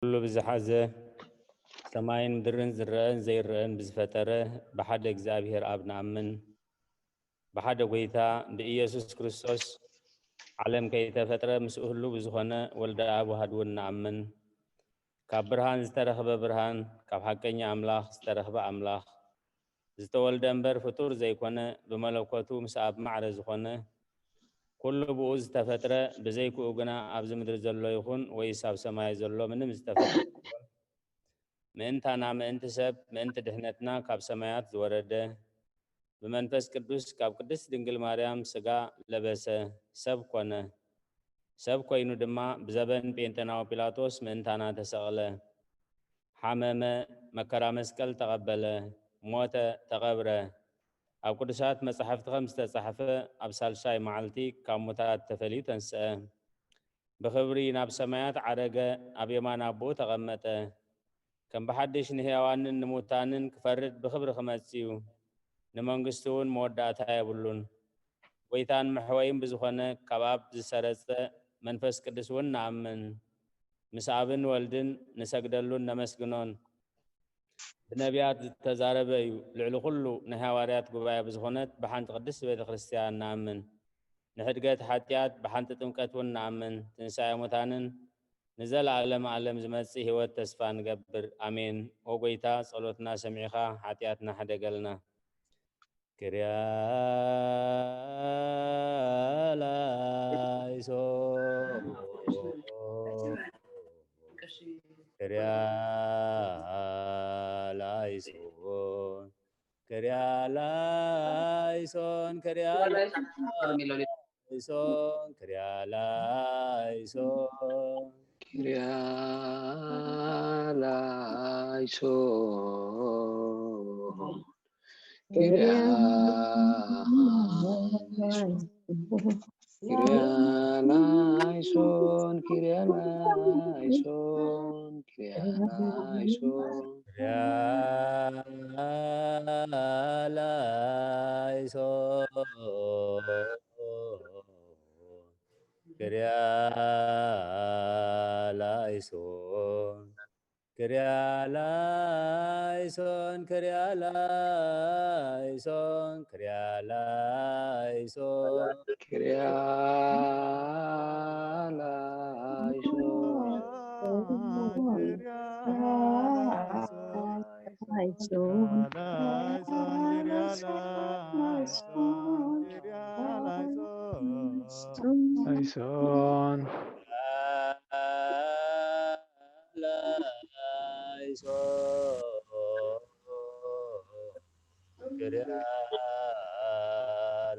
ኩሉ ብዝሓዘ ሰማይን ምድርን ዝረአን ዘይረአን ብዝፈጠረ ብሓደ እግዚኣብሔር ኣብ ንኣምን። ብሓደ ጎይታ ብኢየሱስ ክርስቶስ ዓለም ከይተፈጥረ ምስኡ ህሉ ብዝኾነ ወልደ ኣብ ዋህድ እውን ንኣምን። ካብ ብርሃን ዝተረኽበ ብርሃን፣ ካብ ሓቀኛ ኣምላኽ ዝተረኽበ ኣምላኽ፣ ዝተወልደ እምበር ፍጡር ዘይኮነ፣ ብመለኮቱ ምስ ኣብ ማዕረ ዝኾነ፣ ኩሉ ብኡ ዝተፈጥረ፣ ብዘይክኡ ግና ኣብዚ ምድሪ ዘሎ ይኹን ወይስ ኣብ ሰማይ ዘሎ ምንም ዝተፈጥረ የሎን። ምእንታና፣ ምእንቲ ሰብ፣ ምእንቲ ድሕነትና ካብ ሰማያት ዝወረደ፣ ብመንፈስ ቅዱስ ካብ ቅድስት ድንግል ማርያም ሥጋ ለበሰ፣ ሰብ ኮነ። ሰብ ኮይኑ ድማ ብዘበን ጴንጤናዊ ጲላጦስ ምእንታና ተሰቕለ፣ ሓመመ፣ መከራ መስቀል ተቐበለ፣ ሞተ፣ ተቐብረ። ኣብ ቅዱሳት መጻሕፍቲ ከም ዝተጻሕፈ ኣብ ሳልሳይ መዓልቲ ካብ ሙታት ተፈልዩ ተንስአ። ብኽብሪ ናብ ሰማያት ዓረገ፣ ኣብ የማን ኣቦኡ ተቐመጠ። ከም ብሓድሽ ንሕያዋንን ንሙታንን ክፈርድ ብኽብሪ ክመጽእ እዩ። ንመንግስቱ እውን መወዳእታ የብሉን። ጎይታን መሕወይን ብዝኾነ ካብ ኣብ ዝሰረጸ መንፈስ ቅዱስ እውን ንኣምን። ምስ ኣብን ወልድን ንሰግደሉን ነመስግኖን። ብነቢያት ዝተዛረበ እዩ። ልዕሊ ኩሉ ናይ ሃዋርያት ጉባኤ ብዝኾነት ብሓንቲ ቅድስት ቤተ ክርስቲያን ንኣምን። ንሕድገት ሓጢኣት ብሓንቲ ጥምቀት እውን ንኣምን። ትንሳኤ ሙታንን ንዘለዓለም ዓለም ዝመጽእ ህይወት ተስፋ ንገብር። ኣሜን። ኦ ጎይታ፣ ጸሎትና ሰሚዕኻ ሓጢኣትና ሕደገልና። ክርያ ላይሶ፣ ክርያ ላይሶ፣ ክርያ ላይሶን፣ ክርያ ላይሶን፣ ክርያ ላይሶን። ክርያ ላይሶን፣ ክርያ ላይሶን፣ ክርያ ላይሶን፣ ክርያ ላይሶን፣ ክርያ ላይሶን። ክርያ ላይሶን፣ ክርያ ላይሶን፣ ክርያ ላይሶን፣ ክርያ ላይሶን፣ ክርያ ላይሶን። ክርያ ላይሶን፣ ክርያ ላይሶን፣ ክርያ ላይሶን፣ ክርያ ላይሶን። ላይሶን።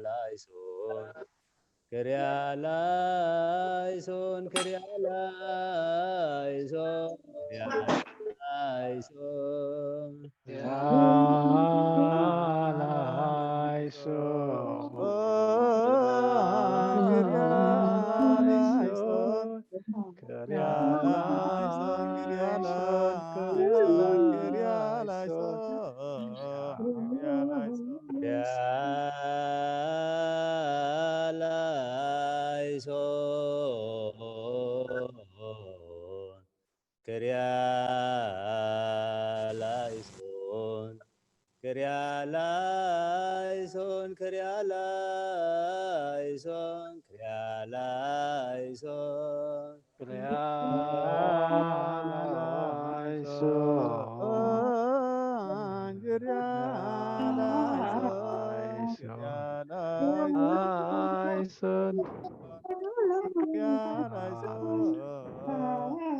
ላይሶን፣ ክርያ ላይሶን፣ ክርያ ላይሶን፣ ክርያ ላይሶን፣ ክርያ ላይሶን። ክርያ ላይሶን፣ ክርያ ላይሶን፣ ክርያ ላይሶን፣ ክርያ ላይሶን፣ ክርያ ላይሶን፣ ክርያ ላይሶን። ክርያ ላይሶን፣ ክርያ ላይሶን፣ ክርያ ላይሶን፣ ክርያ ላይሶን፣ ክርያ ላይሶን። ክርያ ላይሶን፣ ክርያ ላይሶን፣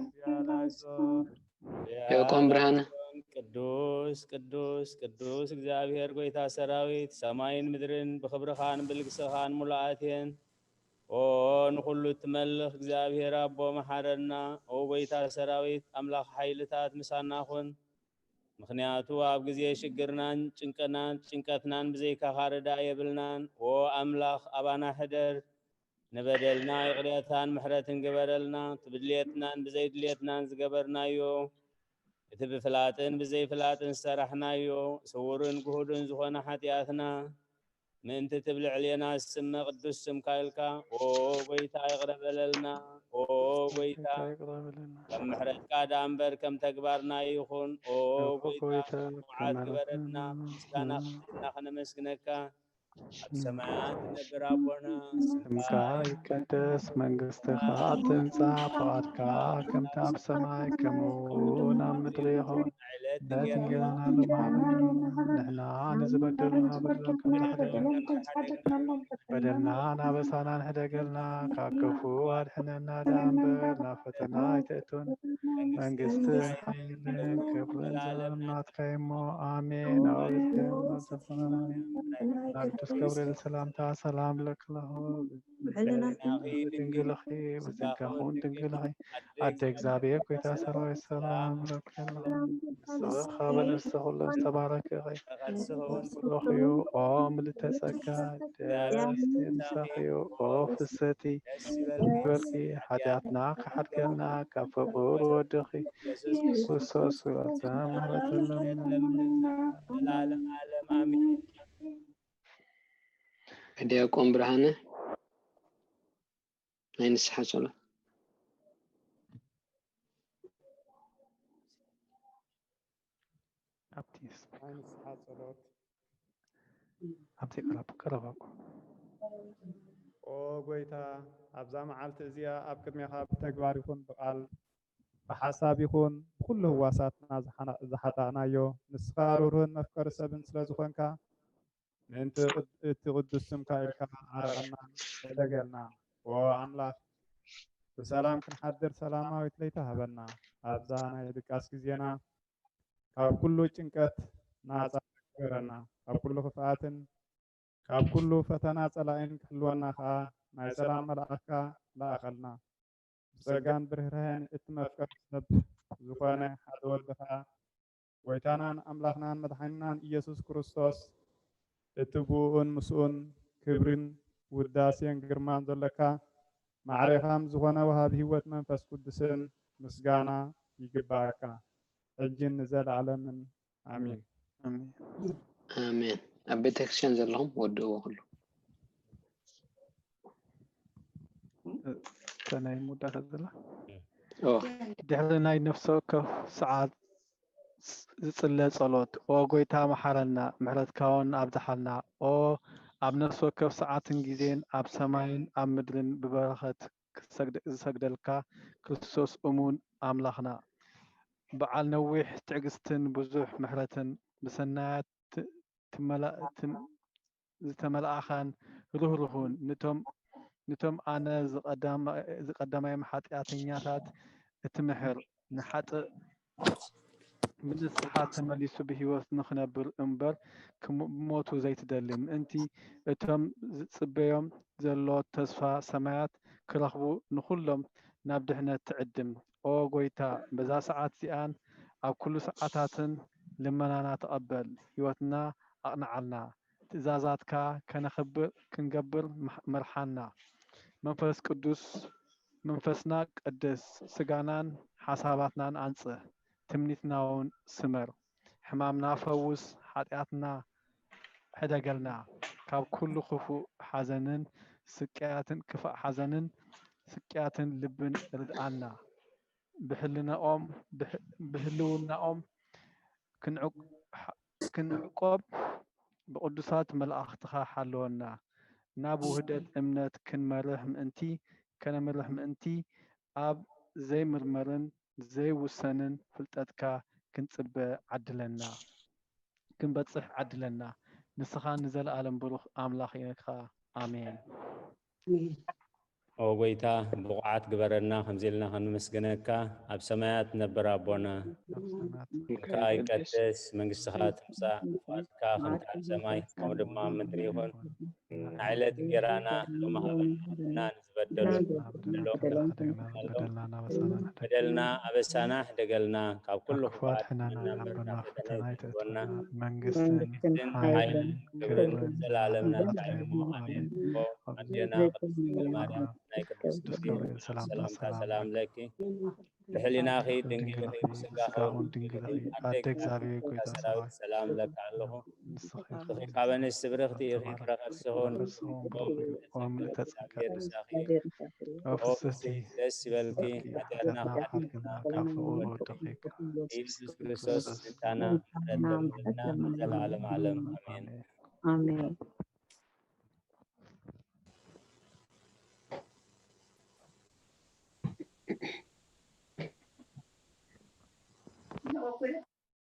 ክርያ ላይሶን። ዲያቆን ብርሃነ። ቅዱስ ቅዱስ ቅዱስ እግዚኣብሔር ጎይታ ሰራዊት፣ ሰማይን ምድርን ብኽብርኻን ብልግስኻን ሙሉኣት እየን። ኦ ንኹሉ እትመልኽ እግዚኣብሔር ኣቦ መሓረና። ኦ ጎይታ ሰራዊት ኣምላኽ ሓይልታት ምሳና ኩን። ምኽንያቱ ኣብ ግዜ ሽግርናን ጭንቅናን ጭንቀትናን ብዘይካኻ ርዳእ የብልናን። ኦ ኣምላኽ ኣባና ሕደር። ንበደልና ይቕሬታን ምሕረትን ግበረልና። እቲ ብድልየትናን ብዘይድልየትናን ዝገበርናዮ፣ እቲ ብፍላጥን ብዘይፍላጥን ዝሰራሕናዮ፣ ስውርን ግሁድን ዝኾነ ሓጢኣትና፣ ምእንቲ እቲ ብልዕሌና ዝስመ ቅዱስ ስምካ ኢልካ፣ ኦ ጎይታ፣ ይቕረ በለልና። ኦ ጎይታ፣ ከም ምሕረትካ ደኣ እምበር ከም ተግባርና ይኹን። ኦ ጎይታ፣ ምሕረትና ግበረልና። ምስጋና ክብርና ከነመስግነካ ኣብ ሰማያት ትነብር ኣቦና፣ ስምካ ይቀደስ፣ መንግስትኻ ትምጻእ፣ ፍቓድካ ከምቲ ኣብ ሰማይ ከምኡ እውን ኣብ ምድሪ ይኹን። ዕለት እንጀራና ሎሚ ሃበና፣ ንሕና ንዝበደሉና በደሎም ከም ንሕደገሎም፣ በደልና ናበሳና ንሕደገልና፣ ካብ ክፉ ኣድሕነና ደኣ እምበር ናብ ፈተና ኣይተእቱን። መንግስትን ሓይልን ክብርን ዘላለም ናትካ እሞ፣ ኣሜን። ኣቤቱ ናብ ቅዱስ ገብርኤል ሰላምታ ሰላም እብለኪ ኣለኹ። ድንግል ኢኺ፣ ብስጋኺ እውን ድንግል ኢኺ። ኣደ እግዚኣብሔር፣ ጎይታ ሰራዊት፣ ሰላም እብለኪ ኣለኹ። ንስኺ ካብ ኣንስቲ ኩለን ዝተባረኪ ኢኺ። ኩሉ እዩ፣ ኦ ምልዕተ ጸጋ፣ ደስ ይበልኪ፣ ኦ ፍሰቲ ይበልኪ፣ ሓጢኣትና ክሓድገልና ካብ ፍቁር ወድኺ ክርስቶስ ስለ ምሕረቱ ለምንልና። ዲያቆን ብርሃነ ናይ ንስሓ ጸሎት። ኣብቲ ናይ ንስሓ ጸሎት። ኣብቲ ቀረብ ቀረብ ኣብኡ። ኦ ጎይታ፣ ኣብዛ መዓልቲ እዚኣ ኣብ ቅድሜኻ ብተግባር ይኹን ብቓል ብሓሳብ ይኹን ብኹሉ ህዋሳትና ዝሓና- ዝሓጣእናዮ፣ ንስኻ ርህሩህን መፍቀሪ ሰብን ስለ ዝኾንካ፣ ምእንቲ ቅድ- እቲ ቅዱስ ስምካ ኢልካ ዓረቐና፣ ሕደገልና። ኦ ኣምላኽ፣ ብሰላም ክንሓድር ሰላማዊት ለይቲ ሃበና። ኣብዛ ናይ ድቃስ ግዜና ካብ ኩሉ ጭንቀት ናጻ ግበረና። ካብ ኩሉ ክፍኣትን ካብ ኩሉ ፈተና ጸላኢን ክሕልወና ከኣ ናይ ሰላም መልኣኽካ ለኣኸልና። ብጸጋን ብርህራሄን እቲ መፍቀሪ ሰብ ዝኾነ ሓደ ወድኻ ጎይታናን ኣምላኽናን መድሓኒናን ኢየሱስ ክርስቶስ እቲ ብኡኡን ምስኡን ክብርን ውዳሴን ግርማን ዘሎካ ማዕሬኻም ዝኾነ ወሃቢ ህይወት መንፈስ ቅዱስን ምስጋና ይግባኣካ ሕጅን ንዘለዓለምን ኣሜን። ኣሜን። ኣብ ቤተክርስትያን ዘለኹም ወድእዎ ኩሉ። እታ ናይ መወዳእታ ዘላ ኦ ድሕሪ ናይ ነፍሲ ወከፍ ሰዓት ዝጽለ ጸሎት፣ ኦ ጐይታ መሓረና፣ ምሕረትካውን ኣብዝሓልና። ኦ ኣብ ነፍሲ ወከፍ ሰዓትን ግዜን ኣብ ሰማይን ኣብ ምድርን ብበረኸት ክሰግድ- ዝሰግደልካ ክርስቶስ እሙን ኣምላኽና፣ በዓል ነዊሕ ትዕግስትን ብዙሕ ምሕረትን፣ ብሰናያት ት- ትመላ- ትም- ዝተመልኣኻን ርህሩህን፣ ንቶም ንቶም ኣነ ዝቐዳማ- ዝቐዳማዮም ሓጢኣተኛታት እትምሕር፣ ንሓጥእ ብንስሓ ተመሊሱ ብህይወት ንኽነብር እምበር ክም- ብሞቱ ዘይትደሊ፣ ምእንቲ እቶም ዝጽበዮም ዘሎ ተስፋ ሰማያት ክረኽቡ ንኹሎም ናብ ድሕነት ትዕድም። ኦ ጐይታ፣ በዛ ሰዓት እዚኣን ኣብ ኩሉ ሰዓታትን ልመናና ተቐበል፣ ህይወትና ኣቕንዓልና። ትእዛዛትካ ከነኽብር ክንገብር ምርሓና። መንፈስ ቅዱስ መንፈስና ቀድስ፣ ስጋናን ሓሳባትናን ኣንጽህ፣ ትምኒትና እውን ስመር። ሕማምና ፈውስ፣ ሓጢኣትና ሕደገልና። ካብ ኩሉ ክፉእ ሓዘንን ስቅያትን ክፋእ ሓዘንን ስቅያትን ልብን ርድኣና። ብህልናኦም ብህልውናኦም ክንዕቆብ ብቕዱሳት መላእኽትኻ ሓልወና። ናብ ውህደት እምነት ክንመርሕ ምእንቲ ከነምርሕ ምእንቲ ኣብ ዘይምርመርን ዘይውሰንን ፍልጠትካ ክንጽበ ዓድለና ክንበጽሕ ዓድለና። ንስኻ ንዘለኣለም ብሩኽ ኣምላኽ ኢኻ። ኣሜን። ኦ ጎይታ ብቑዓት ግበረና ከምዚ ኢልና ከነመስግነካ ኣብ ሰማያት ነብር ኣቦና ስምካ ይቀደስ መንግስትኻ ትምጻእ ፍቓድካ ከምቲ ኣብ ሰማይ ከምኡ ድማ ኣብ ምድሪ ይኹን ንዕለት እንጀራና ሎሚ ሃበና ንዝበደሉ በደልና ኣበሳና ሕደገልና ካብ ኩሉ ክፉኣት ሕነና ናብ ፈተና ኣይተእትወና መንግስትን ሓይልን ክብርን ዘላለም ናትካ እዩ ኣሜን ኣዴና ቅድስት ድንግል ማርያም ናይ ቅዱስ ገብርኤል ሰላምታ ሰላም ለኪ ብሕሊናኺ ድንግል ኢኺ፣ ብስጋኺ እውን ድንግል ኢኺ። ኣደ እግዚኣብሔር፣ ጌታ ሰራዊት፣ ሰላም እብለኪ ኣለኹ። ንስኺ ካብ ኣንስቲ ብርኽቲ ኢኺ፣ ፍረ ከርስኺ እውን ብሩኽ እዩ። ኦ ምልእተ ጸጋ፣ እግዚኣብሔር ምሳኺ እዩ። ኦ ፍስሕቲ፣ ደስ ይበልኪ፣ ኃጢአትና ኃጢአትና ኃጢአትና ካብ ፍቕሩ ወደኺ። ኢየሱስ ክርስቶስ፣ ስልጣና፣ ምሕረት ለምለምና፣ ዘላለም ዓለም። ኣሜን። ኣሜን።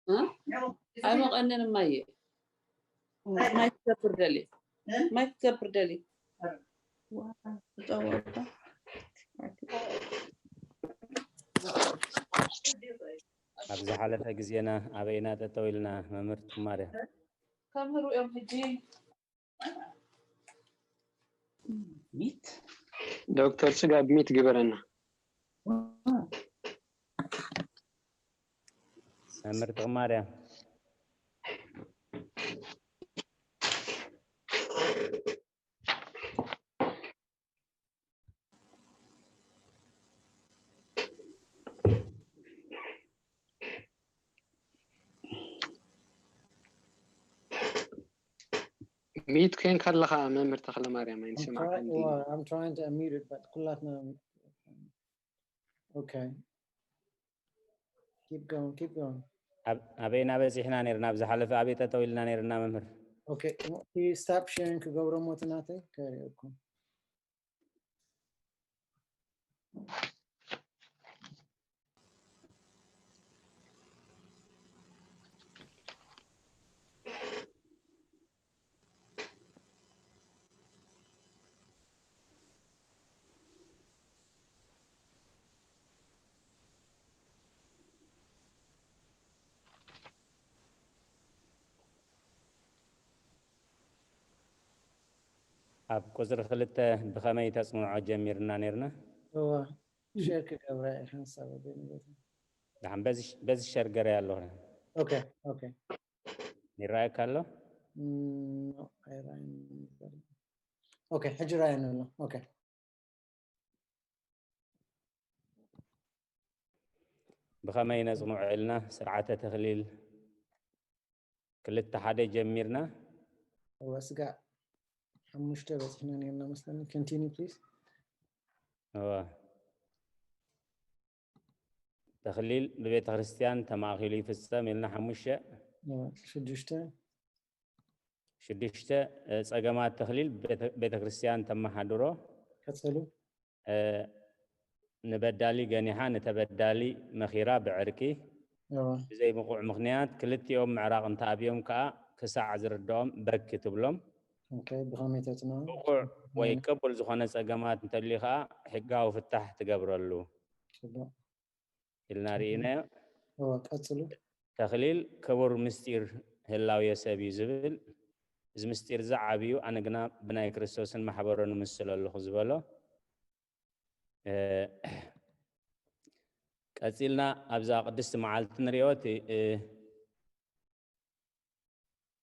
እ? ኣይሞቐንን እማየ። ማይ ክገብር ደልየ። ማይ ክገብር ደልየ። ዋ፣ ተጠወባ። ኣብ ዝሓለፈ ግዜና ኣበይና ጠጠው ኢልና መምህር ትማርያ? ከምህሩ እዮም ሕጂ። ሚት ዶክተር ስጋብ ሚት ግበረና። መምህር ትማርያ። ሚት ኮይንካ ኣለኻ መምህር ተኽለ ማርያም፣ I'm ኣይንሰማዕካን try- ድዩ? Well, I'm trying to unmute it, but ኩላትና okay. Keep going, keep going. ኣብ- ኣበይና በፂሕና ነርና? ኣብ ዝሓለፈ ኣበይ ጠጠው ኢልና ነርና መምህር? Okay, stop sharing ክገብሮ ሞት ናተይ ከርእየኩም። ኣብ ቁፅሪ ክልተ ብኸመይ ተፅንዖ ጀሚርና ነርና? እዋ፣ ሸር ክገብራ እየ ሓንሳብ ወገን ይበል። ደሓን በዚ ሸር ገረ ኣለኹ። ኦኬ፣ ኦኬ። ይረኣየካ ኣሎ? እም፣ ኖ፣ ኣይረኣየን ዘሎ። ኦኬ፣ ሕጂ ረኣየኒ ኣሎ። ኦኬ። ብኸመይ ነጽንዖ ኢልና ስርዓተ ተኽሊል ክልተ ሓደ ጀሚርና። እወ፣ ስጋዕ ሓሙሽተ በጺሕና ነርና መስለኒ። Continue, please. እወ። ተኽሊል ብቤተ ክርስቲያን ተማእኪሉ ይፍጸም ኢልና ሓሙሽተ። እወ፣ ሽዱሽተ። ሽዱሽተ፣ እ፣ ጸገማት ተኽሊል ቤተ-፣ ቤተ ክርስቲያን ተመሓድሮ። ቀጽሉ። እ፣ ንበዳሊ ገኒሓ ንተበዳሊ መኺራ ብዕርቂ። እወ። ብዘይ ብቑዕ ምኽንያት ክልቲኦም ምዕራቕ እንተኣብዮም ከኣ ክሳዕ ዝርድኦም በኪ ትብሎም። ኦኬ፣ ብኸመይ ተጽንዖ? ብቑዕ ወይ እም። ቅቡል ዝኾነ ጸገማት እንተልዩ ከኣ ሕጋዊ ፍታሕ ትገብረሉ። ጽቡቕ። ኢልና ርኢናዮ። እወ፣ ቀጽሉ። ተኽሊል ክቡር ምስጢር ህላዌ ሰብ እዩ ዝብል፣ እዚ ምስጢር እዚ ዓብዩ፣ ኣነ ግና ብናይ ክርስቶስን ማሕበሮን እምስል ኣለኹ ዝበሎ። እ፣ ቀጺልና ኣብዛ ቅድስቲ መዓልቲ ንሪኦ፣ እቲ፣ እ፣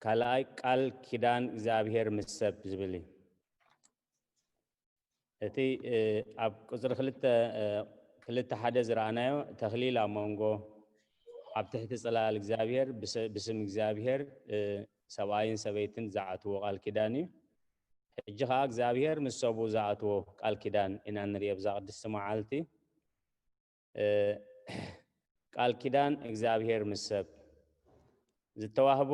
ካልኣይ ቃል ኪዳን እግዚኣብሔር ምስ ሰብ ዝብል እዩ። እቲ፣ እ፣ ኣብ ቁጽሪ ክልተ፣ እ፣ ክልተ ሓደ ዝረኣናዮ ተኽሊል ኣብ መንጎ ኣብ ትሕቲ ጽላል እግዚኣብሔር ብስ-፣ ብስም እግዚኣብሔር፣ እ፣ ሰብኣይን ሰበይትን ዝኣትዎ ቃል ኪዳን እዩ። ሕጂ ኸኣ እግዚኣብሔር ምስ ሰቡ ዝኣትዎ ቃል ኪዳን ኢና ንርኢ ኣብዛ ቅድስቲ መዓልቲ። እ፣ ቃል ኪዳን እግዚኣብሔር ምስ ሰብ ዝተዋህቦ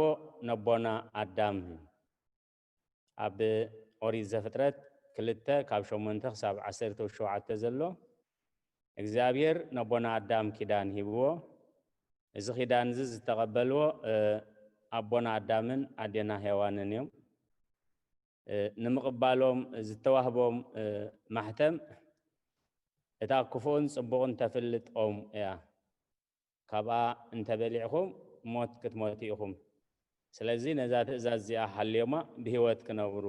ነቦና ኣዳም እዩ። ኣብ ኦሪት ዘፍጥረት ክልተ ካብ ሸሞንተ ክሳብ ዓሰርተ ሸውዓተ ዘሎ እግዚኣብሔር ነቦና ኣዳም ኪዳን ሂብዎ። እዚ ኪዳን እዚ ዝተቐበልዎ፣ እ፣ ኣቦና ኣዳምን ኣዴና ሄዋንን እዮም። እ፣ ንምቕባሎም ዝተዋህቦም፣ እ፣ ማሕተም እታ ክፉእን ጽቡቕን ተፍልጥ ኦም እያ። ካብኣ እንተበሊዕኹም ሞት ክትሞቱ ኢኹም። ስለዚ ነዛ ትእዛዝ እዚኣ ሃልዮማ ብህይወት ክነብሩ፣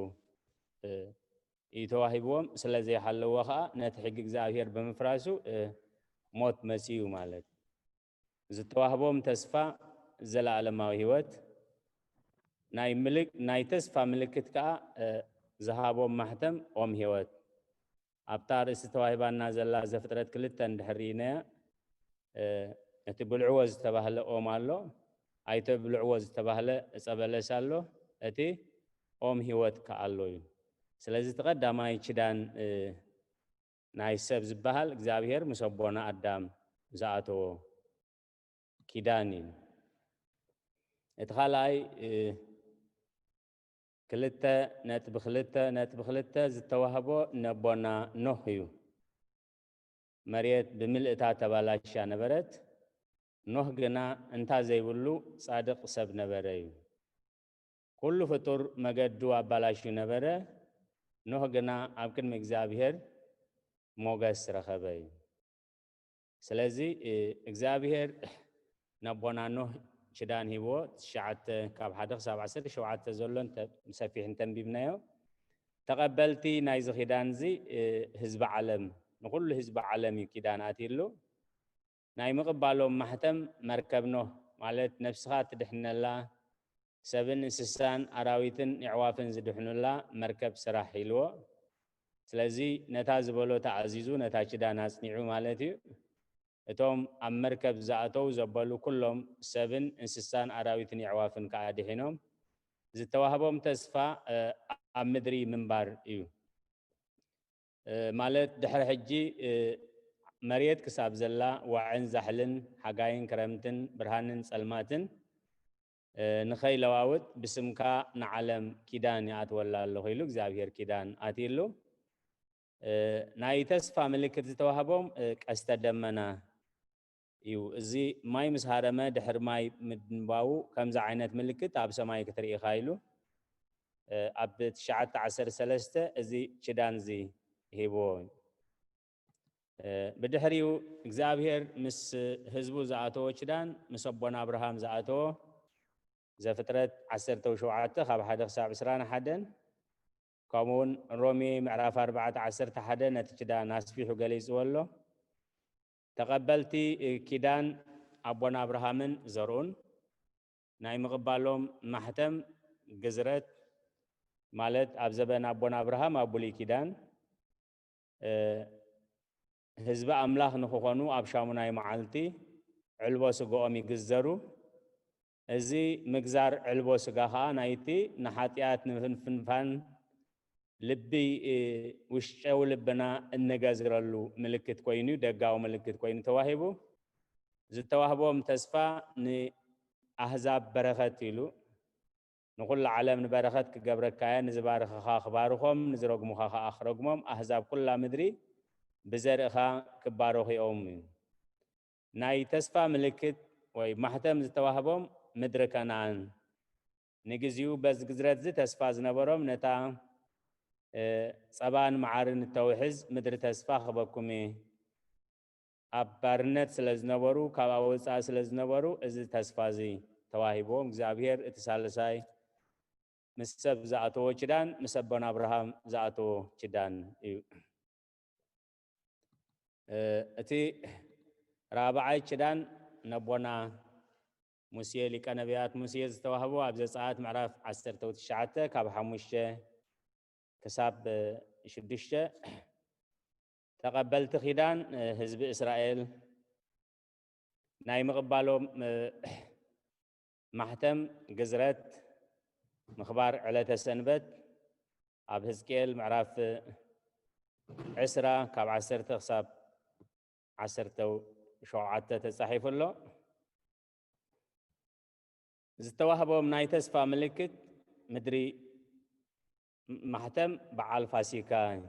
እ፣ እዩ ተዋሂብዎም። ስለ ዘይሃለዎ ኸኣ ነቲ ሕጊ እግዚኣብሔር ብምፍራሱ፣ እ፣ ሞት መጺኡ ማለት እዩ። ዝተዋህቦም ተስፋ ዘለኣለማዊ ህይወት፣ ናይ ምልክ-፣ ናይ ተስፋ ምልክት ከኣ፣ እ፣ ዝሃቦም ማሕተም ኦም ህይወት። ኣብታ ርእሲ ተዋሂባና ዘላ ዘፍጥረት ክልተ እንድሕር ርኢናያ፣ እቲ ብልዕዎ ዝተባህለ ኦም ኣሎ፣ ኣይተ ብልዕዎ ዝተባህለ እፀ በለስ ኣሎ፣ እቲ ኦም ህይወት ከኣ ኣሎ እዩ። ስለዚ እቲ ቀዳማይ ኪዳን ናይ ሰብ ዝበሃል እግዚኣብሔር ምስ ኣቦና ኣዳም ዝኣተዎ ኪዳን እዩ። እቲ ካልኣይ ክልተ ነጥቢ ክልተ ነጥቢ ክልተ ዝተዋህቦ ነቦና ኖህ እዩ። መሬት ብምልእታ ተባላሽያ ነበረት። ኖህ ግና እንታ ዘይብሉ ጻድቕ ሰብ ነበረ እዩ። ኩሉ ፍጡር መገዱ ኣባላሽዩ ነበረ። ኖህ ግና ኣብ ቅድሚ እግዚኣብሔር ሞገስ ረኸበ እዩ። ስለዚ እግዚኣብሔር ነቦና ኖህ ችዳን ሂብዎ። ትሽዓተ ካብ ሓደ ክሳብ ዓሰርተ ሸውዓተ ዘሎ ሰፊሕ እንተንቢብናዮ፣ ተቐበልቲ ናይዚ ኪዳን እዚ ህዝቢ ዓለም፣ ንኩሉ ህዝቢ ዓለም እዩ ኪዳን ኣትይሉ። ናይ ምቕባሎም ማሕተም መርከብ ኖህ ማለት ነብስኻ ትድሕነላ፣ ሰብን እንስሳን ኣራዊትን የዕዋፍን ዝድሕኑላ መርከብ ስራሕ ኢልዎ። ስለዚ ነታ ዝበሎ ተኣዚዙ ነታ ችዳን ኣጽኒዑ ማለት እዩ። እቶም ኣብ መርከብ ዝኣተው ዘበሉ ኩሎም ሰብን እንስሳን ኣራዊትን የዕዋፍን ከኣ ድሒኖም። ዝተዋህቦም ተስፋ ኣብ ምድሪ ምንባር እዩ። ማለት ድሕሪ ሕጂ መሬት ክሳብ ዘላ ዋዕን ዛሕልን ሓጋይን ክረምትን ብርሃንን ጸልማትን ንኸይለዋውጥ ብስምካ ንዓለም ኪዳን ይኣትወላ ኣለኹ ኢሉ እግዚኣብሔር ኪዳን ኣትይሉ። ናይ ተስፋ ምልክት ዝተዋህቦም ቀስተ ደመና እዩ። እዚ ማይ ምስ ሃረመ ድሕሪ ማይ ምድንባዉ ከምዚ ዓይነት ምልክት ኣብ ሰማይ ክትርኢ ኢኻ ኢሉ ኣብ ትሽዓተ ዓሰርተ ሰለስተ እዚ ችዳን እዚ ሂብዎ። ብድሕሪኡ እግዚኣብሔር ምስ ህዝቡ ዝኣተዎ ችዳን ምስ ኣቦና ኣብርሃም ዝኣተዎ ዘፍጥረት ዓሰርተ ሸውዓተ ካብ ሓደ ክሳብ ዕስራን ሓደን ከምኡውን ሮሜ ምዕራፍ ኣርባዕተ ዓሰርተ ሓደ ነቲ ችዳን ኣስፊሑ ገሊጽዎ ኣሎ። ተቐበልቲ ኪዳን ኣቦና ኣብርሃምን ዘርኡን ናይ ምቕባሎም ማሕተም ግዝረት ማለት ኣብ ዘበን ኣቦና ኣብርሃም ኣብ ብሉይ ኪዳን ህዝቢ ኣምላኽ ንክኾኑ ኣብ ሻሙናይ መዓልቲ ዕልቦ ስግኦም ይግዘሩ። እዚ ምግዛር ዕልቦ ስጋ ኸዓ ናይቲ ንሓጢኣት ንምፍንፋን ልቢ ውሽጨዊ ልብና እንገዝረሉ ምልክት ኮይኑ ደጋዊ ምልክት ኮይኑ ተዋሂቡ። ዝተዋህቦም ተስፋ ንኣህዛብ በረኸት ኢሉ ንኹሉ ዓለም ንበረኸት ክገብረካየ ንዝባርኽኻ ክባርኾም ንዝረግሙኻ ኸዓ ክረግሞም ኣህዛብ ኩላ ምድሪ ብዘርእኻ ክባረኹ እዮም እዩ። ናይ ተስፋ ምልክት ወይ ማሕተም ዝተዋህቦም ምድሪ ከነኣን ንግዚኡ በዚ ግዝረት እዚ ተስፋ ዝነበሮም ነታ ጸባን መዓርን እተውሕዝ ምድሪ ተስፋ ክበኩም እየ። ኣብ ባርነት ስለ ዝነበሩ ካብኣ ወጻኢ ስለ ዝነበሩ እዚ ተስፋ እዚ ተዋሂቦም እግዚኣብሔር እቲ ሳልሳይ ምስ ሰብ ዝኣተዎ ችዳን ምስ ኣቦና ኣብርሃም ዝኣተዎ ችዳን እዩ። እቲ ራብዓይ ችዳን ነቦና ሙሴ ሊቀ ነቢያት ሙሴ ዝተዋህቦ ኣብ ዘጸኣት ምዕራፍ ዓሰርተ ትሽዓተ ካብ ሓሙሽተ ክሳብ ሽዱሽተ ተቐበልቲ ኪዳን ህዝቢ እስራኤል ናይ ምቕባሎም ማሕተም ግዝረት ምኽባር ዕለተ ሰንበት ኣብ ህዝቅኤል ምዕራፍ ዕስራ ካብ ዓሰርተ ክሳብ ዓሰርተ ሸውዓተ ተጻሒፉ ኣሎ። ዝተዋህቦም ናይ ተስፋ ምልክት ምድሪ ማሕተም በዓል ፋሲካ እዩ።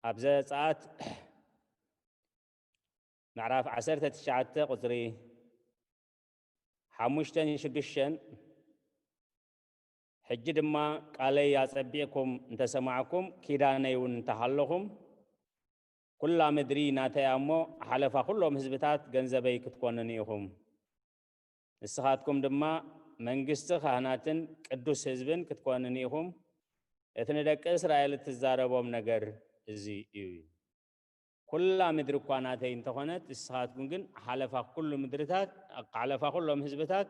ኣብ ዘጸኣት ምዕራፍ ዓሰርተ ትሽዓተ ቁጽሪ ሓሙሽተን ሽዱሽተን ሕጂ ድማ ቃለይ ኣጸቢቕኩም እንተሰማዕኩም ኪዳነይ እውን እንተሃለኹም ኩላ ምድሪ ናተይ እያ እሞ ሓለፋ ኩሎም ህዝብታት ገንዘበይ ክትኮኑኒ ኢኹም። ንስኻትኩም ድማ መንግስቲ ካህናትን ቅዱስ ህዝብን ክትኮኑኒ ኢኹም። እቲ ንደቂ እስራኤል እትዛረቦም ነገር እዚ እዩ። ኩላ ምድሪ እኳ ናተይ እንተኾነት ንስኻትኩም ግን ሓለፋ ኩሉ ምድርታት ሓለፋ ኩሎም ህዝብታት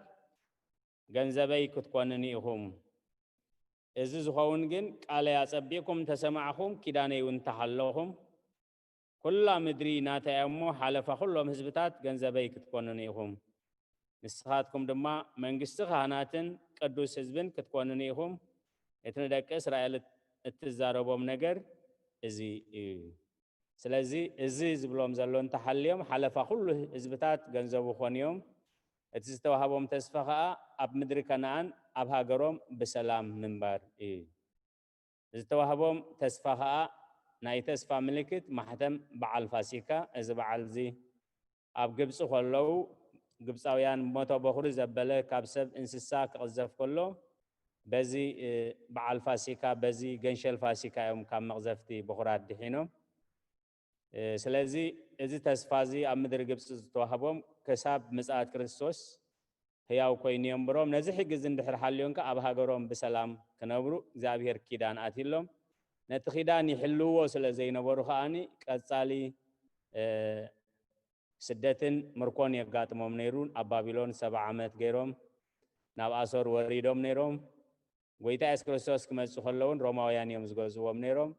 ገንዘበይ ክትኮኑኒ ኢኹም። እዚ ዝኸውን ግን ቃለይ ኣጸቢቕኩም እንተሰማዕኹም ኪዳነይ እውን እንተሃለኹም ኩላ ምድሪ ናተይ እያ እሞ፣ ሓለፋ ኩሎም ህዝብታት ገንዘበይ ክትኮኑኒ ኢኹም። ንስኻትኩም ድማ መንግስቲ ካህናትን ቅዱስ ህዝብን ክትኮኑኒ ኢኹም። እቲ ንደቂ እስራኤል እትዛረቦም ነገር እዚ እዩ። ስለዚ እዚ ዝብሎም ዘሎ እንተሓልዮም፣ ሓለፋ ኩሉ ህዝብታት ገንዘቡ ኮንዮም። እቲ ዝተዋህቦም ተስፋ ኸኣ ኣብ ምድሪ ከነኣን ኣብ ሃገሮም ብሰላም ምንባር እዩ። ዝተዋህቦም ተስፋ ኸኣ ናይ ተስፋ ምልክት ማሕተም በዓል ፋሲካ፣ እዚ በዓል እዚ ኣብ ግብጺ ከለዉ ግብጻውያን ሞተ በኹሪ ዘበለ ካብ ሰብ እንስሳ ክቕዘፍ ከሎ በዚ፣ እ፣ በዓል ፋሲካ፣ በዚ ገንሸል ፋሲካ እዮም ካብ መቕዘፍቲ በኹራት ድሒኖም። እ፣ ስለዚ እዚ ተስፋ እዚ ኣብ ምድሪ ግብጺ ዝተዋህቦም ክሳብ ምጽኣት ክርስቶስ ህያው ኮይኑ የንብሮም። ነዚ ሕጊ እዚ እንድሕር ሓልዮን ከኣ ኣብ ሃገሮም ብሰላም ክነብሩ እግዚኣብሔር ኪዳን ኣትይሎም። ነቲ ኪዳን ይሕልዎ ስለ ዘይነበሩ ከኣኒ ቀጻሊ፣ እ፣ ስደትን ምርኮን የጋጥሞም ነይሩ። ኣብ ባቢሎን ሰብዓ ዓመት ገይሮም ናብ ኣሶር ወሪዶም ነይሮም። ጎይታ የሱስ ክርስቶስ ክመጽእ ከሎ እውን ሮማውያን እዮም ዝገዝዎም ነይሮም።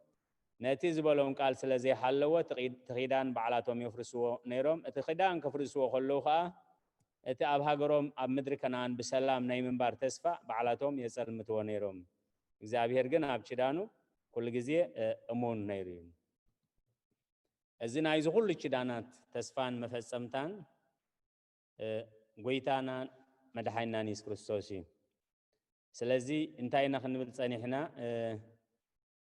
ነቲ ዝበሎም ቃል ስለ ዘይሓለዎ እቲ ቂ-፣ እቲ ኪዳን ባዕላቶም የፍርስዎ ነይሮም። እቲ ኪዳን ከፍርስዎ ከለዉ ከኣ እቲ ኣብ ሃገሮም ኣብ ምድሪ ከነኣን ብሰላም ናይ ምንባር ተስፋ ባዕላቶም የጸልምትዎ ነይሮም። እግዚኣብሔር ግን ኣብ ኪዳኑ ኩሉ ግዜ፣ እ፣ እሙን ነይሩ እዩ። እዚ ናይዚ ኩሉ ኪዳናት ተስፋን መፈጸምታን፣ እ፣ ጎይታናን መድሓኒናን የሱስ ክርስቶስ እዩ። ስለዚ እንታይ ኢና ክንብል ጸኒሕና? እ፣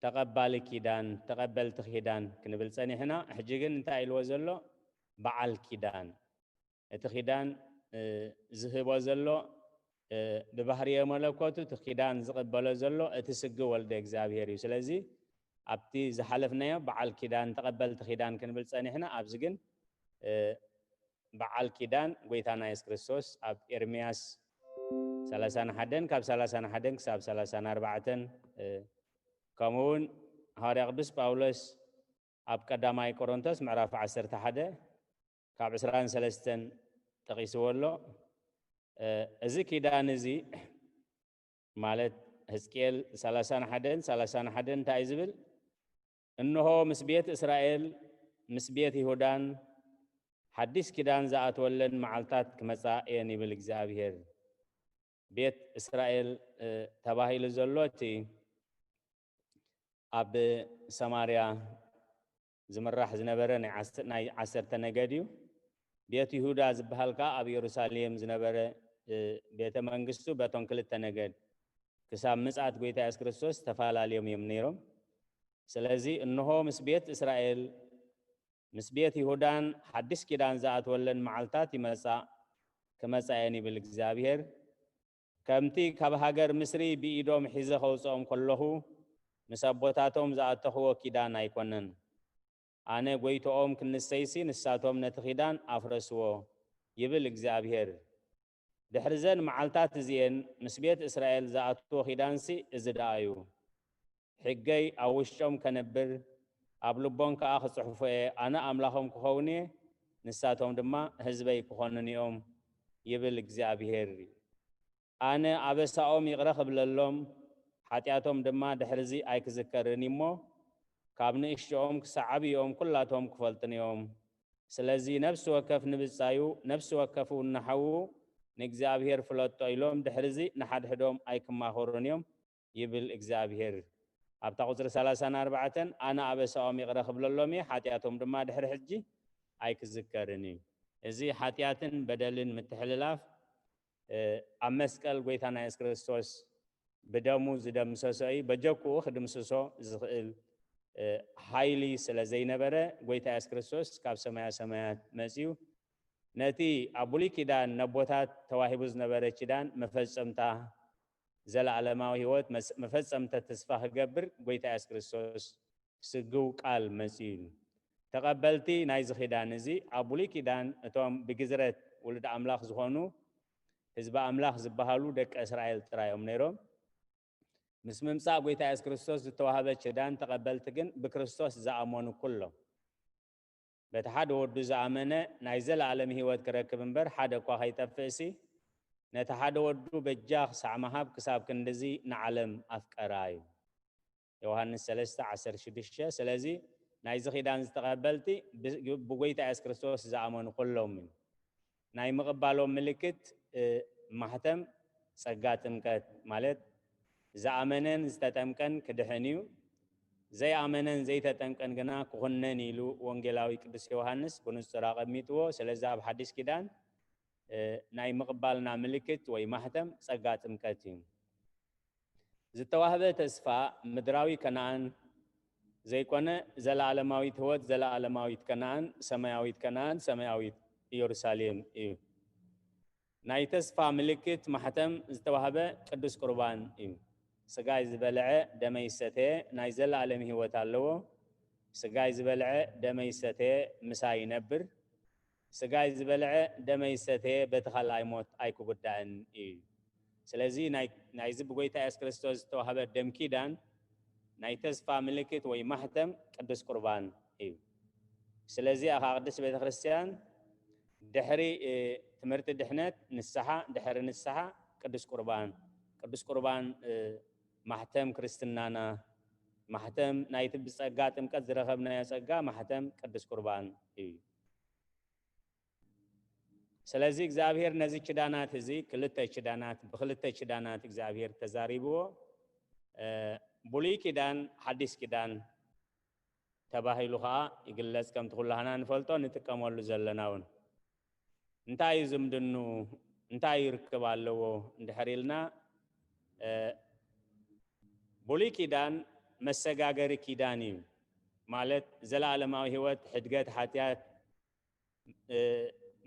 ተቐባሊ ኪዳን፣ ተቐበልቲ ኪዳን ክንብል ጸኒሕና። ሕጂ ግን እንታይ ኢልዎ ዘሎ? በዓል ኪዳን። እቲ ኪዳን፣ እ፣ ዝህቦ ዘሎ፣ እ፣ ብባህርየ መለኮቱ እቲ ኪዳን ዝቕበሎ ዘሎ እቲ ስግ ወልደ እግዚኣብሔር እዩ። ስለዚ ኣብቲ ዝሓለፍናዮ በዓል ኪዳን፣ ተቐበልቲ ኪዳን ክንብል ጸኒሕና። ኣብዚ ግን፣ እ፣ በዓል ኪዳን ጎይታና የሱስ ክርስቶስ ኣብ ኤርምያስ ሰላሳን ሓደን ካብ ሰላሳን ሓደን ክሳብ ሰላሳን ኣርባዕተን፣ እ፣ ከምኡ እውን ሃዋርያ ቅዱስ ጳውሎስ ኣብ ቀዳማይ ቆሮንቶስ ምዕራፍ ዓሰርተ ሓደ ካብ ዕስራን ሰለስተን ጠቒስዎ ኣሎ። እ፣ እዚ ኪዳን እዚ ማለት ሕዝቅኤል ሰላሳን ሓደን ሰላሳን ሓደን እንታይ እዩ ዝብል? እንሆ ምስ ቤት እስራኤል ምስ ቤት ይሁዳን ሓዲስ ኪዳን ዝኣትወለን መዓልታት ክመጻ እየን ይብል እግዚኣብሔር። ቤት እስራኤል፣ እ፣ ተባሂሉ ዘሎ እቲ ኣብ ሰማርያ ዝምራሕ ዝነበረ ናይ ዓስ-፣ ናይ ዓሰርተ ነገድ እዩ። ቤት ይሁዳ ዝበሃል ከኣ ኣብ የሩሳሌም ዝነበረ፣ እ፣ ቤተ መንግስቱ በቶም ክልተ ነገድ ክሳብ ምጽኣት ጎይታ የሱስ ክርስቶስ ተፈላለዮም እዮም ነይሮም። ስለዚ እንሆ ምስ ቤት እስራኤል ምስ ቤት ይሁዳን ሓድሽ ኪዳን ዝኣትወለን መዓልታት ይመጻ፣ ክመጻ እየን ይብል እግዚኣብሔር። ከምቲ ካብ ሃገር ምስሪ ብኢዶም ሒዘ ከውጽኦም ከለኹ ምስ ኣቦታቶም ዝኣተኽዎ ኪዳን ኣይኮነን። ኣነ ጎይትኦም ክንሰይሲ ንሳቶም ነቲ ኪዳን ኣፍረስዎ ይብል እግዚኣብሔር። ድሕሪ ዘን መዓልታት እዚኤን ምስ ቤት እስራኤል ዝኣትዎ ኪዳንሲ እዚ ደኣ እዩ። ሕገይ ኣብ ውሽጦም ከነብር ኣብ ልቦም ከኣ ክጽሕፎ እየ። ኣነ ኣምላኾም ክኸውን እየ፣ ንሳቶም ድማ ህዝበይ ክኾኑኒ እዮም ይብል እግዚኣብሔር። ኣነ ኣበሳኦም ይቕረ ክብለሎም፣ ሓጢኣቶም ድማ ድሕርዚ ኣይክዝከርን እሞ፣ ካብ ንእሽቶኦም ክሳዕ ዓብይኦም ኩላቶም ክፈልጡኒ እዮም። ስለዚ ነፍሲ ወከፍ ንብጻዩ፣ ነፍሲ ወከፍ እውን ንሓዉ ንእግዚኣብሔር ፍለጦ ኢሎም ድሕርዚ ንሓድሕዶም ኣይክማኸሩን እዮም ይብል እግዚኣብሔር። ኣብታ ቁጽሪ ሰላሳን ኣርባዕተን ኣነ ኣበሳኦም ይቕረ ክብለሎም እየ፣ ሓጢኣቶም ድማ ድሕሪ ሕጂ ኣይክዝከርን እዩ። እዚ ሓጢኣትን በደልን ምትሕልላፍ፣ እ፣ ኣብ መስቀል ጎይታና የሱስ ክርስቶስ ብደሙ ዝደምሰሶ እዩ። በጀክኡ ክድምስሶ ዝኽእል፣ እ፣ ሓይሊ ስለ ዘይነበረ ጎይታ የሱስ ክርስቶስ ካብ ሰማያ ሰማያት መጺኡ ነቲ ኣብ ብሉይ ኪዳን ነቦታት ተዋሂቡ ዝነበረ ኪዳን መፈጸምታ ዘለኣለማዊ ህይወት መስ-፣ መፈጸምታ ተስፋ ክገብር ጎይታ የሱስ ክርስቶስ ስግው ቃል መጺኡ እዩ። ተቐበልቲ ናይዚ ኪዳን እዚ ኣብ ብሉይ ኪዳን እቶም ብግዝረት ውሉድ ኣምላኽ ዝኾኑ ህዝቢ ኣምላኽ ዝበሃሉ ደቂ እስራኤል ጥራይ እዮም ነይሮም። ምስ ምምጻእ ጎይታ የሱስ ክርስቶስ ዝተዋህበ ኪዳን ተቐበልቲ ግን ብክርስቶስ ዝኣመኑ ኩሎም። በቲ ሓደ ወዱ ዝኣመነ ናይ ዘለኣለም ህይወት ክረክብ እምበር ሓደ እኳ ከይጠፍእሲ፣ ነቲ ሓደ ወዱ በጃ ክሳዕ ምሃብ ክሳብ ክንድዚ ንዓለም ኣፍቀራ እዩ። ዮሃንስ ሰለስተ ዓሰርተ ሽዱሽተ። ስለዚ ናይዚ ኪዳን ዝተቐበልቲ ብ-፣ ብጎይታ የሱስ ክርስቶስ ዝኣመኑ ኩሎም እዩ። ናይ ምቕባሎም ምልክት፣ እ፣ ማሕተም ጸጋ ጥምቀት ማለት ዝኣመነን ዝተጠምቀን ክድሕን እዩ፣ ዘይኣመነን ዘይተጠምቀን ግና ክኹነን ኢሉ ወንጌላዊ ቅዱስ ዮሃንስ ብንጹር ኣቐሚጥዎ። ስለዚ ኣብ ሓዲስ ኪዳን፣ እ፣ ናይ ምቕባልና ምልክት ወይ ማሕተም ጸጋ ጥምቀት እዩ። ዝተዋህበ ተስፋ ምድራዊ ከነኣን ዘይኮነ፣ ዘለኣለማዊት ህይወት፣ ዘለኣለማዊት ከነኣን፣ ሰማያዊት ከነኣን፣ ሰማያዊት ኢየሩሳሌም እዩ። ናይ ተስፋ ምልክት ማሕተም ዝተዋህበ ቅዱስ ቁርባን እዩ። ስጋይ ዝበልዐ ደመይ ዝሰተየ ናይ ዘለኣለም ህይወት ኣለዎ። ስጋይ ዝበልዐ ደመይ ዝሰተየ ምሳይ ይነብር። ስጋይ ዝበልዐ ደመይ ዝሰተየ በቲ ካልኣይ ሞት ኣይክጉዳእን እዩ። ስለዚ ናይ-፣ ናይዚ ብጎይታ የሱስ ክርስቶስ ዝተዋህበ ደም ኪዳን ናይ ተስፋ ምልክት ወይ ማሕተም ቅዱስ ቁርባን እዩ። ስለዚ ኣኻ ቅድስት ቤተ ክርስቲያን ድሕሪ፣ እ፣ ትምህርቲ ድሕነት ንስሓ፣ ድሕሪ ንስሓ ቅዱስ ቁርባን፣ ቅዱስ ቁርባን፣ እ፣ ማሕተም ክርስትናና፣ ማሕተም ናይቲ ብጸጋ ጥምቀት ዝረኸብናዮ ጸጋ ማሕተም ቅዱስ ቁርባን እዩ። ስለዚ እግዚኣብሔር ነዚ ኪዳናት እዚ ክልተ ኪዳናት፣ ብክልተ ኪዳናት እግዚኣብሔር ተዛሪብዎ። እ፣ ብሉይ ኪዳን፣ ሓዲስ ኪዳን ተባሂሉ ኸዓ ይግለጽ፣ ከምቲ ኩላህና ንፈልጦ ንጥቀመሉ ዘለና እውን። እንታይ እዩ ዝምድኑ? እንታይ እዩ ርክብ ኣለዎ እንድሕር ኢልና፣ እ፣ ብሉይ ኪዳን መሰጋገሪ ኪዳን እዩ። ማለት ዘለኣለማዊ ህይወት፣ ሕድገት ሓጢኣት፣ እ፣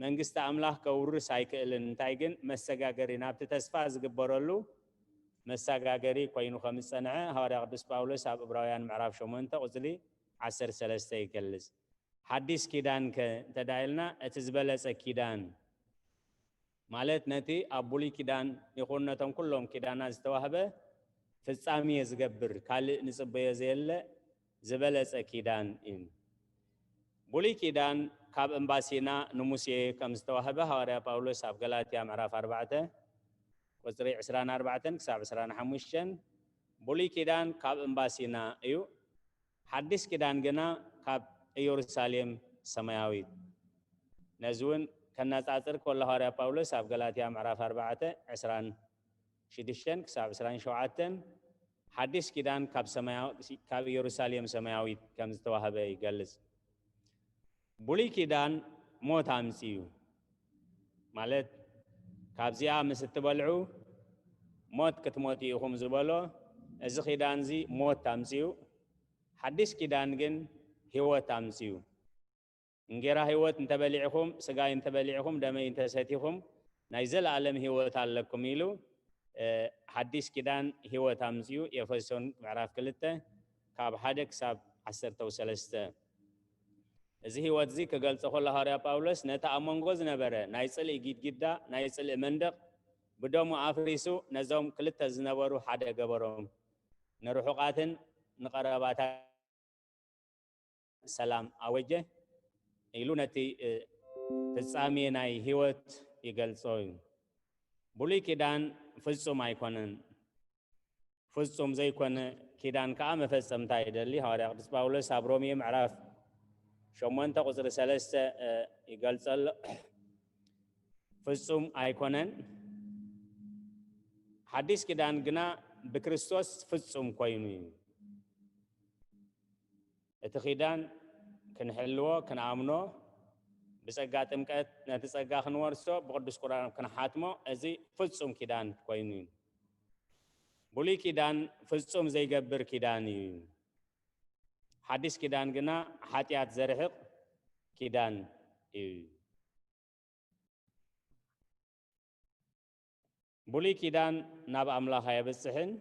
መንግስቲ ኣምላኽ ከውርስ ኣይክእልን። እንታይ ግን መሰጋገሪ ናብቲ ተስፋ ዝግበረሉ መሰጋገሪ ኮይኑ ከም ዝጸንዐ ሃዋርያ ቅዱስ ጳውሎስ ኣብ ዕብራውያን ምዕራፍ ሸሞንተ ቁጽሪ ዓሰርተ ሰለስተ ይገልጽ። ሓዲስ ኪዳን ከ እንተ ደኣ ኢልና፣ እቲ ዝበለጸ ኪዳን ማለት ነቲ ኣብ ብሉይ ኪዳን ይኹን ነቶም ኩሎም ኪዳናት ዝተዋህበ ፍጻሜ ዝገብር፣ ካልእ ንጽበዮ ዘየለ ዝበለጸ ኪዳን እዩ። ብሉይ ኪዳን ካብ እምባ ሲና ንሙሴ ከም ዝተዋህበ ሃዋርያ ጳውሎስ ኣብ ገላትያ ምዕራፍ ኣርባዕተ ቁጽሪ ዕስራን ኣርባዕተን ክሳብ ዕስራን ሓሙሽተን፣ ብሉይ ኪዳን ካብ እምባ ሲና እዩ። ሓዲስ ኪዳን ግና ካብ ኢየሩሳሌም ሰማያዊት። ነዚ እውን ከነጻጽር ከሎ ሃዋርያ ጳውሎስ ኣብ ገላትያ ምዕራፍ ኣርባዕተ ዕስራን ሽዱሽተን ክሳብ ዕስራን ሸውዓተን ሓዲስ ኪዳን ካብ ሰማያዊ-፣ ካብ ኢየሩሳሌም ሰማያዊት ከም ዝተዋህበ ይገልጽ። ብሉይ ኪዳን ሞት ኣምጺኡ፣ ማለት ካብዚኣ ምስ እትበልዑ ሞት ክትሞቱ ኢኹም ዝበሎ፣ እዚ ኪዳን እዚ ሞት ኣምጺኡ። ሓዲስ ኪዳን ግን ህይወት ኣምጺኡ። እንጌራ ህይወት እንተበሊዕኹም፣ ስጋይ እንተበሊዕኹም፣ ደመይ እንተሰቲኹም ናይ ዘለኣለም ህይወት ኣለኩም ኢሉ፣ እ፣ ሓዲስ ኪዳን ህይወት ኣምጺኡ። ኤፌሶን ምዕራፍ ክልተ ካብ ሓደ ክሳብ ዓሰርተ ሰለስተ። እዚ ህይወት እዚ ክገልጾ ከሎ ሃዋርያ ጳውሎስ ነቲ ኣብ መንጎ ዝነበረ ናይ ጽልኢ ጊድጊዳ፣ ናይ ጽልኢ መንደቕ ብደሙ ኣፍሪሱ ነዞም ክልተ ዝነበሩ ሓደ ገበሮም። ንርሑቓትን ንቐረባታት ሰላም ኣወጀ ኢሉ ነቲ፣ እ፣ ፍጻሜ ናይ ህይወት ይገልጾ እዩ። ብሉይ ኪዳን ፍጹም ኣይኮነን። ፍጹም ዘይኮነ ኪዳን ከኣ መፈጸምታ ይደሊ። ሃዋርያ ቅዱስ ጳውሎስ ኣብ ሮሜ ምዕራፍ ሸሞንተ ቁጽሪ ሰለስተ፣ እ፣ ይገልጸሎ። ፍጹም ኣይኮነን። ሓዲስ ኪዳን ግና ብክርስቶስ ፍጹም ኮይኑ እዩ። እቲ ኪዳን ክንሕልዎ፣ ክንኣምኖ፣ ብጸጋ ጥምቀት ነቲ ጸጋ ክንወርሶ፣ ብቅዱስ ቁርባን ክንሓትሞ፣ እዚ ፍጹም ኪዳን ኮይኑ እዩ። ብሉይ ኪዳን ፍጹም ዘይገብር ኪዳን እዩ። ሓዲስ ኪዳን ግና ሓጢኣት ዘርሕቕ ኪዳን እዩ። ብሉይ ኪዳን ናብ ኣምላኽ ኣየብጽሕን፣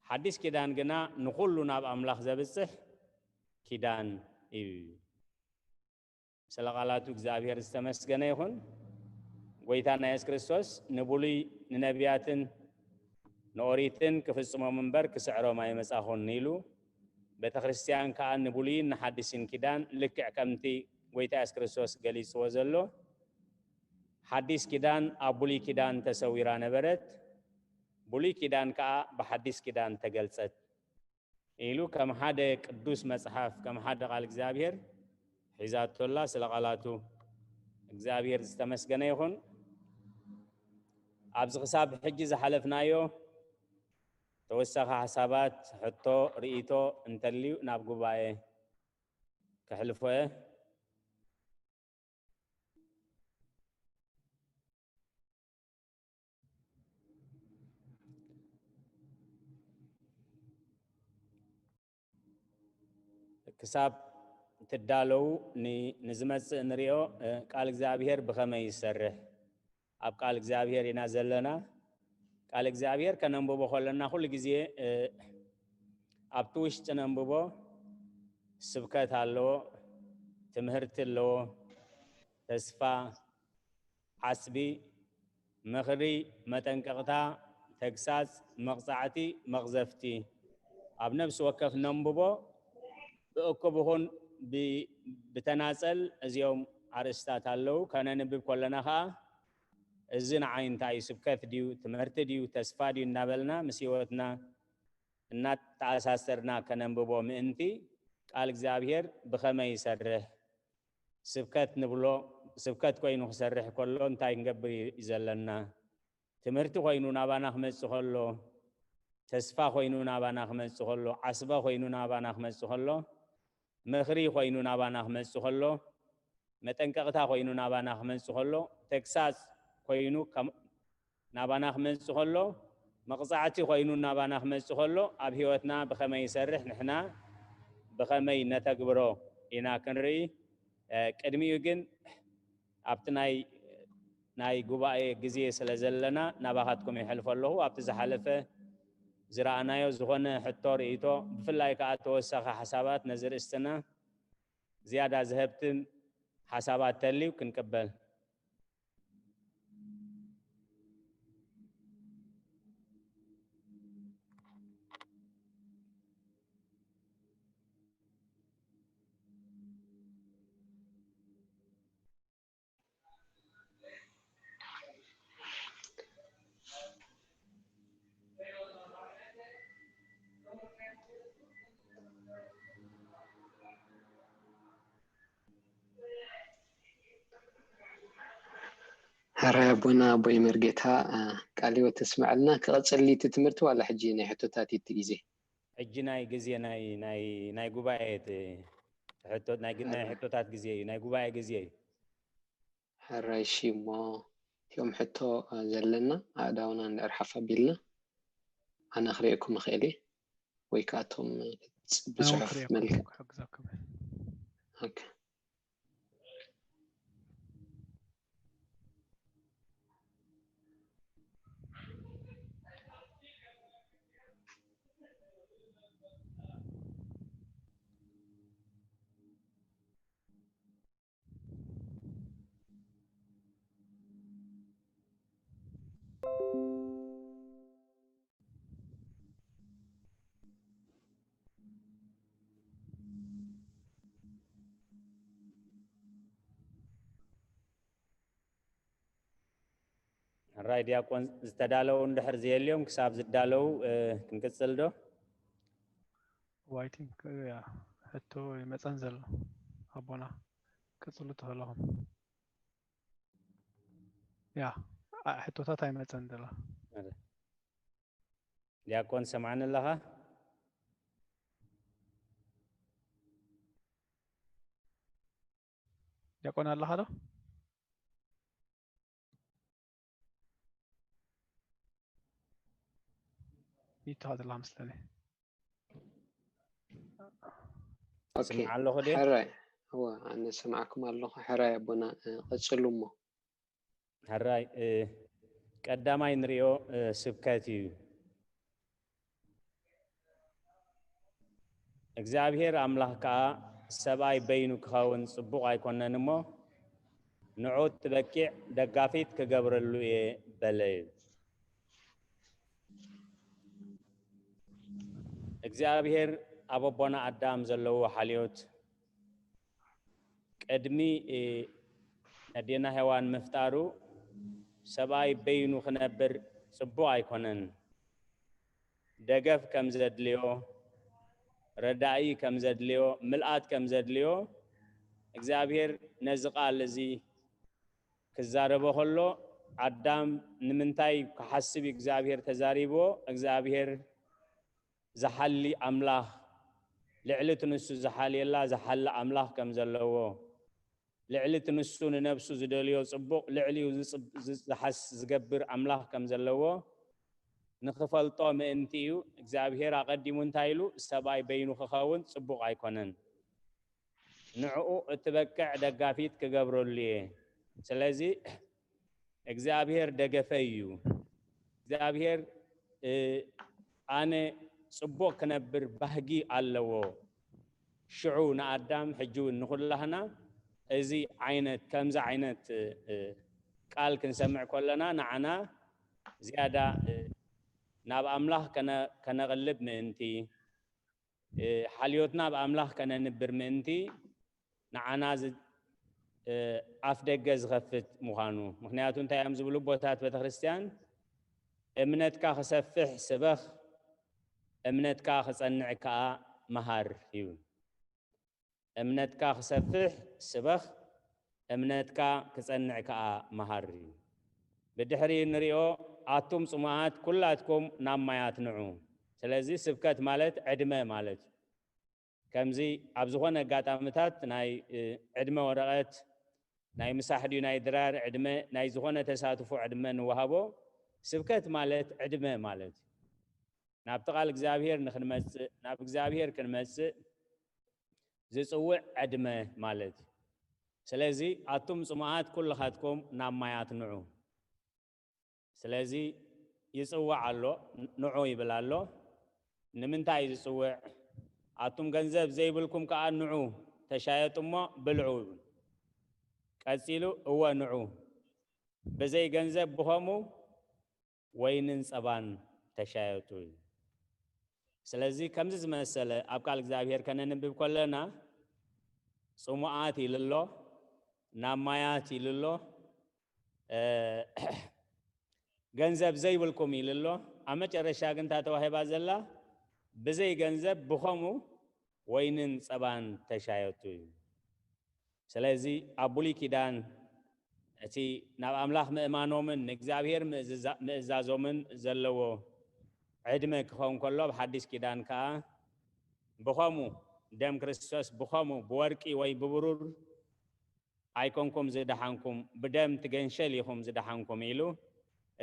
ሓዲስ ኪዳን ግና ንኹሉ ናብ ኣምላኽ ዘብጽሕ ኪዳን እዩ። ስለ ቃላቱ እግዚኣብሔር ዝተመስገነ ይኹን። ጎይታና የሱስ ክርስቶስ ንብሉይ ንነቢያትን ንኦሪትን ክፍጽሞም እምበር ክስዕሮም ኣይመጻኹን ኢሉ፣ ቤተ ክርስቲያን ከኣ ንብሉይን ንሓዲስን ኪዳን ልክዕ ከምቲ ጎይታ የሱስ ክርስቶስ ገሊጽዎ ዘሎ፣ ሓዲስ ኪዳን ኣብ ብሉይ ኪዳን ተሰዊራ ነበረት፣ ብሉይ ኪዳን ከኣ ብሓዲስ ኪዳን ተገልጸት። ኢሉ ከም ሓደ ቅዱስ መጽሓፍ፣ ከም ሓደ ቃል እግዚኣብሔር ሒዛቶላ። ስለ ቃላቱ እግዚኣብሔር ዝተመስገነ ይኹን። ኣብዚ ክሳብ ሕጂ ዝሓለፍናዮ ተወሳኺ ሓሳባት፣ ሕቶ፣ ርእይቶ እንተልዩ ናብ ጉባኤ ከሕልፎ እየ። ክሳብ ትዳለዉ ን-፣ ንዝመጽእ ንሪኦ። እ፣ ቃል እግዚኣብሔር ብኸመይ ይሰርሕ? ኣብ ቃል እግዚኣብሔር ኢና ዘለና። ቃል እግዚኣብሔር ከነንብቦ ከለና ኩሉ ግዜ፣ እ፣ ኣብቲ ውሽጢ ነንብቦ። ስብከት ኣለዎ፣ ትምህርቲ ኣለዎ፣ ተስፋ፣ ዓስቢ፣ ምኽሪ፣ መጠንቀቕታ፣ ተግሳጽ፣ መቕጻዕቲ፣ መቕዘፍቲ። ኣብ ነፍሲ ወከፍ ነንብቦ፣ ብእኩብ ይኹን ብ-፣ ብተናጸል እዚኦም ኣርእስታት ኣለዉ። ከነንብብ ከለና ኸኣ፣ እዚ ንዓይ እንታይ እዩ? ስብከት ድዩ? ትምህርቲ ድዩ? ተስፋ ድዩ? እናበልና ምስ ህይወትና እናተኣሳሰርና ከነንብቦ ምእንቲ፣ ቃል እግዚኣብሔር ብኸመይ ይሰርሕ? ስብከት ንብሎ፣ ስብከት ኮይኑ ክሰርሕ ከሎ እንታይ ክንገብር እዩ ዘለና? ትምህርቲ ኮይኑ ናባና ክመጽእ ከሎ፣ ተስፋ ኮይኑ ናባና ክመጽእ ከሎ፣ ዓስበ ኮይኑ ናባና ክመጽእ ከሎ፣ ምኽሪ ኮይኑ ናባና ክመጽእ ከሎ፣ መጠንቀቕታ ኮይኑ ናባና ክመጽእ ከሎ፣ ተግሳጽ ኮይኑ ከም-፣ ናባና ክመጽእ ከሎ፣ መቕጻዕቲ ኮይኑ ናባና ክመጽእ ከሎ፣ ኣብ ህይወትና ብኸመይ ይሰርሕ፣ ንሕና ብኸመይ ነተግብሮ ኢና ክንርኢ። እ፣ ቅድሚኡ ግን ኣብቲ ናይ፣ ናይ ጉባኤ ግዜ ስለ ዘለና ናባኻትኩም ይሕልፎ ኣለኹ። ኣብቲ ዝሓለፈ ዝረኣናዮ ዝኾነ ሕቶ፣ ርእይቶ፣ ብፍላይ ከኣ ተወሳኺ ሓሳባት ነዚ ርእስትና ዝያዳ ዘሀብትም ሓሳባት ተልዩ ክንቅበል። ሕራይ ኣቦና ኣቦይ መርጌታ፣ እ፣ ቃለ ህይወት ተስምዐልና። ክቕጽል ድዩ እቲ ትምህርቲ ዋላ ሕጂ ናይ ሕቶታት እዩ እቲ ግዜ? ሕጂ ናይ ግዜ ናይ፣ ናይ፣ ናይ ጉባኤ እቲ ሕቶ፣ ናይ ግ-፣ ናይ ሕቶታት ግዜ እዩ፣ ናይ ጉባኤ ግዜ እዩ። ሕራይ እሺ፣ እሞ እቲኦም ሕቶ፣ እ፣ ዘለና ኣእዳውና እንድሕር ሓፍ ኣቢልና ኣነ ክርእየኩም እኽእል እየ፣ ወይ ከኣ እቶም፣ እ፣ ብጽ-፣ ብጽሑፍ መልክዕ። ክሕግዘኩም። ኦኬ። ሕራይ ዲያቆን፣ ዝተዳለዉ እንድሕር ዘየልዮም ክሳብ ዝዳለዉ፣ እ፣ ክንቅጽል ዶ? ዋይቲንግ፣ ያ፣ ሕቶ ይመጸን ዘሎ ኣቦና፣ ቀጽሉ ተኸለኹም። ያ፣ ኣ-፣ ሕቶታት ኣይመጸን ዘሎ። ዲያቆን ሰምዓኒ ኣለኻ? ዲያቆን ኣለኻ ዶ? ይተኻ ዘለኻ መስለኒ። ኦኬ። ስምዓ ኣለኹ ድየ? ሕራይ። እወ፣ ኣነ ሰማዕኩም ኣለኹ። ሕራይ ኣቦና፣ እ፣ ቀጽሉ እሞ። ሕራይ፣ እ፣ ቀዳማይ ንሪኦ፣ እ፣ ስብከት እዩ። እግዚኣብሔር ኣምላኽ ከኣ ሰብኣይ በይኑ ክኸውን ጽቡቕ ኣይኮነን እሞ፣ ንዑ ትበቂዕ ደጋፊት ክገብረሉ እየ በለ እዩ። እግዚኣብሔር ኣብ ኣቦና ኣዳም ዘለዎ ሓልዮት ቅድሚ፣ እ፣ ኣዴና ሄዋን ምፍጣሩ ሰብኣይ በይኑ ክነብር ጽቡቕ ኣይኮነን። ደገፍ ከም ዘድልዮ፣ ረዳኢ ከም ዘድልዮ፣ ምልኣት ከም ዘድልዮ እግዚኣብሔር ነዚ ቃል እዚ ክዛረቦ ከሎ ኣዳም ንምንታይ ክሓስብ እዩ እግዚኣብሔር ተዛሪብዎ? እግዚኣብሔር ዝሓሊ ኣምላኽ፣ ልዕሊ እቲ ንሱ ዝሓልየላ ዝሓሊ ኣምላኽ ከም ዘለዎ፣ ልዕሊ እቲ ንሱ ንነብሱ ዝደልዮ ጽቡቕ ልዕሊኡ ዝጽብ- ዝሓስ ዝገብር ኣምላኽ ከም ዘለዎ ንኽፈልጦ ምእንቲ እዩ። እግዚኣብሔር ኣቐዲሙ እንታይ ኢሉ? ሰብኣይ በይኑ ክኸውን ጽቡቕ ኣይኮነን። ንዕኡ እትበቅዕ ደጋፊት ክገብረሉ እየ። ስለዚ እግዚኣብሔር ደገፈይ እዩ። እግዚኣብሔር ኣነ ጽቡቕ ክነብር ባህጊ ኣለዎ። ሽዑ ንኣዳም ሕጂ እውን ንኹላህና እዚ ዓይነት ከምዚ ዓይነት ቃል ክንሰምዕ ከለና ንዓና ዝያዳ ናብ ኣምላኽ ከነቕልብ ምእንቲ ሓልዮትና ብኣምላኽ ከነንብር ምእንቲ ንዓና ኣፍ ደገ ዝኸፍት ምዃኑ። ምኽንያቱ እንታይ እዮም ዝብሉ ኣቦታት ቤተክርስትያን? እምነትካ ክሰፍሕ ስበኽ፣ እምነትካ ክጸንዕ ከኣ መሃር ይብል። እምነትካ ክሰፍሕ ስበኽ፣ እምነትካ ክጸንዕ ከኣ መሃር እዩ። ብድሕሪ ንሪኦ ኣቱም ጽሙኣት ኩላትኩም ናብ ማያት ንዑ። ስለዚ ስብከት ማለት ዕድመ ማለት እዩ። ከምዚ ኣብ ዝኾነ ኣጋጣሚታት ናይ ዕድመ ወረቐት ናይ ምሳሕ ድዩ ናይ ድራር ዕድመ ናይ ዝኾነ ተሳትፎ ዕድመ ንወሃቦ። ስብከት ማለት ዕድመ ማለት እዩ። ናብቲ ቃል እግዚኣብሔር ንክንመጽእ ናብ እግዚኣብሔር ክንመጽእ ዝጽውዕ ዕድመ ማለት እዩ። ስለዚ ኣቱም ጽሙኣት ኩልኻትኩም ናብ ማያት ንዑ። ስለዚ ይጽውዕ ኣሎ፣ ንዑ ይብል ኣሎ። ንምንታይ እዩ ዝጽውዕ? ኣቱም ገንዘብ ዘይብልኩም ከኣ ንዑ ተሻየጡ እሞ ብልዑ ይብል። ቀጺሉ እወ ንዑ ብዘይ ገንዘብ ብኸሙ ወይንን ጸባን ተሻየጡ እዩ። ስለዚ ከምዚ ዝመሰለ ኣብ ቃል እግዚኣብሔር ከነንብብ ከለና ጽሙኣት ኢሉ ኣሎ፣ ናብ ማያት ኢሉ ኣሎ፣ ገንዘብ ዘይብልኩም ኢሉ ኣሎ። ኣብ መጨረሻ ግን እታ ተዋሂባ ዘላ ብዘይ ገንዘብ ብኸሙ ወይንን ጸባን ተሻየቱ እዩ። ስለዚ ኣብ ብሉይ ኪዳን እቲ ናብ ኣምላኽ ምእማኖምን ንእግዚኣብሔር ምእዛዞምን ዘለዎ ዕድመ ክኸውን ከሎ ኣብ ሓዲስ ኪዳን ከኣ ብኸሙ ደም ክርስቶስ ብኸሙ ብወርቂ ወይ ብብሩር ኣይኮንኩም ዝደሓንኩም ብደም ትገንሸል ኢኹም ዝደሓንኩም ኢሉ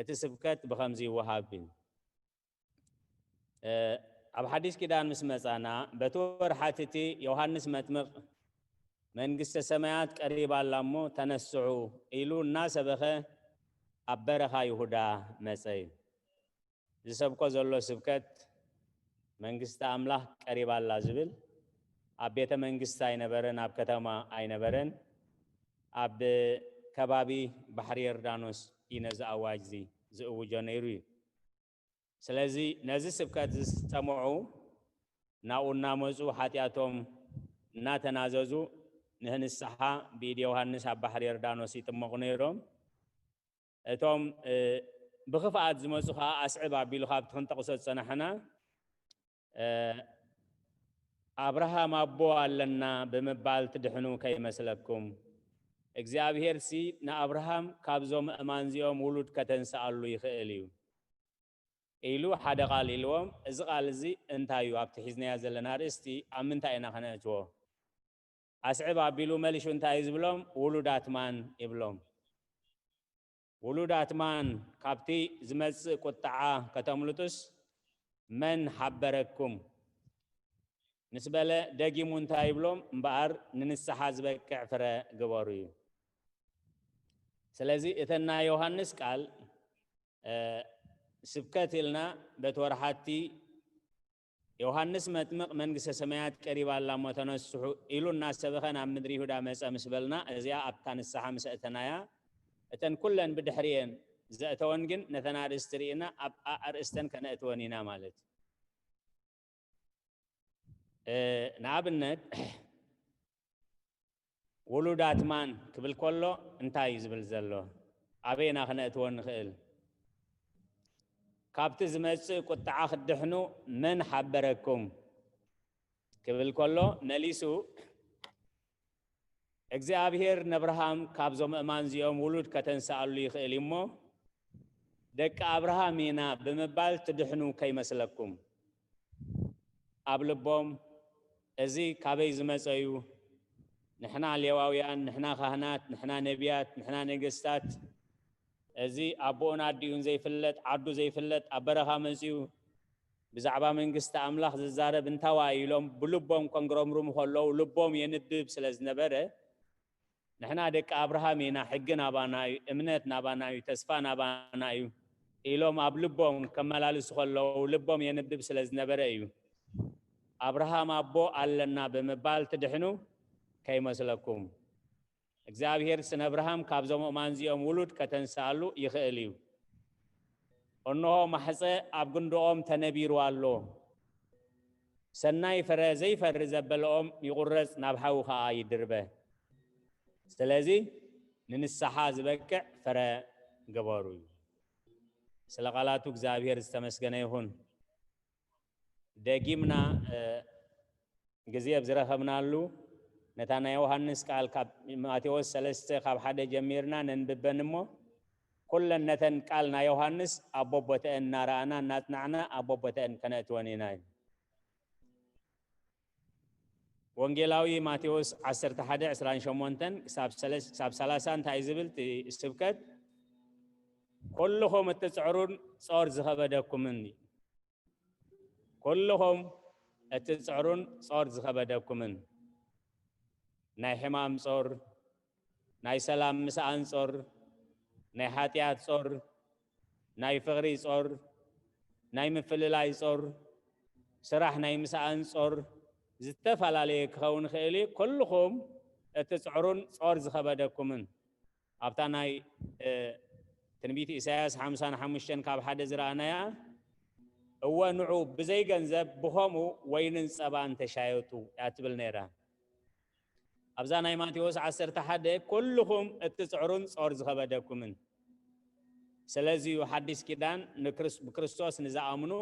እቲ ስብከት ብኸምዚ ይወሃብ እዩ። ኣብ ሓዲስ ኪዳን ምስ መጻና በቲ ወርሓት እቲ ዮሃንስ መጥምቕ መንግስተ ሰማያት ቀሪባ ኣላ እሞ ተነስዑ ኢሉ እናሰበኸ ኣብ በረኻ ይሁዳ መጸ እዩ። ዝሰብኮ ዘሎ ስብከት መንግስቲ ኣምላኽ ቀሪባ ኣላ ዝብል ኣብ ቤተ መንግስቲ ኣይነበረን፣ ኣብ ከተማ ኣይነበረን፣ ኣብ ከባቢ ባሕሪ ዮርዳኖስ እዩ ነዚ ኣዋጅ እዚ ዝእውጆ ነይሩ እዩ። ስለዚ ነዚ ስብከት ዝሰምዑ ናብኡ እናመፁ ሓጢኣቶም እናተናዘዙ ንንስሓ ብኢድ ዮሃንስ ኣብ ባሕሪ ዮርዳኖስ ይጥመቑ ነይሮም። እቶም ብኽፍኣት ዝመፁ ከዓ ኣስዕብ ኣቢሉ ካብቲ ክንጠቕሶ ዝፀናሕና ኣብርሃም ኣቦ ኣለና ብምባል ትድሕኑ ከይመስለኩም። እግዚኣብሄርሲ ንኣብርሃም ካብዞም ኣእማን እዚኦም ውሉድ ከተንስኣሉ ይኽእል እዩ ኢሉ ሓደ ቃል ኢልዎም። እዚ ቃል እዚ እንታይ እዩ? ኣብቲ ሒዝናያ ዘለና ኣርእስቲ ኣብ ምንታይ ኢና ከነእትዎ? ኣስዕብ ኣቢሉ መሊሹ እንታይ እዩ ዝብሎም? ውሉዳት ማን ይብሎም። ውሉዳት ማን ካብቲ ዝመጽእ ቁጥዓ ከተምልጡስ መን ሓበረኩም? ምስ በለ ደጊሙ እንታይ ይብሎም? እምበኣር ንንስሓ ዝበቅዕ ፍረ ግበሩ እዩ። ስለዚ እተን ናይ ዮሃንስ ቃል ስብከት ኢልና በቲ ወርሓቲ ዮሃንስ መጥምቕ መንግስተ ሰማያት ቀሪባ ኣላ እሞ ተነስሑ ኢሉ እናሰበኸ ናብ ምድሪ ይሁዳ መጸ ምስ በልና፣ እዚኣ ኣብታ ንስሓ ምስ ኣእተናያ፣ እተን ኩለን ብድሕሪኤን ዘእተወን ግን ነተን ኣርእስቲ ርኢና ኣብ ኣርእስተን ከነእትወን ኢና ማለት እዩ። ንኣብነት ውሉዳት ማን ክብል ከሎ እንታይ እዩ ዝብል ዘሎ? ኣበይና ክነእትዎ ንኽእል? ካብቲ ዝመጽእ ቁጥዓ ክትድሕኑ መን ሓበረኩም? ክብል ከሎ መሊሱ እግዚኣብሔር ነብርሃም ካብዞም እማን እዚኦም ውሉድ ከተንስኣሉ ይኽእል እዩ እሞ ደቂ ኣብርሃም ኢና ብምባል ትድሕኑ ከይመስለኩም። ኣብ ልቦም እዚ ካበይ ዝመጸ እዩ? ንሕና ሌዋውያን፣ ንሕና ካህናት፣ ንሕና ነቢያት፣ ንሕና ነገስታት፣ እዚ ኣቦኡን ኣዲኡን ዘይፍለጥ፣ ዓዱ ዘይፍለጥ፣ ኣብ በረኻ መጺኡ ብዛዕባ መንግስቲ ኣምላኽ ዝዛረብ እንታዋ እዩ ኢሎም ብልቦም ከንግረምርሙ ከለዉ ልቦም የንብብ ስለ ዝነበረ ንሕና ደቂ ኣብርሃም ኢና፣ ሕጊ ናባና እዩ፣ እምነት ናባና እዩ፣ ተስፋ ናባና እዩ ኢሎም ኣብ ልቦም ከመላልሱ ከለዉ ልቦም የንብብ ስለ ዝነበረ እዩ። ኣብርሃም ኣቦ ኣለና ብምባል ትድሕኑ ከይመስለኩም። እግዚኣብሔር ስነ ኣብርሃም ካብዞም እማን እዚኦም ውሉድ ከተንስኣሉ ይኽእል እዩ። እንሆ ማሕፀ ኣብ ግንድኦም ተነቢሩ ኣሎ። ሰናይ ፍረ ዘይፈሪ ዘበለኦም ይቑረፅ፣ ናብ ሓዊ ኸዓ ይድርበ። ስለዚ ንንስሓ ዝበቅዕ ፍረ ግበሩ እዩ። ስለ ቃላቱ እግዚኣብሔር ዝተመስገነ ይኹን። ደጊምና ግዜ ኣብ ዝረኸብናሉ ነታ ናይ ዮሃንስ ቃል ካብ ማቴዎስ ሰለስተ ካብ ሓደ ጀሚርና ነንብበን እሞ ኩለን ነተን ቃል ናይ ዮሃንስ ኣብ ቦቦተአን እናረኣና እናጽናዕና ኣብ ቦቦተአን ከነእትወን ኢና እዩ። ወንጌላዊ ማቴዎስ ዓሰርተ ሓደ ዕስራን ሸሞንተን ክሳብ ሰላሳ እንታይ ዝብል እቲ ስብከት? ኩልኹም እትጽዕሩን ጾር ዝኸበደኩምን ኩልኹም እትጽዕሩን ጾር ዝኸበደኩምን ናይ ሕማም ጾር፣ ናይ ሰላም ምስኣን ጾር፣ ናይ ሓጢኣት ጾር፣ ናይ ፍቕሪ ጾር፣ ናይ ምፍልላይ ጾር፣ ስራሕ ናይ ምስኣን ጾር ዝተፈላለየ ክኸውን ይኽእል እዩ። ኩልኹም እትጽዕሩን ጾር ዝኸበደኩምን ኣብታ ናይ ትንቢት ኢሳያስ ሓምሳን ሓሙሽተን ካብ ሓደ ዝረኣናያ እወ ንዑ ብዘይ ገንዘብ ብኸምኡ ወይንን ጸባን ተሻየጡ እያ ትብል ነይራ። ኣብዛ ናይ ማቴዎስ ዓሰርተ ሓደ ኩልኹም እትጽዕሩን ጾር ዝኸበደኩምን ስለዚ እዩ ሓዲስ ኪዳን ብክርስቶስ ንዝኣምኑ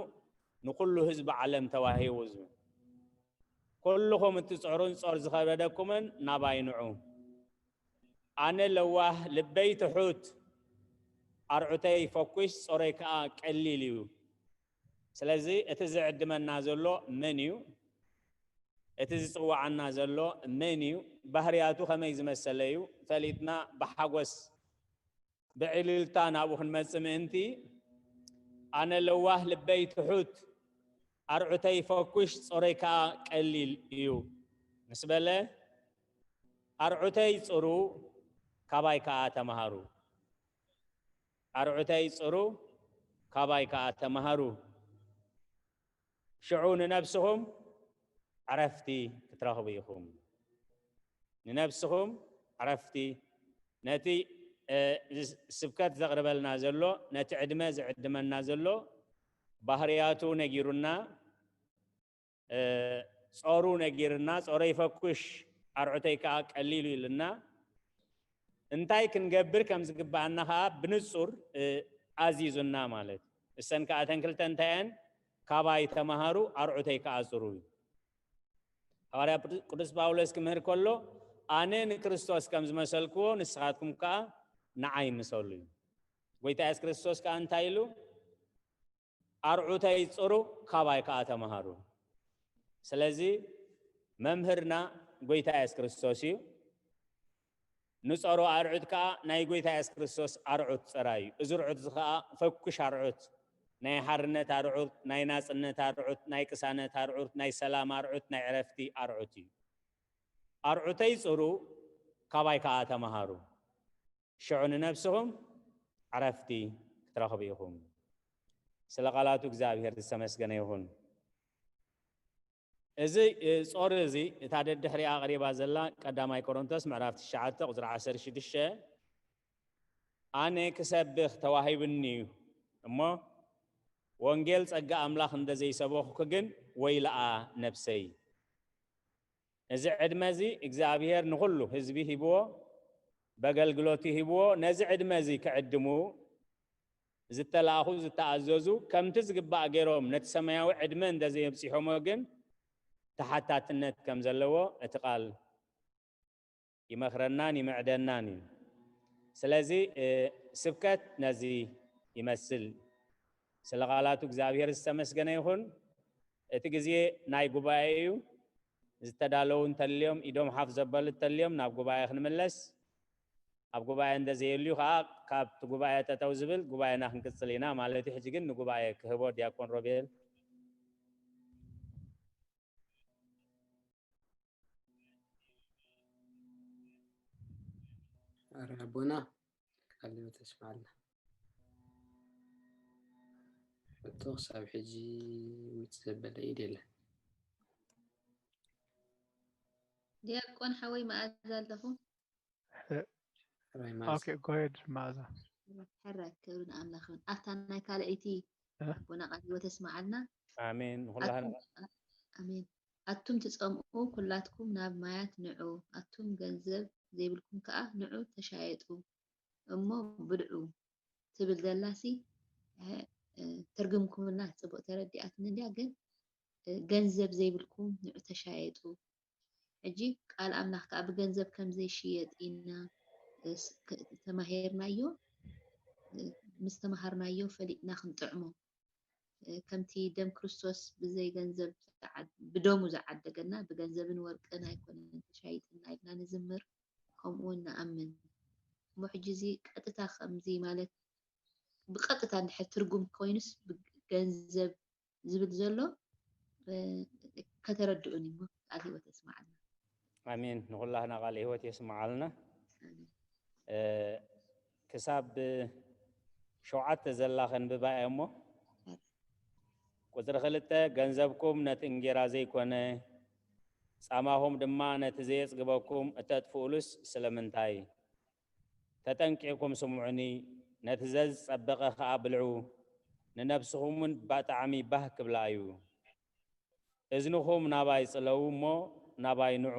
ንኩሉ ህዝቢ ዓለም ተዋሂቡ ዝብል። ኩልኹም እትጽዕሩን ጾር ዝኸበደኩምን ናባይ ንዑ። ኣነ ለዋህ ልበይ ትሑት ኣርዑተይ ፈኩሽ ጾረይ ከኣ ቀሊል እዩ። ስለዚ እቲ ዝዕድመና ዘሎ መን እዩ? እቲ ዝጽውዓና ዘሎ መን እዩ? ባህርያቱ ከመይ ዝመሰለ እዩ? ፈሊጥና ብሓጎስ ብዕልልታ ናብኡ ክንመጽእ ምእንቲ ኣነ ለዋህ ልበይ ትሑት ኣርዑተይ ፈኩሽ ጾረይ ከኣ ቀሊል እዩ ምስ በለ ኣርዑተይ ጽሩ ካባይ ከኣ ተማሃሩ። ኣርዑተይ ጽሩ ካባይ ከኣ ተማሃሩ። ሽዑ ንነብስኹም ዕረፍቲ ክትረኽቡ ኢኹም። ንነብስኹም ዕረፍቲ ነቲ ስብከት ዘቕርበልና ዘሎ ነቲ ዕድመ ዝዕድመና ዘሎ ባህርያቱ ነጊሩና ጾሩ ነጊርና ጾረይ ፈኩሽ ኣርዑተይ ከኣ ቀሊሉ ኢልና እንታይ ክንገብር ከም ዝግባኣና ከኣ ብንጹር ኣዚዙና ማለት እዩ። እሰን ከኣ እተን ክልተ እንታይ እየን? ካባይ ተማሃሩ ኣርዑተይ ከኣ ጽሩ እዩ። ሃዋርያ ቅዱስ ጳውሎስ ክምህር ከሎ ኣነ ንክርስቶስ ከም ዝመሰልክዎ ንስኻትኩም ከኣ ንዓይ ምሰሉ እዩ። ጎይታ የሱስ ክርስቶስ ከኣ እንታይ ኢሉ? ኣርዑተይ ጽሩ ካባይ ከኣ ተማሃሩ። ስለዚ መምህርና ጎይታ የሱስ ክርስቶስ እዩ። ንጸሮ ኣርዑት ከኣ ናይ ጎይታ የሱስ ክርስቶስ ኣርዑት ጸራይ እዩ። እዚ ርዑት እዚ ከኣ ፈኩሽ ኣርዑት ናይ ሓርነት ኣርዑት፣ ናይ ናጽነት ኣርዑት፣ ናይ ቅሳነት ኣርዑት፣ ናይ ሰላም ኣርዑት፣ ናይ ዕረፍቲ ኣርዑት እዩ። ኣርዑተይ ጽሩ ካባይ ከኣ ተማሃሩ። ሽዑ ንነብስኹም ዕረፍቲ ክትረኽቡ ኢኹም። ስለ ቃላቱ እግዚኣብሔር ዝተመስገነ ይኹን። እዚ ጾር እዚ እታ ደድሕሪኣ ቀሪባ ዘላ ቀዳማይ ቆሮንቶስ ምዕራፍ ትሽዓተ ቁጽሪ ዓሰርተ ሽዱሽተ ኣነ ክሰብኽ ተዋሂብኒ እዩ እሞ ወንጌል ጸጋ ኣምላኽ እንደ ዘይሰበኹኩ ግን ወይለኣ ነብሰይ። እዚ ዕድመ እዚ እግዚኣብሔር ንኹሉ ህዝቢ ሂብዎ፣ በገልግሎቱ ሂብዎ። ነዚ ዕድመ እዚ ክዕድሙ ዝተላእኹ ዝተኣዘዙ ከምቲ ዝግባእ ገይሮም ነቲ ሰማያዊ ዕድመ እንደዘየብጺሖሞ ግን ተሓታትነት ከም ዘለዎ እቲ ቃል ይመኽረናን ይምዕደናን እዩ። ስለዚ ስብከት ነዚ ይመስል። ስለ ቃላቱ እግዚኣብሔር ዝተመስገነ ይኹን። እቲ ግዜ ናይ ጉባኤ እዩ። ዝተዳለዉ እንተልዮም፣ ኢዶም ሓፍ ዘበሉ እንተልዮም ናብ ጉባኤ ክንምለስ። ኣብ ጉባኤ እንተዘየልዩ ከዓ ካብቲ ጉባኤ ጠጠው ዝብል ጉባኤና ክንቅፅል ኢና ማለት እዩ። ሕጂ ግን ንጉባኤ ክህቦ ዲያቆን ሮቤል። ኣረ ኣቦና ቃል ህይወት የስምዓልና። ሕቶ ክሳብ ሕጂ ውፅ ዘበለ ኢድ የለን። ዲያቆን ሓወይ መኣዛ ኣለኹ። ራይ ማዝ Okay, go ahead, መኣዛ። ሕራይ ክብሪ ንኣምላኽ ይኹን። ኣብታ ናይ ካልኣይቲ እ? ኣቦና ቃል ህይወት የስምዓልና። ኣሜን። ንኹላህና ኣቱም- ኣሜን። ኣቱም ትጸምኡ ኩላትኩም ናብ ማያት ንዑ፣ ኣቱም ገንዘብ ዘይብልኩም ከኣ ንዑ ተሻየጡ እሞ ብልዑ ትብል ዘላሲ እ፣ እ፣ ተርጉምኩምልና ጽቡቕ ተረዲኣትኒ እንድያ፣ ግን እ፣ ገንዘብ ዘይብልኩም ንዑ ተሻየጡ። ሕጂ ቃል ኣምላኽ ከኣ ብገንዘብ ከም ዘይሽየጥ ኢና እ፣ ስ- ከ- ተማሂርናዮ። እ፣ ምስ ተማሃርናዮ ፈሊጥና ክንጥዕሞ እ፣ ከምቲ ደም ክርስቶስ ብዘይ ገንዘብ ዝዓድ- ብደሙ ዝዓደገና ብገንዘብን ወርቅን ኣይኮነን ተሻይጥና ኢልና ንዝምር፣ ከምኡ እውን ንኣምን። እሞ ሕጂ እዚ ቀጥታ ከምዚ ማለት ብቀጥታ እንድሕር ትርጉም ኮይኑስ ብገንዘብ ዝብል ዘሎ እ፣ ከተረድኡን እሞ ቃል ህይወት የስምዓልና። ኣሜን። ንኹላህና ቃል ህይወት የስምዓልና። ኣሜን። እ፣ ክሳብ ሸውዓተ ዘላ ከንብባ እየ እሞ፣ ቁፅሪ ክልተ፣ ገንዘብኩም ነቲ እንጌራ ዘይኮነ፣ ፃማኹም ድማ ነቲ ዘየፅግበኩም እተጥፍኡሉስ ስለምንታይ? ተጠንቂቕኩም ስምዑኒ፣ ነቲ ዘዝፀበቐ ኸዓ ብልዑ፣ ንነብስኹም እውን ብጣዕሚ ባህ ክብላ እዩ። እዝንኹም ናባይ ጽለዉ እሞ ናባይ ንዑ፣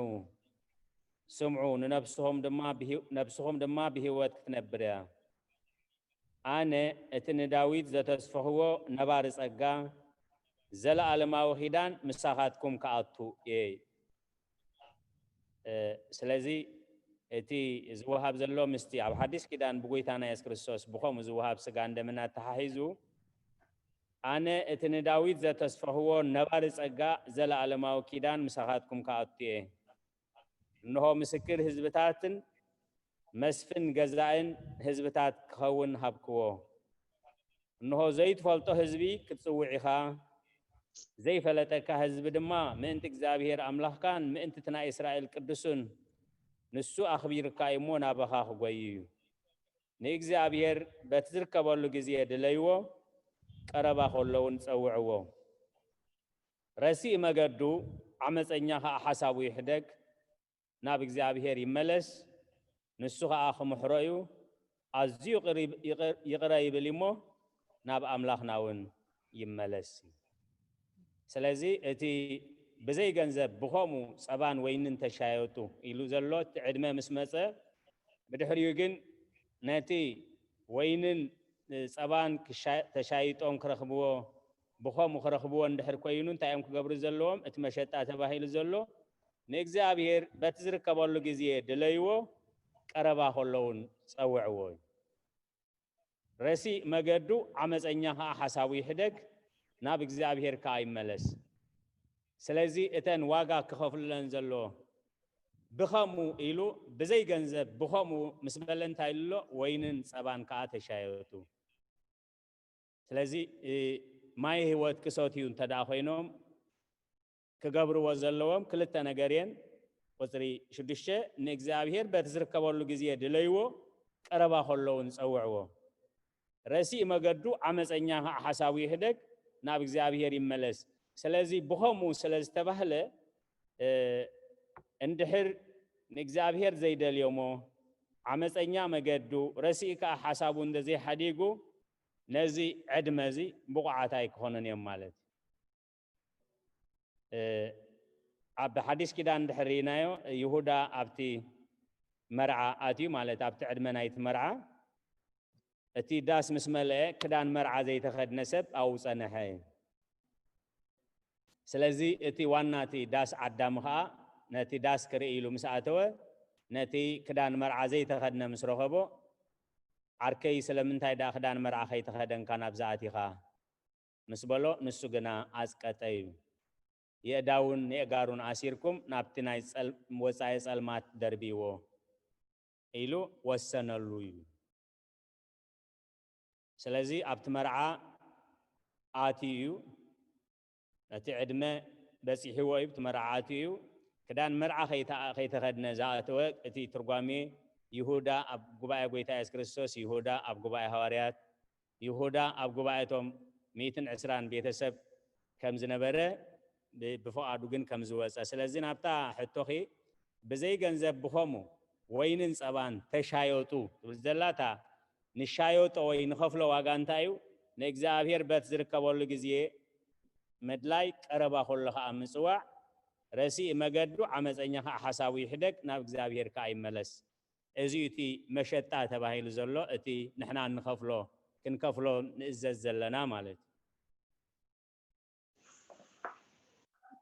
ስምዑ፣ ንነብስኹም ድማ ብሂ- ነብስኹም ድማ ብህይወት ክትነብር እያ። ኣነ እቲ ንዳዊት ዘተስፈኽዎ ነባሪ ጸጋ፣ ዘለኣለማዊ ኺዳን ምሳኻትኩም ክኣቱ እየ። እ፣ ስለዚ እቲ ዝወሃብ ዘሎ ምስቲ ኣብ ሓዲስ ኪዳን ብጎይታና የሱስ ክርስቶስ ብኸምኡ ዝወሃብ ስጋን ደምን ኣተሓሒዙ፣ ኣነ እቲ ንዳዊት ዘተስፈኽዎ ነባሪ ጸጋ ዘለኣለማዊ ኪዳን ምሳኻትኩም ክኣቱ እየ። እንሆ ምስክር ህዝብታትን መስፍን ገዛእን ህዝብታት ክኸውን ሃብክዎ። እንሆ ዘይትፈልጦ ህዝቢ ክትጽውዕ ኢኻ፣ ዘይፈለጠካ ህዝቢ ድማ ምእንቲ እግዚኣብሔር ኣምላኽካን ምእንቲ እቲ ናይ እስራኤል ቅዱስን ንሱ ኣኽቢርካ እዩ እሞ ናባኻ ክጎይ እዩ። ንእግዚኣብሔር በቲ ዝርከበሉ ግዜ ድለይዎ፣ ቀረባ ከሎ እውን ጸውዕዎ። ረሲእ መገዱ ዓመፀኛ ኸዓ ሓሳቡ ይሕደግ፣ ናብ እግዚኣብሔር ይመለስ፣ ንሱ ኸዓ ክምሕሮ እዩ። ኣዝዩ ቅሪብ- ይቕር- ይቕረ ይብል እሞ ናብ ኣምላኽና እውን ይመለስ። ስለዚ እቲ ብዘይ ገንዘብ ብኸምኡ ጸባን ወይንን ተሻየጡ ኢሉ ዘሎ እቲ ዕድመ ምስ መጸ፣ ብድሕሪኡ ግን ነቲ ወይንን ጸባን ክሻ- ተሻይጦም ክረኽብዎ ብኸምኡ ክረኽብዎ እንድሕር ኮይኑ እንታይ እዮም ክገብሩ ዘለዎም? እቲ መሸጣ ተባሂሉ ዘሎ ንእግዚኣብሔር በቲ ዝርከበሉ ግዜ ድለይዎ፣ ቀረባ ከሎ እውን ጸውዕዎ እዩ። ረሲእ መገዱ ዓመፀኛ ኸዓ ሓሳቡ ይሕደግ፣ ናብ እግዚኣብሔር ከኣ ይመለስ። ስለዚ እተን ዋጋ ክኸፍሉለን ዘለዎ ብኸምኡ ኢሉ ብዘይ ገንዘብ ብኸምኡ ምስ በለ እንታይ ኢሉ ኣሎ? ወይንን ጸባን ከኣ ተሻየጡ። ስለዚ ማይ ህይወት ክሰትዩ እንተ ደኣ ኮይኖም ክገብርዎ ዘለዎም ክልተ ነገር እየን። ቁፅሪ ሽዱሽተ ንእግዚኣብሔር በቲ ዝርከበሉ ግዜ ድለይዎ፣ ቀረባ ከሎ እውን ጸውዕዎ። ረሲእ መገዱ ዓመፀኛ ከዓ ሓሳቡ ይህደግ፣ ናብ እግዚኣብሔር ይመለስ። ስለዚ ብኸምኡ ስለ ዝተባህለ እንድሕር ንእግዚኣብሔር ዘይደልዮሞ ዓመፀኛ መገዱ ረሲእ ከዓ ሓሳቡ እንደዘይሓዲጉ ነዚ ዕድመ እዚ ብቑዓት ኣይክኾኑን እዮም ማለት እዩ። ኣብ ሓዲሽ ኪዳን እንድሕር ርኢናዮ ይሁዳ ኣብቲ መርዓ ኣትዩ ማለት ኣብቲ ዕድመ ናይቲ መርዓ እቲ ዳስ ምስ መልአ ክዳን መርዓ ዘይተኸድነ ሰብ ኣብኡ ጸነሐ። ስለዚ እቲ ዋና እቲ ዳስ ዓዳሚ ኸኣ ነቲ ዳስ ክርኢ ኢሉ ምስ ኣተወ፣ ነቲ ክዳን መርዓ ዘይተኸድነ ምስ ረኸቦ፣ "ዓርከይ፣ ስለምንታይ ደኣ ክዳን መርዓ ከይተኸደንካ ናብዚ ኣቲኻ?" ምስ በሎ፣ ንሱ ግና ኣጽቀጠ እዩ። የእዳውን የእጋሩን ኣሲርኩም ናብቲ ናይ ጸል-፣ ወጻኢ ጸልማት ደርብይዎ ኢሉ ወሰነሉ እዩ። ስለዚ ኣብቲ መርዓ ኣትዩ እዩ። ነቲ ዕድመ በጺሕዎ እዩ፣ ብቲ መርዓ ኣትዩ እዩ። ክዳን መርዓ ከይተ-፣ ከይተኸድነ ዝኣተወ፣ እቲ ትርጓሜ ይሁዳ ኣብ ጉባኤ ጎይታ የሱስ ክርስቶስ፣ ይሁዳ ኣብ ጉባኤ ሃዋርያት፣ ይሁዳ ኣብ ጉባኤ እቶም ሚእትን ዕስራን ቤተሰብ ከም ዝነበረ፣ ብ-፣ ብፍቓዱ ግን ከም ዝወጸ። ስለዚ ናብታ ሕቶኺ፣ ብዘይ ገንዘብ ብኸሙ ወይንን ጸባን ተሻየጡ ትብል ዘላ፣ እታ ንሻየጦ ወይ ንኸፍሎ ዋጋ እንታይ እዩ? ንእግዚኣብሔር በት ዝርከበሉ ግዜ ምድላይ፣ ቀረባ ኩሉ ኸኣ ምጽዋዕ፣ ረሲእ መገዱ፣ ዓመፀኛ ኸዓ ሓሳቡ ይሕደግ፣ ናብ እግዚኣብሔር ከኣ ይመለስ። እዚ እዩ እቲ መሸጣ ተባሂሉ ዘሎ፣ እቲ ንሕና እንኸፍሎ፣ ክንከፍሎ ንእዘዝ ዘለና ማለት እዩ።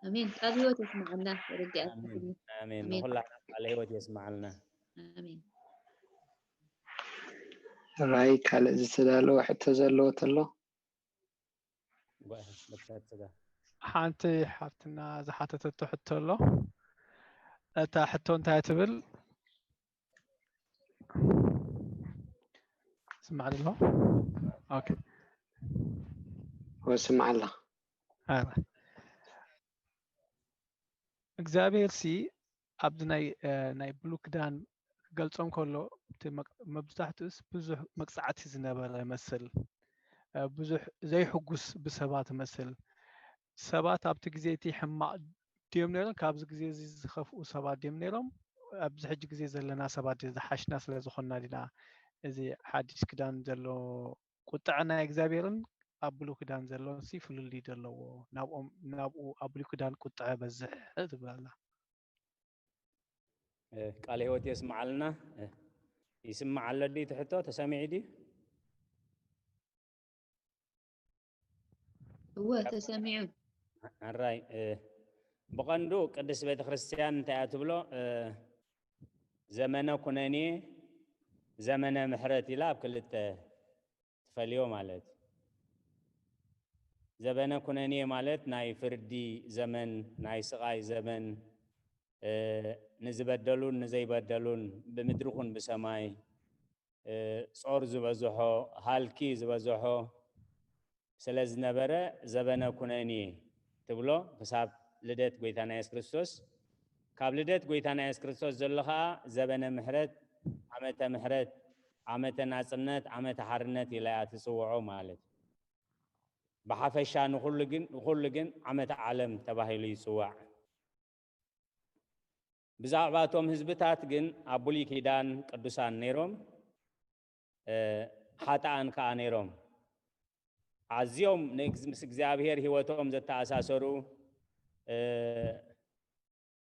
ኣሜን። ቃል ህይወት የስምዓልና። ርድኣት ኣሜን። ይኹን። ኣሜን። ኣሜን። ንኹላትና ቃል ህይወት የስምዓልና። ኣሜን። ራይ ካልእ ዝተዳለወ ሕቶ ዘለዎ ተሎ? ጓ-፣ ዶክተር ስጋ። ሓንቲ ሓፍትና ዝሓተተቶ ሕቶ ኣሎ። እታ ሕቶ እንታይ ትብል? ስማዕ ኣሎ። ኦኬ። ወስምዓ ኣለኻ። ኣረ። እግዚኣብሔር ሲ ኣብዚ ናይ፣ እ፣ ናይ ብሉይ ኪዳን ክገልጾም ከሎ፣ እቲ መቅ-፣ መብዛሕትኡስ ብዙሕ መቅጻዕቲ ዝነበረ ይመስል። እ፣ ብዙሕ ዘይሕጉስ ብሰባት ይመስል። ሰባት ኣብቲ ግዜ እቲ ሕማቕ ድዮም ነይሮም? ካብዚ ግዜ እዚ ዝኸፍኡ ሰባት ድዮም ነይሮም? ኣብዚ ሕጂ ግዜ ዘለና ሰባት ድዩ ዝሓሽና ስለ ዝኾንና ዲና? እዚ ሓዲስ ኪዳን ዘሎ ቁጥዐ ናይ እግዚኣብሔርን ኣብ ብሉይ ኪዳን ዘሎን ሲ ፍልልይ ዶ ኣለዎ? ናብኦም፣ ናብኡ ኣብ ብሉይ ኪዳን ቁጥዐ በዝሕ ትብል ኣላ። እ፣ ቃለ ህይወት የስምዓልና። እ፣ ይስማዕ ኣሎ ድዩ እቲ ሕቶ? ተሰሚዑ ድዩ? እወ፣ ተሰሚዑ። ኣራይ፣ እ፣ ብቐንዱ ቅድስት ቤተ ክርስቲያን እንታይ እያ ትብሎ? እ፣ ዘመነ ኩነኔ፣ ዘመነ ምሕረት ኢላ ኣብ ክልተ ትፈልዮ ማለት እዩ። ዘበነ ኩነኔ ማለት ናይ ፍርዲ ዘመን፣ ናይ ስቓይ ዘመን፣ እ፣ ንዝበደሉን ንዘይበደሉን ብምድሪ ኹን ብሰማይ፣ እ፣ ጾር ዝበዝሖ፣ ሃልኪ ዝበዝሖ ስለ ዝነበረ ዘበነ ኩነኔ ትብሎ ክሳብ ልደት ጎይታና የሱስ ክርስቶስ። ካብ ልደት ጎይታና የሱስ ክርስቶስ ዘሎ ኸኣ ዘበነ ምሕረት፣ ዓመተ ምሕረት፣ ዓመተ ናጽነት፣ ዓመተ ሓርነት ኢላ እያ ትጽውዖ ማለት እዩ። ብሓፈሻ ንኹሉ ግን፣ ንኹሉ ግን ዓመተ ዓለም ተባሂሉ ይጽዋዕ። ብዛዕባ እቶም ህዝብታት ግን ኣብ ብሉይ ኪዳን ቅዱሳን ነይሮም፣ እ፣ ሓጥኣን ከኣ ነይሮም። ኣዝዮም ንእግዝ-፣ ምስ እግዚኣብሔር ህይወቶም ዘተኣሳሰሩ፣ እ፣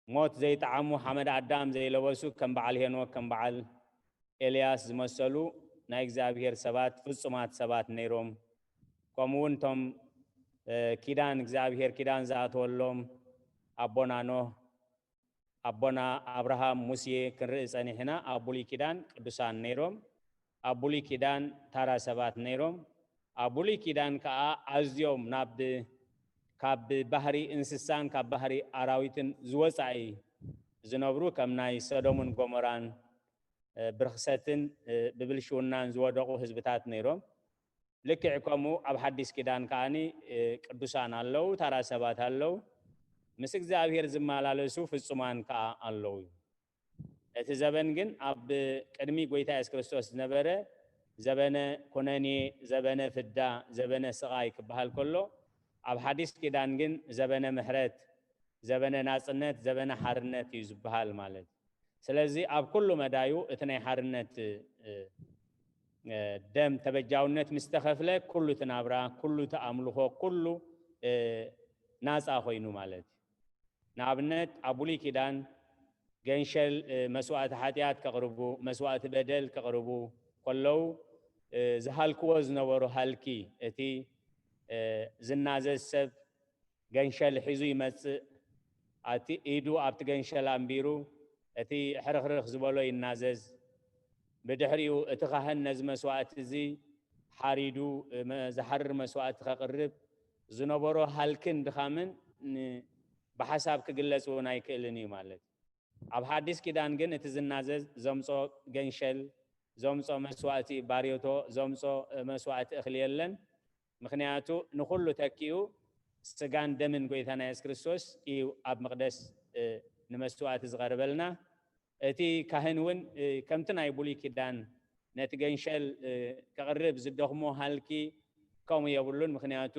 ሞት ዘይጠዓሙ፣ ሓመድ ኣዳም ዘይለበሱ፣ ከም በዓል ሄኖክ፣ ከም በዓል ኤልያስ ዝመሰሉ ናይ እግዚኣብሔር ሰባት፣ ፍጹማት ሰባት ነይሮም። ከምኡ እውን እቶም፣ እ፣ ኪዳን እግዚኣብሔር ኪዳን ዝኣተወሎም ኣቦና ኖህ፣ ኣቦና ኣብርሃም፣ ሙሴ ክንርኢ ጸኒሕና። ኣብ ብሉይ ኪዳን ቅዱሳን ነይሮም፣ ኣብ ብሉይ ኪዳን ታራ ሰባት ነይሮም። ኣብ ብሉይ ኪዳን ከኣ ኣዝዮም ናብ፣ ካብ ባህሪ እንስሳን ካብ ባህሪ ኣራዊትን ዝወጻኢ ዝነብሩ፣ ከም ናይ ሰዶምን ጎሞራን፣ እ፣ ብርኽሰትን፣ እ፣ ብብልሽውናን ዝወደቑ ህዝብታት ነይሮም። ልክዕ ከምኡ ኣብ ሓዲስ ኪዳን ከኣኒ፣ እ፣ ቅዱሳን ኣለዉ፣ ታራ ሰባት ኣለዉ፣ ምስ እግዚኣብሔር ዝመላለሱ ፍጹማን ከኣ ኣለዉ። እቲ ዘበን ግን ኣብ ቅድሚ ጎይታ የሱስ ክርስቶስ ዝነበረ ዘበነ ኩነኔ፣ ዘበነ ፍዳ፣ ዘበነ ስቓይ ክበሃል ከሎ፣ ኣብ ሓዲስ ኪዳን ግን ዘበነ ምሕረት፣ ዘበነ ናጽነት፣ ዘበነ ሓርነት እዩ ዝበሃል ማለት። ስለዚ ኣብ ኩሉ መዳዩ እቲ ናይ ሓርነት፣ እ፣ እ፣ ደም ተበጃውነት ምስ ተኸፍለ ኩሉ እቲ ናብራ፣ ኩሉ እቲ ኣምልኾ፣ ኩሉ፣ እ፣ ናጻ ኮይኑ ማለት እዩ። ንኣብነት ኣብ ብሉይ ኪዳን ገንሸል፣ እ፣ መስዋእቲ ሓጢኣት ከቕርቡ፣ መስዋእቲ በደል ከቕርቡ ከለዉ፣ እ፣ ዝሃልክዎ ዝነበሩ ሃልኪ፣ እቲ፣ እ፣ ዝናዘዝ ሰብ፣ ገንሸል ሒዙ ይመጽእ። ኣቲ ኢዱ ኣብቲ ገንሸል ኣንቢሩ እቲ ሕርኽርኽ ዝበሎ ይናዘዝ። ብድሕሪኡ እቲ ካህን ነዚ መስዋእቲ እዚ ሓሪዱ፣ መ-፣ ዝሓርር መስዋእቲ ከቕርብ ዝነበሮ ሃልክን ድኻምን ን-፣ ብሓሳብ ክግለጽ እውን ኣይክእልን እዩ ማለት እዩ። ኣብ ሓዲስ ኪዳን ግን እቲ ዝናዘዝ ዘምጾ ገንሸል፣ ዘምጾ መስዋእቲ ባርዮቶ፣ ዘምጾ መስዋእቲ እኽሊ የለን። ምኽንያቱ ንኹሉ ተኪኡ ስጋን ደምን ጎይታና የሱስ ክርስቶስ እዩ ኣብ መቕደስ፣ እ፣ ንመስዋእቲ ዝቐርበልና። እቲ ካህን እውን፣ እ፣ ከምቲ ናይ ብሉይ ኪዳን ነቲ ገንሸል፣ እ፣ ከቕርብ ዝደኽሞ ሃልኪ ከምኡ የብሉን። ምኽንያቱ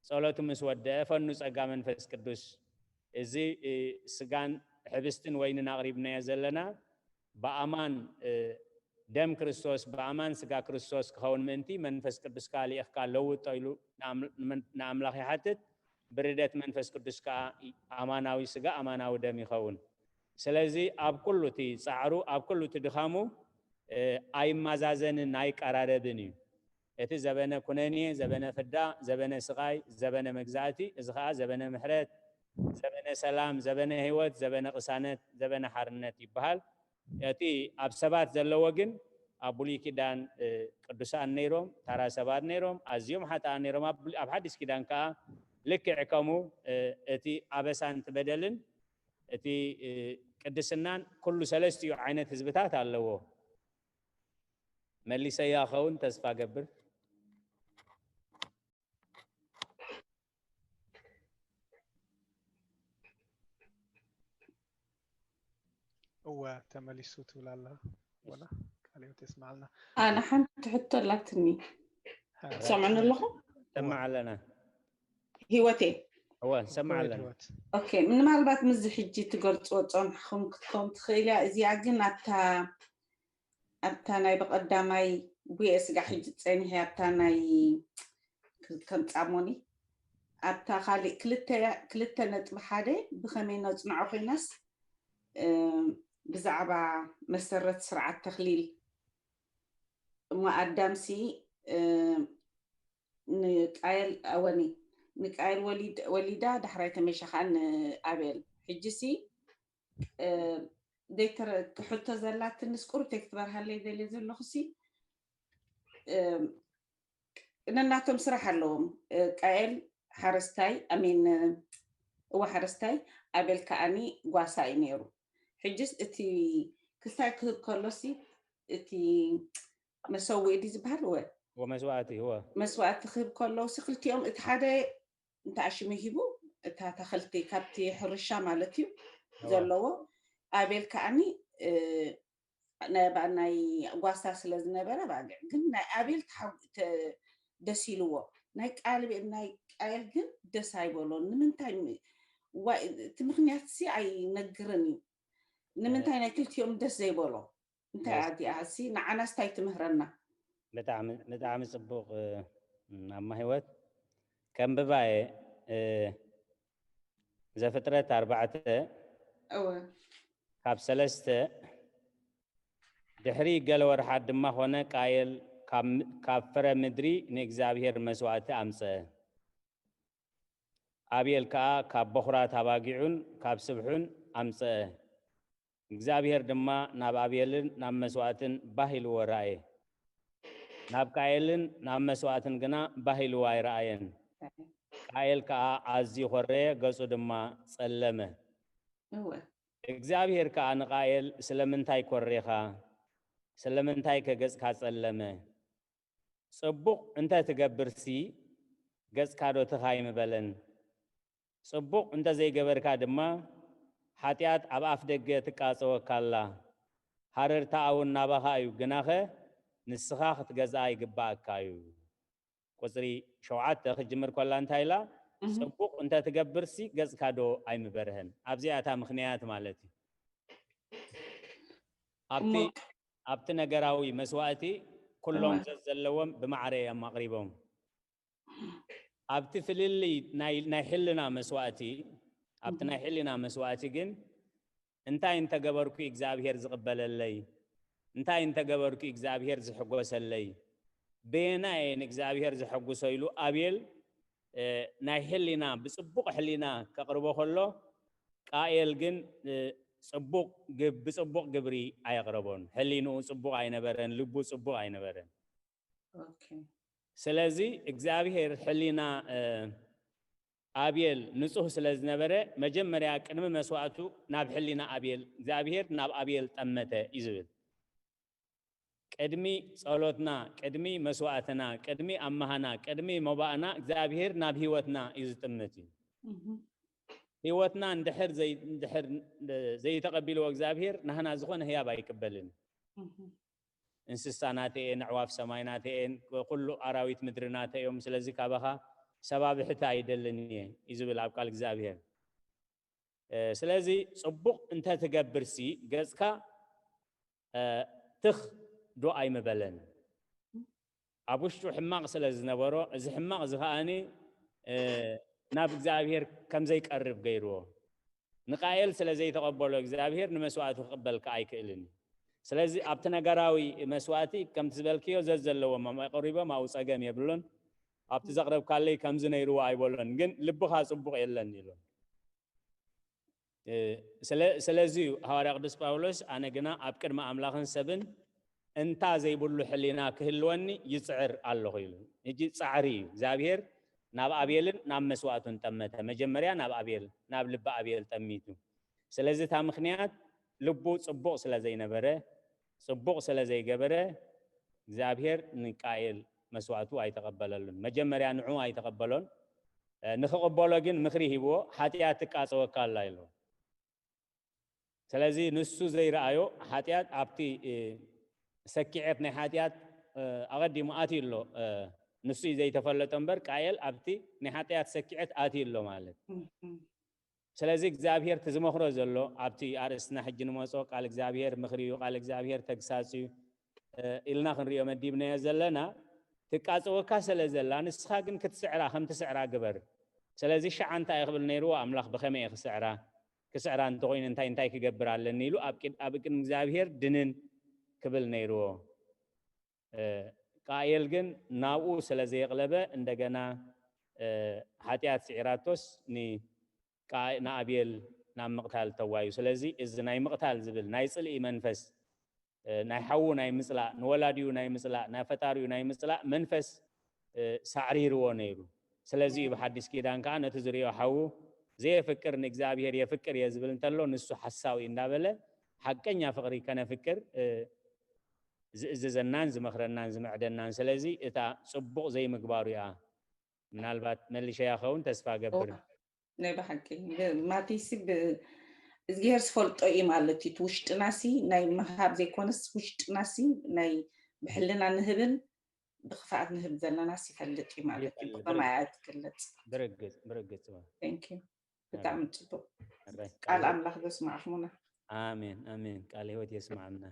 ጸሎቱ ምስ ወደአ ፈኑ ጸጋ መንፈስ ቅዱስ። እዚ፣ እ፣ ስጋን ሕብስትን ወይንን ኣቕሪብናዮ ዘለና ብኣማን፣ እ፣ ደም ክርስቶስ፣ ብኣማን ስጋ ክርስቶስ ክኸውን ምእንቲ መንፈስ ቅዱስካ ልኢኽካ ለውጦ ኢሉ ንኣም-፣ ንመን-፣ ንኣምላኽ ይሓትት። ብርደት መንፈስ ቅዱስ ከኣ ኣማናዊ ስጋ፣ ኣማናዊ ደም ይኸውን። ስለዚ ኣብ ኩሉ እቲ ጻዕሩ፣ ኣብ ኩሉ እቲ ድኻሙ፣ እ፣ ኣይመዛዘንን ኣይቀራረብን እዩ። እቲ ዘበነ ኩነኔ፣ ዘበነ ፍዳ፣ ዘበነ ስቓይ፣ ዘበነ መግዛእቲ፣ እዚ ኸኣ ዘበነ ምሕረት፣ ዘበነ ሰላም፣ ዘበነ ህይወት፣ ዘበነ ቅሳነት፣ ዘበነ ሓርነት ይበሃል። እቲ ኣብ ሰባት ዘለዎ ግን ኣብ ብሉይ ኪዳን፣ እ፣ ቅዱሳን ነይሮም፣ ተራ ሰባት ነይሮም፣ ኣዝዮም ሓጥኣን ነይሮም። ኣብ ብሉይ፣ ኣብ ሓዲስ ኪዳን ከኣ ልክዕ ከምኡ፣ እ፣ እቲ ኣበሳን እቲ በደልን፣ እቲ፣ እ፣ ቅድስናን ኩሉ ሰለስቲኡ ዓይነት ህዝብታት ኣለዎ። መሊሰያ ኸውን ተስፋ ገብር። እወ፣ ተመሊሱ ትብል ኣላ። ወላ ቃለ ሕይወት የስምዓልና። ኣነ ሓንቲ ሕቶ ኣላትኒ። ሃ፣ ትሰምዑኒ ኣለኹም? ሰማዕ ኣለና። ህይወቴ፣ እወ፣ ሰማዕ ወይድ ኣለና። ህይወት። ኦኬ፣ ምናልባት ምስዚ ሕጂ ትገልጽዎ ጸኒሕኩም ክትከውን ትኽእል እያ። እዚኣ ግን ኣብታ ኣብታ ናይ ብቐዳማይ ጉየ ስጋ ሕጂ ጸኒሐ ኣብታ ናይ ከም ጻሞኒ ኣብታ ካሊእ ክልተ ክልተ ነጥቢ ሓደ ብኸመይ ነጽንዖ ኮይናስ፣ እ፣ ብዛዕባ መሰረት ስርዓት ተኽሊል እሞ ኣዳምሲ፣ እ፣ ንቃየል ኣወኒ ንቃየል ወሊድ-፣ ወሊዳ ዳሕራይ ተመይሻ ከዓ ንኣቤል። ሕጂሲ፣ እ፣ ዘይተረ-፣ ሕቶ ዘላትንስ ቁሩብ ተክትበርሃለይ ደልየ ዘለኹሲ፣ እ፣ ነናቶም ስራሕ ኣለዎም። እ፣ ቃየል ሓረስታይ፣ ኣሜን፣ እወ ሓረስታይ፣ ኣቤል ከዓኒ ጓሳ እዩ ነይሩ። ሕጅስ እቲ ክስታይ ክህብ ከሎሲ፣ እቲ መሰውኢ ድዩ ዝበሃል? እወ። ወመስዋእቲ፣ እወ። መስዋእቲ ክህብ ከለውሲ፣ ክልቲኦም፣ እቲ ሓደ እንተ ኣሽሙ ሂቡ፣ እታ ተኸልቲ ካብቲ ሕርሻ ማለት እዩ እወ። ዘለዎ፣ ኣቤል ከዓኒ፣ እ፣ ናይ ኣባ-፣ ናይ ጓሳ ስለ ዝነበረ፣ ኣባጊዕ ግን ናይ ኣቤል ተሓ-፣ ተ-፣ ደስ ኢልዎ። ናይ ቃል-፣ ናይ ቃየል ግን ደስ ኣይበሎን። ንምንታይ ም-፣ ዋይ፣ እቲ ምኽንያትሲ ኣይነግርን እዩ። ንምንታይ ናይ ክልቲኦም ደስ ዘይበሎ? እንታይ እያ እዚኣ? እሲ ንዓናስ እንታይ ትምህረና? ብጣዕሚ፣ ብጣዕሚ ጽቡቕ፣ እ፣ ማማ ህይወት። ከንብባ እየ፣ እ፣ ዘፍጥረት ኣርባዕተ እወ። ካብ ሰለስተ፣ ድሕሪ ገለ ወርሓት ድማ ኾነ፣ ቃየል ካብ ም-፣ ካብ ፍረ ምድሪ ንእግዚኣብሔር መስዋእቲ ኣምጸአ። ኣቤል ከኣ ካብ በኹራት ኣባጊዑን ካብ ስብሑን ኣምጸአ። እግዚኣብሔር ድማ ናብ ኣቤልን ናብ መስዋእትን ባህ ኢልዎ ረኣየ። ናብ ቃየልን ናብ መስዋእትን ግና ባህ ኢልዎ ኣይረኣየን። ቃየል ከኣ ኣዝዩ ኾረየ፣ ገጹ ድማ ጸለመ። እወ። እግዚኣብሔር ከኣ ንቃየል፣ "ስለምንታይ ኮሬኻ? ስለምንታይከ ገጽካ ጸለመ? ጽቡቕ እንተ ትገብርሲ፣ ገጽካ ዶ ትኽ ኣይምበለን? ጽቡቕ እንተ ዘይገበርካ ድማ፣ ሓጢኣት ኣብ ኣፍ ደገ ትቃጸወካ ኣላ። ሃረርታኣ እውን ናባኻ እዩ፣ ግናኸ ንስኻ ክትገዝኣ ይግብኣካ እዩ።" ቁጽሪ ሸውዓተ ክትጅምር ከላ እንታይ ኢላ? እህ። "ጽቡቕ እንተ ትገብርሲ፣ ገጽካ ዶ ኣይምበርሀን?" ኣብዚኣ እታ ምኽንያት ማለት እዩ። ኣብቲ እሞ ኣብቲ ነገራዊ መስዋእቲ ኩሎም እወ። ዘለዎም ብማዕረ እዮም ኣቕሪቦም። ኣብቲ ፍልልይ ናይ፣ ናይ ሕልና መስዋእቲ፣ ኣብቲ እህ። ናይ ሕልና መስዋእቲ ግን፣ "እንታይ እንተገበርኩ እግዚኣብሔር ዝቕበለለይ? እንታይ እንተገበርኩ እግዚኣብሔር ዝሕጎሰለይ? በየናይ እየ ንእግዚኣብሔር ዘሐጉሶ?" ኢሉ ኣቤል እ፣ ናይ ሕሊና፣ ብጽቡቕ ሕሊና ከቕርቦ ከሎ፣ ቃኤል ግን፣ እ፣ ጽቡቕ ግብ-፣ ብጽቡቕ ግብሪ ኣየቕረቦን። ሕሊንኡ ጽቡቕ ኣይነበረን፣ ልቡ ጽቡቕ ኣይነበረን። ኦኬ። ስለዚ እግዚኣብሔር ሕሊና፣ እ፣ ኣቤል ንጹህ ስለ ዝነበረ፣ መጀመርያ ቅድሚ መስዋእቱ ናብ ሕሊና ኣቤል፣ እግዚኣብሔር ናብ ኣቤል ጠመተ እዩ ዝብል። ቅድሚ ጸሎትና፣ ቅድሚ መስዋእትና፣ ቅድሚ ኣማሃና፣ ቅድሚ መባእና እግዚኣብሔር ናብ ህይወትና እዩ ዝጥምት እዩ። እህ፣ ህይወትና እንድሕር ዘይ-፣ እንድሕር ዘይተቐቢልዎ እግዚኣብሔር ናህና ዝኾነ ህያብ ኣይቅበልን። እህ፣ እንስሳ ናተይ እየን፣ ኣዕዋፍ ሰማይ ናተይ እየን፣ ኩሉ ኣራዊት ምድሪ ናተይ እዮም። ስለዚ ካባኻ ሰባብሕቲ ኣይደልን እየ እዩ ዝብል ኣብ ቃል እግዚኣብሔር። እ፣ ስለዚ ጽቡቕ እንተትገብርሲ ገጽካ፣ እ፣ ትኽ ዶ ኣይምበለን። ኣብ ውሽጡ ሕማቕ ስለ ዝነበሮ፣ እዚ ሕማቕ እዚ ከኣኒ፣ እ፣ ናብ እግዚኣብሔር ከም ዘይቀርብ ገይርዎ። ንቃኤል ስለ ዘይተቐበሎ እግዚኣብሔር ንመስዋእቱ ክቕበል ከኣ ኣይክእልን እዩ። ስለዚ ኣብቲ ነገራዊ መስዋእቲ ከምቲ ዝበልክዮ ዘዘለዎም ኣቕሪቦም ኣብኡ ጸገም የብሉን። ኣብቲ ዘቕረብካለይ ከምዚ ነይርዎ ኣይበሎን፣ ግን ልብኻ ጽቡቕ የለን ኢሉ። እ፣ ስለ-፣ ስለዚ እዩ ሃዋርያ ቅዱስ ጳውሎስ፣ "ኣነ ግና ኣብ ቅድሚ ኣምላኽን ሰብን እንታ ዘይብሉ ሕሊና ክህልወኒ ይጽዕር ኣለኹ" ኢሉ። ሕጂ ጻዕሪ እዩ። እግዚኣብሔር ናብ ኣቤልን ናብ መስዋእቱን ጠመተ። መጀመርያ ናብ ኣቤል፣ ናብ ልቢ ኣቤል ጠሚቱ። ስለዚ እታ ምኽንያት ልቡ ጽቡቕ ስለ ዘይነበረ፣ ጽቡቕ ስለ ዘይገበረ፣ እግዚኣብሔር ንቃኤል መስዋእቱ ኣይተቐበለሉን። መጀመርያ ንዑ ኣይተቐበሎን። እ፣ ንኽቕበሎ ግን ምኽሪ ሂብዎ፣ "ሓጢኣት ትቃጸወካ ኣላ" ኢልዎ። ስለዚ ንሱ ዘይረኣዮ ሓጢኣት ኣብቲ፣ እ፣ ሰኪዐት ናይ ሓጢኣት፣ እ፣ ኣቐዲሙ ኣትዩ ኣሎ። እ፣ ንሱ እዩ ዘይተፈለጦ እምበር፣ ቃኤል ኣብቲ ናይ ሓጢኣት ሰኪዐት ኣትዩ ኣሎ ማለት። እህ፣ ስለዚ እግዚኣብሔር እቲ ዝመኽሮ ዘሎ ኣብቲ ኣርእስትና ሕጂ ንመጾ ቃል እግዚኣብሔር ምኽሪ እዩ፣ ቃል እግዚኣብሔር ተግሳጽ እዩ፣ እ፣ ኢልና ክንሪኦ መዲብናዮ ዘለና። ትቃጸወካ ስለ ዘላ ንስኻ ግን ክትስዕራ፣ ከም ትስዕራ ግበር። ስለዚ ሽዓ እንታይ እዩ ክብል ነይርዎ? ኣምላኽ ብኸመይ እየ ክስዕራ? ክስዕራ እንተኾይኑ እንታይ እንታይ ክገብር ኣለኒ? ኢሉ ኣብ ቅድ-፣ ኣብ ቅድሚ እግዚኣብሔር ድንን ክብል ነይርዎ። እ፣ ቃኤል ግን ናብኡ ስለ ዘየቕለበ እንደገና፣ እ፣ ሓጢኣት ስዒራቶስ ን-፣ ቃ-፣ ንኣቤል ናብ ምቕታል ተዋዩ። ስለዚ እዚ ናይ ምቕታል ዝብል ናይ ጽልኢ መንፈስ፣ እ፣ ናይ ሓዉ ናይ ምጽላእ፣ ንወላዲኡ ናይ ምጽላእ፣ ናይ ፈጣሪኡ ናይ ምጽላእ መንፈስ፣ እ፣ ሳዕሪርዎ ነይሩ። ስለዚ እዩ ብሓዲስ ኪዳን ከኣ ነቲ ዝርእዮ ሓዉ ዘየፍቅር ንእግዚኣብሔር የፍቅር እየ ዝብል እንተሎ ንሱ ሓሳዊ እንዳበለ ሓቀኛ ፍቕሪ ከነፍቅር፣ እ፣ ዝእዝዘናን ዝመኽረናን ዝምዕደናን። ስለዚ እታ ጽቡቕ ዘይምግባሩ እያ ምናልባት መሊሸያ ኸውን ተስፋ ገብር። ናይ ብሓቂ ብ-፣ ማቲሲ ብ-፣ እግዚኣብሔር ዝፈልጦ እዩ ማለት እዩ። እቲ ውሽጥናሲ ናይ ምሃብ ዘይኮነስ ውሽጥናሲ ናይ ብሕልና ንህብን ብኽፍኣት ንህብ ዘለናስ ይፈልጥ እዩ ማለት እዩ። ይፈልጥ፣ ብኸማይ ብርግጽ። እያ ትግለጽ። ብርግጽ፣ ብርግጽ እዋ። Thank you። ብጣዕሚ ጽቡቅ። ኣባይ፣ ቃል ኣባይ። ኣምላኽ ዘስማዕኹምና። ኣሜን፣ ኣሜን። ቃል ህይወት የስማዕና።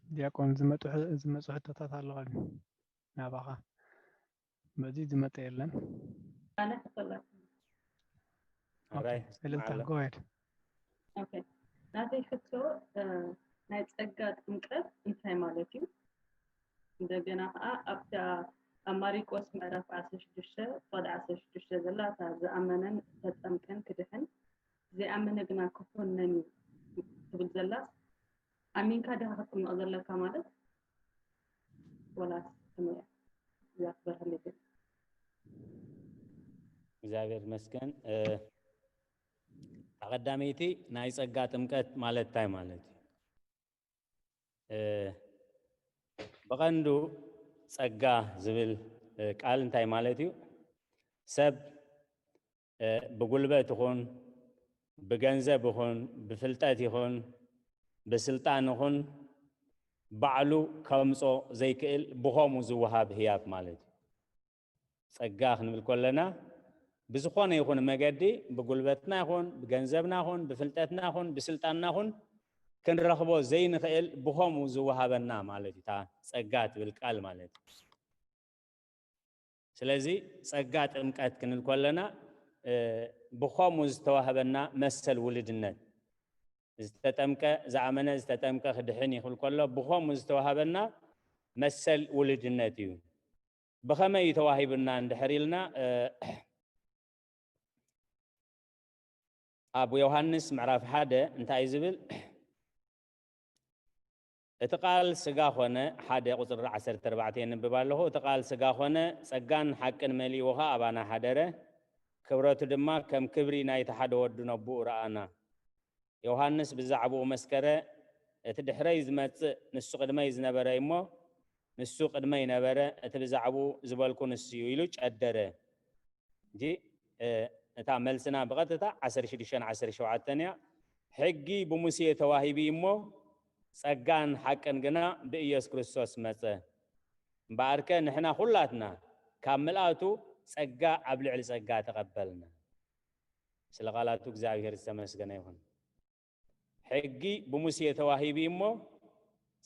ዲያቆን፣ ዝመጡ ሕ-፣ ዝመፁ ሕቶታት ኣለዋ ድዩ ናባኻ? በዚ ዝመጠ የለን። ኣነ ክፈለጥ። ኦኬ፣ ኣባይ፣ እልልታ፣ ኣሎ። go ahead። ኦኬ። ናተይ ሕቶ፣ እ፣ ናይ ጸጋ ጥምቀት እንታይ ማለት እዩ? እንደገና ከዓ ኣብታ ኣብ ማሪቆስ ምዕራፍ ዓሰርተ ሽዱሽተ ቁጽሪ ዓሰርተ ሽዱሽተ ዘላ እታ ዝኣመነን ዝተጠምቀን ክድሕን ዘይኣመነ ግና ክኾነን እዩ ትብል ዘላስ ኣሚንካ ዲኻ ክትጥመቕ ዘለካ ማለት ወላስ ከመይ እያ? እዛ ክበርሃለይ ግን። እግዚኣብሔር ይመስገን። እ፣ እታ ቀዳመይቲ ናይ ጸጋ ጥምቀት ማለት እንታይ ማለት እዩ? እ፣ ብቐንዱ ጸጋ ዝብል፣ እ፣ ቃል እንታይ ማለት እዩ? ሰብ፣ እ፣ ብጉልበት ይኹን፣ ብገንዘብ ይኹን፣ ብፍልጠት ይኹን፣ ብስልጣን ይኹን፣ ባዕሉ ከምጾ ዘይክእል ብኸምኡ ዝወሃብ ህያብ ማለት እዩ። ጸጋ ክንብል ከለና፣ ብዝኾነ ይኹን መገዲ፣ ብጉልበትና ይኹን፣ ብገንዘብና ይኹን፣ ብፍልጠትና ይኹን፣ ብስልጣንና ይኹን፣ ክንረኽቦ ዘይንኽእል ብኸምኡ ዝወሃበና ማለት እዩ፣ እታ ጸጋ ትብል ቃል ማለት እዩ። ስለዚ ጸጋ ጥምቀት ክንብል ከለና፣ እ፣ ብኸምኡ ዝተዋህበና መሰል ውልድነት፣ ዝተጠምቀ፣ ዝኣመነ ዝተጠምቀ ክድሕን ይኽእል ከሎ፣ ብኸምኡ ዝተዋህበና መሰል ውልድነት እዩ። ብኸመይ እዩ ተዋሂቡና እንድሕር ኢልና፣ እ፣ ኣብ ዮሃንስ ምዕራፍ ሓደ እንታይ እዩ ዝብል? እቲ ቃል ስጋ ኾነ፣ ሓደ ቁጽሪ ዓሰርተ ኣርባዕተ የንብብ ኣለኹ። እቲ ቃል ስጋ ኾነ፣ ጸጋን ሓቅን መሊእዎ ኸኣ ኣባና ሓደረ፣ ክብረቱ ድማ ከም ክብሪ ናይቲ ሓደ ወዱ ነብኡ ረኣና። ዮሃንስ ብዛዕባኡ መስከረ፣ እቲ ድሕረይ ዝመጽእ ንሱ ቅድመይ ዝነበረ እሞ፣ ንሱ ቅድመይ ነበረ፣ እቲ ብዛዕባኡ ዝበልኩ ንሱ እዩ ኢሉ ጨደረ። እንጂ፣ እ፣ እታ መልስና ብቐጥታ ዓሰርተ ሽዱሽተን ዓሰርተ ሸውዓተን እያ። ሕጊ ብሙሴ ተዋሂቡ እሞ፣ ጸጋን ሓቅን ግና ብኢየሱስ ክርስቶስ መጸ። እምበኣርከ ንሕና ኹላትና ካብ ምልኣቱ ጸጋ ኣብ ልዕሊ ጸጋ ተቐበልና። ስለ ቃላቱ እግዚኣብሔር ዝተመስገነ ይኹን። ሕጊ ብሙሴ ተዋሂቡ እሞ፣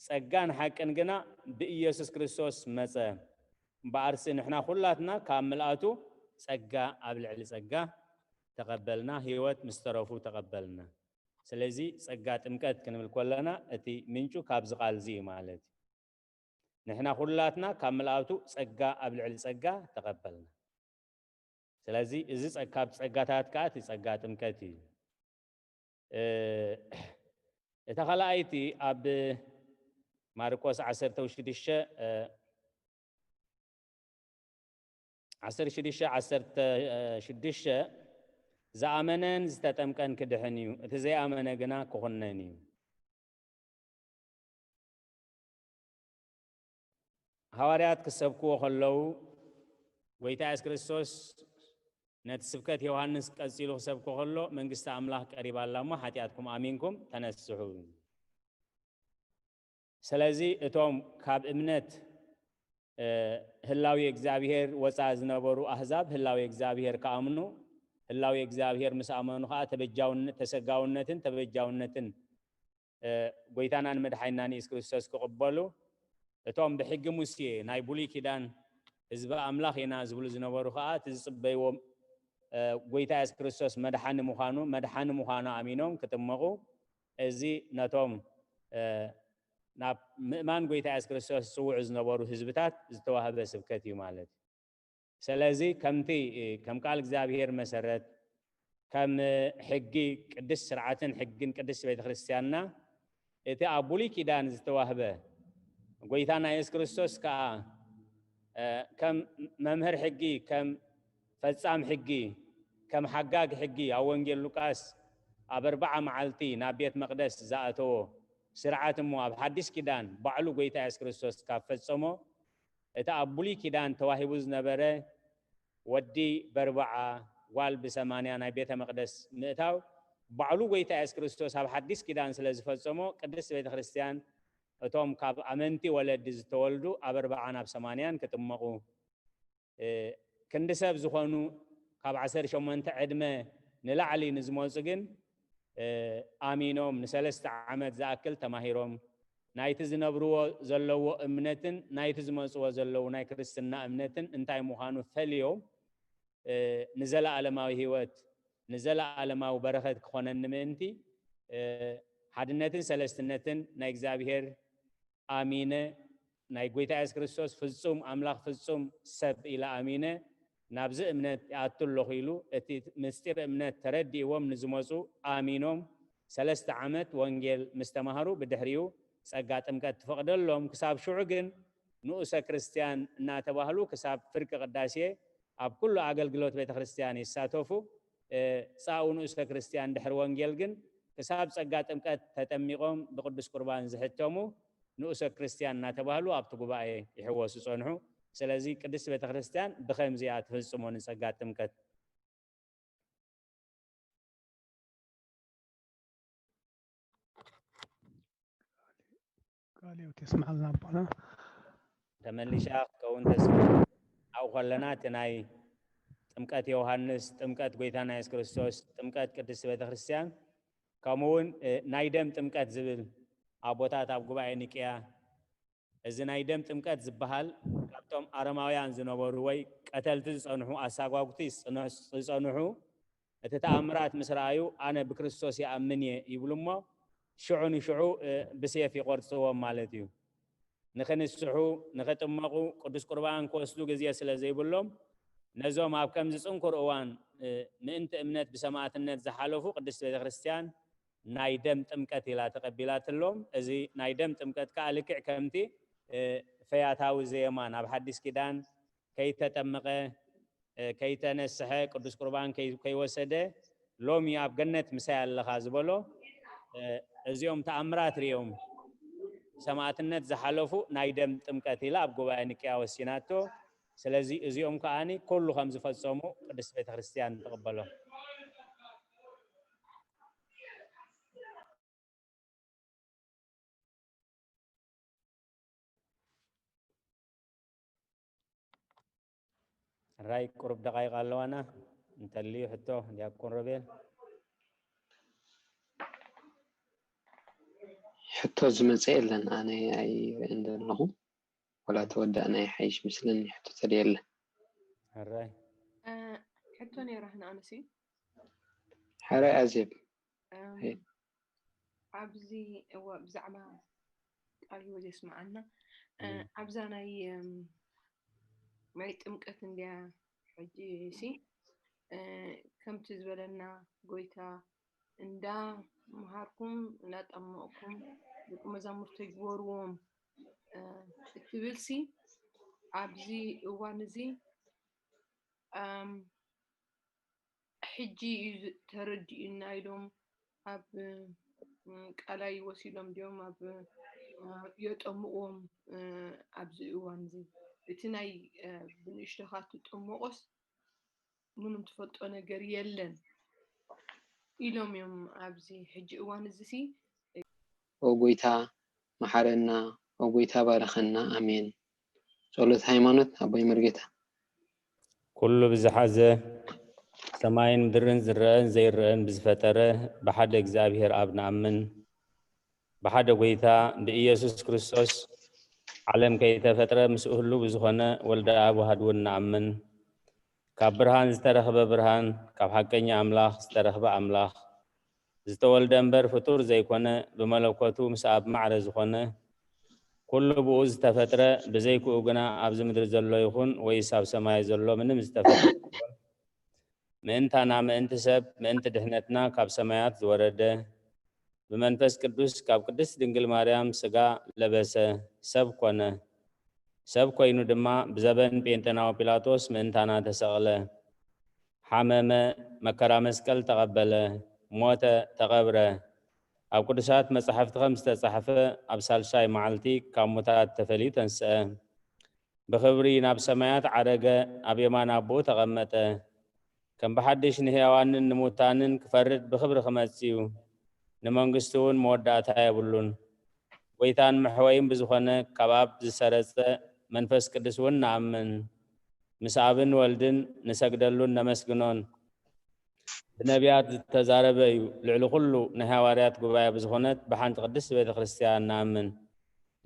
ጸጋን ሓቅን ግና ብኢየሱስ ክርስቶስ መጸ። እምበኣርሲ ንሕና ኹላትና ካብ ምልኣቱ ጸጋ ኣብ ልዕሊ ጸጋ ተቐበልና፣ ህይወት ምስ ተረፉ ተቐበልና። ስለዚ ጸጋ ጥምቀት ክንብል ከለና እቲ ምንጩ ካብዚ ቃል እዚ እዩ ማለት እዩ። ንሕና ኹላትና ካብ ምልኣቱ ጸጋ ኣብ ልዕሊ ጸጋ ተቐበልና። ስለዚ እዚ ጸ-፣ ካብ ጸጋታት ከኣ እቲ ጸጋ ጥምቀት እዩ። እ፣ እታ ካልኣይቲ ኣብ ማርቆስ ዓሰርተ ሽዱሽተ፣ እ፣ ዓሰርተ ሽዱሽተ፣ ዓሰርተ ሽዱሽተ፣ "ዝኣመነን ዝተጠምቀን ክድሕን እዩ፣ እቲ ዘይኣመነ ግና ክኹነን እዩ።" ሃዋርያት ክሰብክዎ ከለዉ፣ ጎይታ የሱስ ክርስቶስ ነቲ ስብከት ዮሃንስ ቀጺሉ ክሰብኮ ከሎ፣ "መንግስቲ ኣምላኽ ቀሪባ ኣላ እሞ፣ ሓጢኣትኩም ኣሚንኩም ተነስሑ።" ስለዚ እቶም ካብ እምነት፣ እ፣ ህላዌ እግዚኣብሔር ወጻኢ ዝነበሩ ኣህዛብ ህላዌ እግዚኣብሔር ክኣምኑ፣ ህላዌ እግዚኣብሔር ምስ ኣመኑ ኸኣ ተበጃውነ-፣ ተሰጋውነትን ተበጃውነትን፣ እ፣ ጎይታናን መድሓኒናን የሱስ ክርስቶስ ክቕበሉ፣ እቶም ብሕጊ ሙሴ ናይ ብሉይ ኪዳን ህዝቢ ኣምላኽ ኢና ዝብሉ ዝነበሩ ኸኣ እቲ ዝጽበይዎም፣ እ፣ ጎይታ የሱስ ክርስቶስ መድሓኒ ምዃኑ፣ መድሓኒ ምዃኑ ኣሚኖም ክጥመቑ፣ እዚ ነቶም፣ እ፣ ናብ ምእማን ጎይታ የሱስ ክርስቶስ ዝጽውዑ ዝነበሩ ህዝብታት ዝተዋህበ ስብከት እዩ ማለት እዩ። ስለዚ ከምቲ፣ እ፣ ከም ቃል እግዚኣብሔር መሰረት፣ ከም፣ እ፣ ሕጊ ቅድስት ስርዓትን ሕግን ቅድስት ቤተ ክርስቲያንና፣ እቲ ኣብ ብሉይ ኪዳን ዝተዋህበ ጎይታና የሱስ ክርስቶስ ከኣ፣ እ፣ ከም መምህር ሕጊ፣ ከም ፈጻም ሕጊ፣ ከም ሓጋግ ሕጊ ኣብ ወንጌል ሉቃስ ኣብ ኣርብዓ መዓልቲ ናብ ቤት መቕደስ ዝኣተዎ ስርዓት እሞ ኣብ ሓድሽ ኪዳን ባዕሉ ጎይታ የሱስ ክርስቶስ ካብ ፈጸሞ፣ እቲ ኣብ ብሉይ ኪዳን ተዋሂቡ ዝነበረ ወዲ በርባዓ ጓል ብሰማንያ ናይ ቤተ መቕደስ ምእታው ባዕሉ ጎይታ የሱስ ክርስቶስ ኣብ ሓድሽ ኪዳን ስለ ዝፈጸሞ፣ ቅድስት ቤተ ክርስቲያን እቶም ካብ ኣመንቲ ወለዲ ዝተወልዱ ኣብ ኣርብዓን ኣብ ሰማንያን ክጥመቑ፣ እ፣ ክንዲ ሰብ ዝኾኑ ካብ ዓሰርተ ሸሞንተ ዕድመ ንላዕሊ ንዝመጹ ግን፣ እ፣ ኣሚኖም ንሰለስተ ዓመት ዝኣክል ተማሂሮም ናይቲ ዝነብርዎ ዘለዎ እምነትን ናይቲ ዝመጽዎ ዘለዉ ናይ ክርስትና እምነትን እንታይ ምዃኑ ፈልዮም፣ እ፣ ንዘለኣለማዊ ህይወት፣ ንዘለኣለማዊ በረኸት ክኾነኒ ምእንቲ፣ እ፣ ሓድነትን ሰለስትነትን ናይ እግዚኣብሔር ኣሚነ፣ ናይ ጎይታ የሱስ ክርስቶስ ፍጹም ኣምላኽ ፍጹም ሰብ ኢለ ኣሚነ፣ ናብዚ እምነት ይኣቱ ኣለኹ ኢሉ፣ እቲ ምስጢር እምነት ተረዲእዎም ንዝመጹ ኣሚኖም፣ ሰለስተ ዓመት ወንጌል ምስ ተማህሩ፣ ብድሕሪኡ ጸጋ ጥምቀት ትፈቕደሎም። ክሳብ ሽዑ ግን ንኡሰ ክርስትያን እናተባህሉ ክሳብ ፍርቂ ቅዳሴ ኣብ ኩሉ ኣገልግሎት ቤተ ክርስቲያን ይሳተፉ። እ፣ ጻኡ ንኡሰ ክርስትያን ድሕሪ ወንጌል ግን ክሳብ ጸጋ ጥምቀት ተጠሚቖም ብቅዱስ ቁርባን ዝሕተሙ ንኡሰ ክርስትያን እናተባህሉ ኣብቲ ጉባኤ ይሕወሱ ጸንሑ። ስለዚ ቅድስት ቤተ ክርስቲያን ብኸምዚኣ ትፍጽሞ ንጸጋ ጥምቀት። ቃለ ሕይወት የስምዓልና ኣቦና። ተመሊሻ ክትከውን ተስፋ ኣብኡ ከለና፣ እቲ ናይ ጥምቀት ዮሃንስ፣ ጥምቀት ጎይታና የሱስ ክርስቶስ፣ ጥምቀት ቅድስት ቤተ ክርስቲያን፣ ከምኡ እውን፣ እ፣ ናይ ደም ጥምቀት ዝብል ኣቦታት ኣብ ጉባኤ ኒቅያ፣ እዚ ናይ ደም ጥምቀት ዝበሃል ካብቶም ኣረማውያን ዝነበሩ ወይ ቀተልቲ ዝጸንሑ፣ ኣሳጓጉቲ ዝጽንሑ፣ ዝጸንሑ፣ እቲ ተኣምራት ምስ ረኣዩ፣ "ኣነ ብክርስቶስ ይኣምን እየ" ይብሉ እሞ፣ ሽዑ ንሽዑ፣ እ፣ ብሴፍ ይቖርጽዎም ማለት እዩ። ንኽንስሑ፣ ንኽጥመቑ፣ ቅዱስ ቁርባን ክወስዱ ግዜ ስለ ዘይብሎም፣ ነዞም ኣብ ከምዚ ጽንኩር እዋን፣ እ፣ ምእንቲ እምነት ብሰማዕትነት ዝሓለፉ ቅድስት ቤተ ክርስቲያን ናይ ደም ጥምቀት ኢላ ተቐቢላትሎም። እዚ ናይ ደም ጥምቀት ከኣ ልክዕ ከምቲ፣ እ፣ ፈያታዊ ዘየማን ኣብ ሓዲስ ኪዳን ከይተጠመቐ፣ እ፣ ከይተነስሐ፣ ቅዱስ ቁርባን ከይ-፣ ከይወሰደ፣ ሎሚ ኣብ ገነት ምሳይ ኣለኻ ዝበሎ፣ እ፣ እዚኦም ተኣምራት ርእዮም ሰማዕትነት ዝሓለፉ ናይ ደም ጥምቀት ኢላ ኣብ ጉባኤ ኒቅያ ወሲናቶ። ስለዚ እዚኦም ከኣኒ ኩሉ ከም ዝፈጸሙ ቅድስት ቤተ ክርስቲያን ትቕበሎም። ሕራይ ቁሩብ ደቓይቕ ኣለዋና፣ እንተልዩ ሕቶ ዲያቆን ሮቤል። ሕቶ ዝመጸ የለን፣ ኣነ ኣይርእን ዘለኹ። ወላ ተወዳእና ይሓይሽ ምስለኒ፣ ሕቶ ተደየለ። ሕራይ እ፣ ሕቶ ነይራ ንኣነሲ ሕራይ ኣዜብ። እም፣ ሄይ። ኣብዚ እዋ ብዛዕባ ቃል ህይወት የስምዓና። እ፣ እም። ኣብዛ ናይ እም፣ ናይ ጥምቀት እንድያ ሕጂ ሲ እ፣ ከምቲ ዝበለና ጎይታ እንዳ መሃርኩም እንዳ ጠመቕኩም ደቂ መዛሙርተይ ግበርዎም እ፣ እትብል ሲ ኣብዚ እዋን እዚ እም፣ ሕጂ እዩ ዝ- ተረዲኡና ኢሎም ኣብ እም፣ ቃላይ ወሲዶም ድዮም ኣብ እ፣ የጠምቕዎም እ፣ ኣብዚ እዋን እዚ እቲ ናይ እ፣ ብንእሽቶኻ ትጥምቆስ ምንም ትፈልጦ ነገር የለን ኢሎም እዮም ኣብዚ ሕጂ እዋን እዚ ሲ ኦ ጎይታ መሓረና፣ ኦ ጎይታ ባርኸና። ኣሜን። ጸሎት ሃይማኖት ኣቦይ መርጌታ። ኩሉ ብዝሓዘ ሰማይን ምድርን ዝረአን ዘይረአን ብዝፈጠረ ብሓደ እግዚኣብሔር ኣብ ንኣምን። ብሓደ ጎይታ ብኢየሱስ ክርስቶስ ዓለም ከይተፈጥረ ምስኡ ህሉ ብዝኾነ ወልደ ኣብ ዋህድ እውን ንኣምን። ካብ ብርሃን ዝተረኽበ ብርሃን፣ ካብ ሓቀኛ ኣምላኽ ዝተረኽበ ኣምላኽ፣ ዝተወልደ እምበር ፍጡር ዘይኮነ፣ ብመለኮቱ ምስ ኣብ ማዕረ ዝኾነ፣ ኩሉ ብኡ ዝተፈጥረ፣ ብዘይክኡ ግና ኣብዚ ምድሪ ዘሎ ይኹን ወይስ ኣብ ሰማይ ዘሎ ምንም ዝተፈጥረ የሎን። ምእንታና፣ ምእንቲ ሰብ፣ ምእንቲ ድሕነትና ካብ ሰማያት ዝወረደ፣ ብመንፈስ ቅዱስ ካብ ቅድስት ድንግል ማርያም ሥጋ ለበሰ፣ ሰብ ኮነ። ሰብ ኮይኑ ድማ ብዘበን ጴንጤናዊ ጲላጦስ ምእንታና ተሰቕለ፣ ሓመመ፣ መከራ መስቀል ተቐበለ፣ ሞተ፣ ተቐብረ። ኣብ ቅዱሳት መጻሕፍቲ ከም ዝተጻሕፈ ኣብ ሳልሳይ መዓልቲ ካብ ሙታት ተፈልዩ ተንስአ። ብኽብሪ ናብ ሰማያት ዓረገ፣ ኣብ የማን ኣቦኡ ተቐመጠ። ከም ብሓድሽ ንሕያዋንን ንሙታንን ክፈርድ ብኽብሪ ክመጽእ እዩ። ንመንግስቱ እውን መወዳእታ የብሉን። ጎይታን መሕወይን ብዝኾነ ካብ ኣብ ዝሰረጸ መንፈስ ቅዱስ እውን ንኣምን። ምስ ኣብን ወልድን ንሰግደሉን ነመስግኖን። ብነቢያት ዝተዛረበ እዩ። ልዕሊ ኩሉ ናይ ሃዋርያት ጉባኤ ብዝኾነት ብሓንቲ ቅድስት ቤተ ክርስቲያን ንኣምን።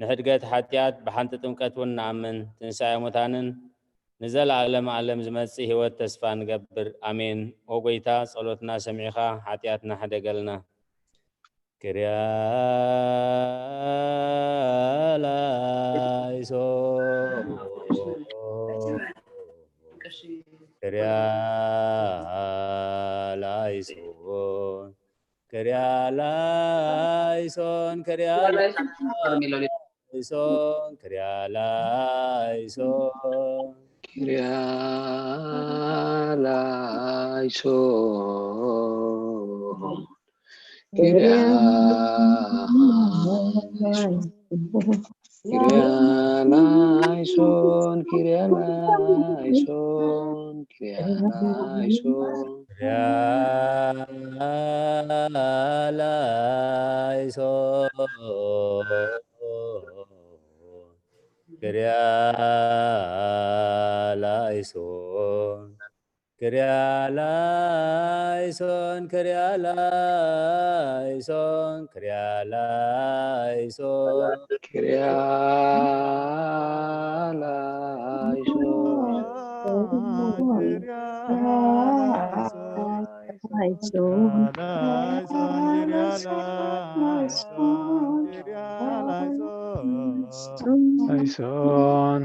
ንሕድገት ሓጢኣት ብሓንቲ ጥምቀት እውን ንኣምን። ትንሳኤ ሙታንን ንዘለኣለም ዓለም ዝመጽእ ህይወት ተስፋ ንገብር። ኣሜን። ኦ ጎይታ፣ ጸሎትና ሰሚዕኻ ሓጢኣትና ሕደገልና። ክርያ ላይሶ፣ ክርያ ላይሶ፣ ክርያ ላይሶን፣ ክርያ ላይሶን፣ ክርያ ላይሶን። ክርያ ላይሶን፣ ክርያ ላይሶን፣ ክርያ ላይሶን፣ ክርያ ላይሶን። ክርያ ላይሶን፣ ክርያ ላይሶን፣ ክርያ ላይሶን፣ ክርያ ላይሶን፣ ክርያ ላይሶን። ክርያ ላይሶን፣ ላይሶን።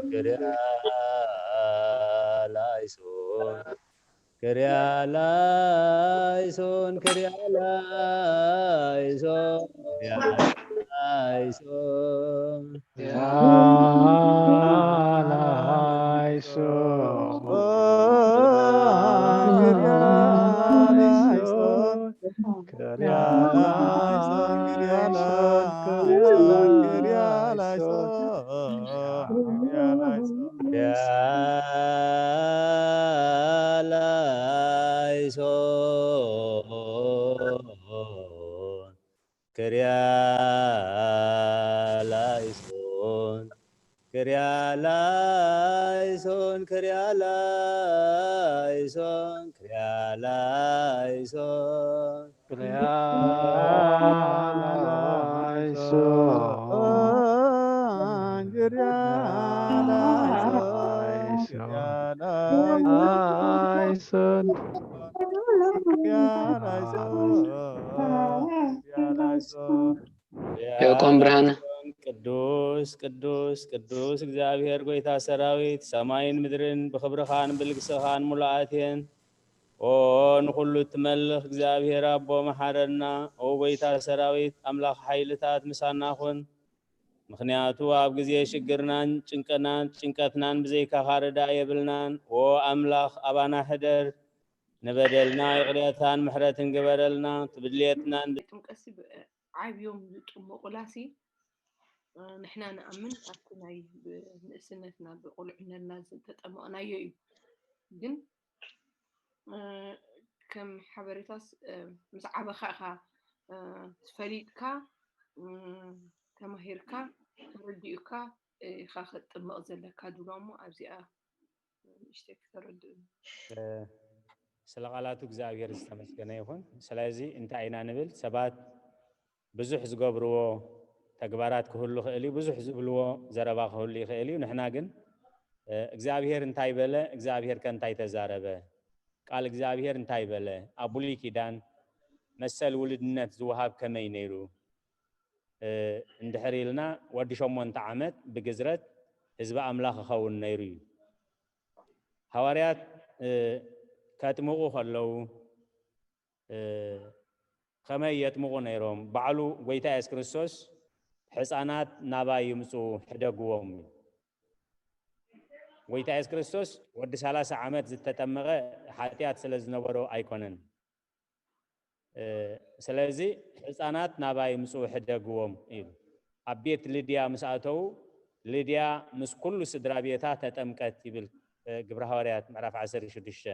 ክሪያ ላይሶን፣ ክሪያ ላይሶን፣ ክሪያ ላይሶን፣ ክሪያ ላይሶን። ክሪያ ላይሶን፣ ክሪያ ላይሶን፣ ክሪያ ላይሶን፣ ክሪያ ላይሶን። ያቆም ብርሃነ። ቅዱስ ቅዱስ ቅዱስ እግዚኣብሔር ጎይታ ሰራዊት፣ ሰማይን ምድርን ብኽብርኻን ብልግስኻን ሙሉኣት እየን። ኦ ንኹሉ እትመልኽ እግዚኣብሔር ኣቦ መሓረና። ኦ ጎይታ ሰራዊት ኣምላኽ ሓይልታት ምሳና ኩን። ምኽንያቱ ኣብ ግዜ ሽግርናን ጭንቀናን ጭንቀትናን ብዘይካኻ ርዳ የብልናን። ኦ ኣምላኽ ኣባና ሕደር። ንበደልና ይቕሬታን ምሕረትን ግበረልና። ትብድልየትናን ጥምቀት ዓብዮም ዝጥመቑላሲ ንሕና ንኣምን ኣብቲ ናይ ንእስነትና ብቁልዕነትና ዝተጠመቕናዮ እዩ። ግን ከም ሓበሬታስ ምስ ዓበኻ ኢኻ ትፈሊጥካ ተማሂርካ ተረዲኡካ ኢኻ ክትጥመቕ ዘለካ ድብሎ እሞ ኣብዚኣ ንእሽተይ ክተረድኡ። ስለ ቃላቱ እግዚኣብሔር ዝተመስገነ ይኹን። ስለዚ እንታይ ኢና ንብል? ሰባት ብዙሕ ዝገብርዎ ተግባራት ክህሉ ይኽእል እዩ፣ ብዙሕ ዝብልዎ ዘረባ ክህሉ ይኽእል እዩ። ንሕና ግን እግዚኣብሔር እንታይ በለ፣ እግዚኣብሔር ከ እንታይ ተዛረበ፣ ቃል እግዚኣብሔር እንታይ በለ፣ ኣብ ብሉይ ኪዳን መሰል ውልድነት ዝወሃብ ከመይ ነይሩ እንድሕር ኢልና፣ ወዲ ሸሞንተ ዓመት ብግዝረት ህዝቢ ኣምላኽ ክኸውን ነይሩ እዩ። ሃዋርያት ከጥምቑ ከለዉ ከመይ የጥምቑ ነይሮም? ባዕሉ ጎይታ የሱስ ክርስቶስ ሕፃናት ናባይ ይምፁ ሕደግዎም እዩ። ጎይታ የሱስ ክርስቶስ ወዲ ሰላሳ ዓመት ዝተጠመቐ ሓጢኣት ስለ ዝነበሮ ኣይኮነን። ስለዚ ሕፃናት ናባይ ምፁ ሕደግዎም እዩ። ኣብ ቤት ልድያ ምስ ኣተዉ ልድያ ምስ ኩሉ ስድራ ቤታ ተጠምቀት ይብል ግብረ ሃዋርያት ምዕራፍ ዓሰርተ ሽዱሽተ።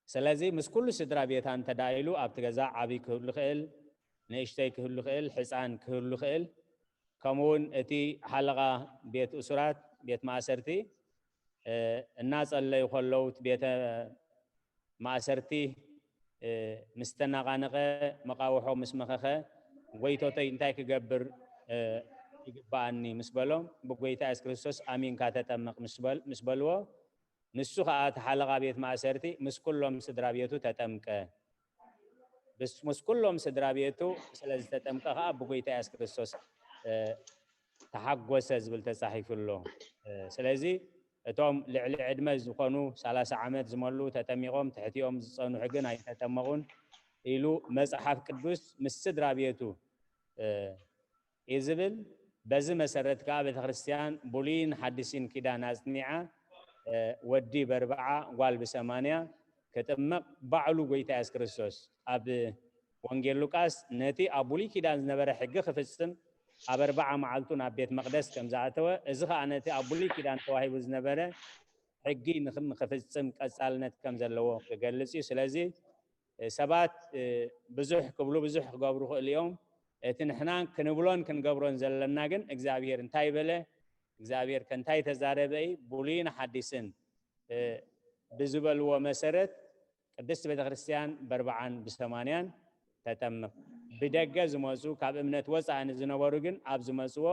ስለዚ ምስ ኩሉ ስድራ ቤታ እንተዳኢሉ ኣብቲ ገዛ ዓብይ ክህሉ ይኽእል፣ ንእሽተይ ክህሉ ይኽእል፣ ሕፃን ክህሉ ይኽእል፣ ከምኡውን እቲ ሓለቓ ቤት እሱራት ቤት ማእሰርቲ እናጸለዩ ከለዉ እቲ ቤተ ማእሰርቲ ምስ ተናቓነቐ መቓውሖ ምስ መኸኸ ጎይቶተይ እንታይ ክገብር ይግባኣኒ ምስ በሎም ብጎይታ የሱስ ክርስቶስ ኣሚንካ ተጠመቕ ምስ በልዎ ንሱ ኸኣ እቲ ሓለቓ ቤት ማእሰርቲ ምስ ኩሎም ስድራ ቤቱ ተጠምቀ። ምስ ኩሎም ስድራ ቤቱ ስለ ዝተጠምቀ ኸኣ ብጎይታ የሱስ ክርስቶስ ተሓጎሰ ዝብል ተጻሒፉ ኣሎ። ስለዚ እቶም ልዕሊ ዕድመ ዝኾኑ ሰላሳ ዓመት ዝመሉ ተጠሚቖም ትሕቲኦም ዝጸንሑ ግን ኣይተጠመቑን ኢሉ መጽሓፍ ቅዱስ ምስ ስድራ ቤቱ እዩ ዝብል። በዚ መሰረት ከኣ ቤተ ክርስቲያን ብሉይን ሓዲስን ኪዳን ኣጽኒዓ ወዲ በርብዓ ጓል ብሰማንያ ክጥመቕ ባዕሉ ጎይታ የሱስ ክርስቶስ ኣብ ወንጌል ሉቃስ ነቲ ኣብ ብሉይ ኪዳን ዝነበረ ሕጊ ክፍጽም ኣብ ኣርብዓ መዓልቱ ናብ ቤት መቕደስ ከም ዝኣተወ፣ እዚ ኸኣ ነቲ ኣብ ብሉይ ኪዳን ተዋሂቡ ዝነበረ ሕጊ ንክም ክፍጽም ቀጻልነት ከም ዘለዎ ክገልጽ እዩ። ስለዚ ሰባት ብዙሕ ክብሉ ብዙሕ ክገብሩ ክእሉ እዮም። እቲ ንሕና ክንብሎን ክንገብሮን ዘለና ግን እግዚኣብሔር እንታይ በለ፣ እግዚኣብሔር ከ እንታይ ተዛረበ እዩ። ብሉይን ሓዲስን ብዝበልዎ መሰረት ቅድስቲ ቤተክርስትያን በርብዓን ብሰማንያን ተጠምቕ። ብደገ ዝመፁ ካብ እምነት ወፃኢ ንዝነበሩ ግን ኣብ ዝመፅዎ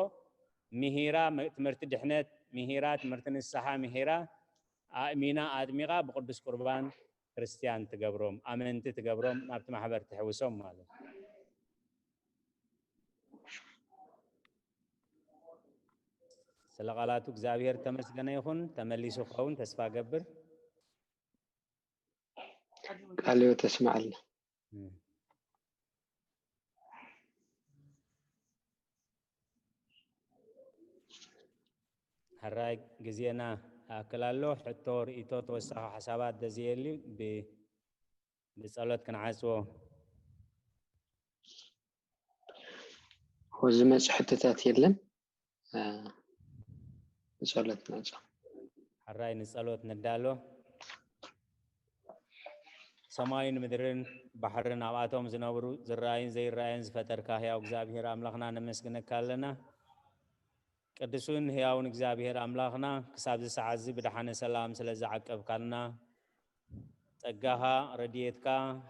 ምሂራ ትምህርቲ ድሕነት ምሂራ ትምህርቲ ንስሓ ምሂራ ኣእሚና ኣጥሚቓ ብቅዱስ ቁርባን ክርስቲያን ትገብሮም፣ ኣመንቲ ትገብሮም፣ ናብቲ ማሕበር ትሕውሶም ማለት እዩ። ስለ ቃላቱ እግዚኣብሔር ተመስገነ ይኹን። ተመሊሱ ክኸውን ተስፋ ገብር። ቃልዮ ተስማዓልና። ሕራይ ግዜና ይኣክል ኣሎ። ሕቶ፣ ርእይቶ፣ ተወሳኺ ሓሳባት ደዝየሊ ብ-፣ ብጸሎት ክንዓጽዎ። ዝመጽእ ሕቶታት የለን። ብጸሎት ንዕጾ። ሕራይ ንጸሎት ንዳሎ። ሰማይን ምድርን ባሕርን ኣብኣቶም ዝነብሩ ዝረኣዩን ዘይረኣዩን ዝፈጠርካ ህያው እግዚኣብሔር ኣምላኽና ነመስግነካ ኣለና። ቅዱስን ህያውን እግዚኣብሔር ኣምላኽና ክሳብ እዚ ሰዓት እዚ ብደሓነ ሰላም ስለ ዝዓቀብካልና ጸጋኻ፣ ረድኤትካ፣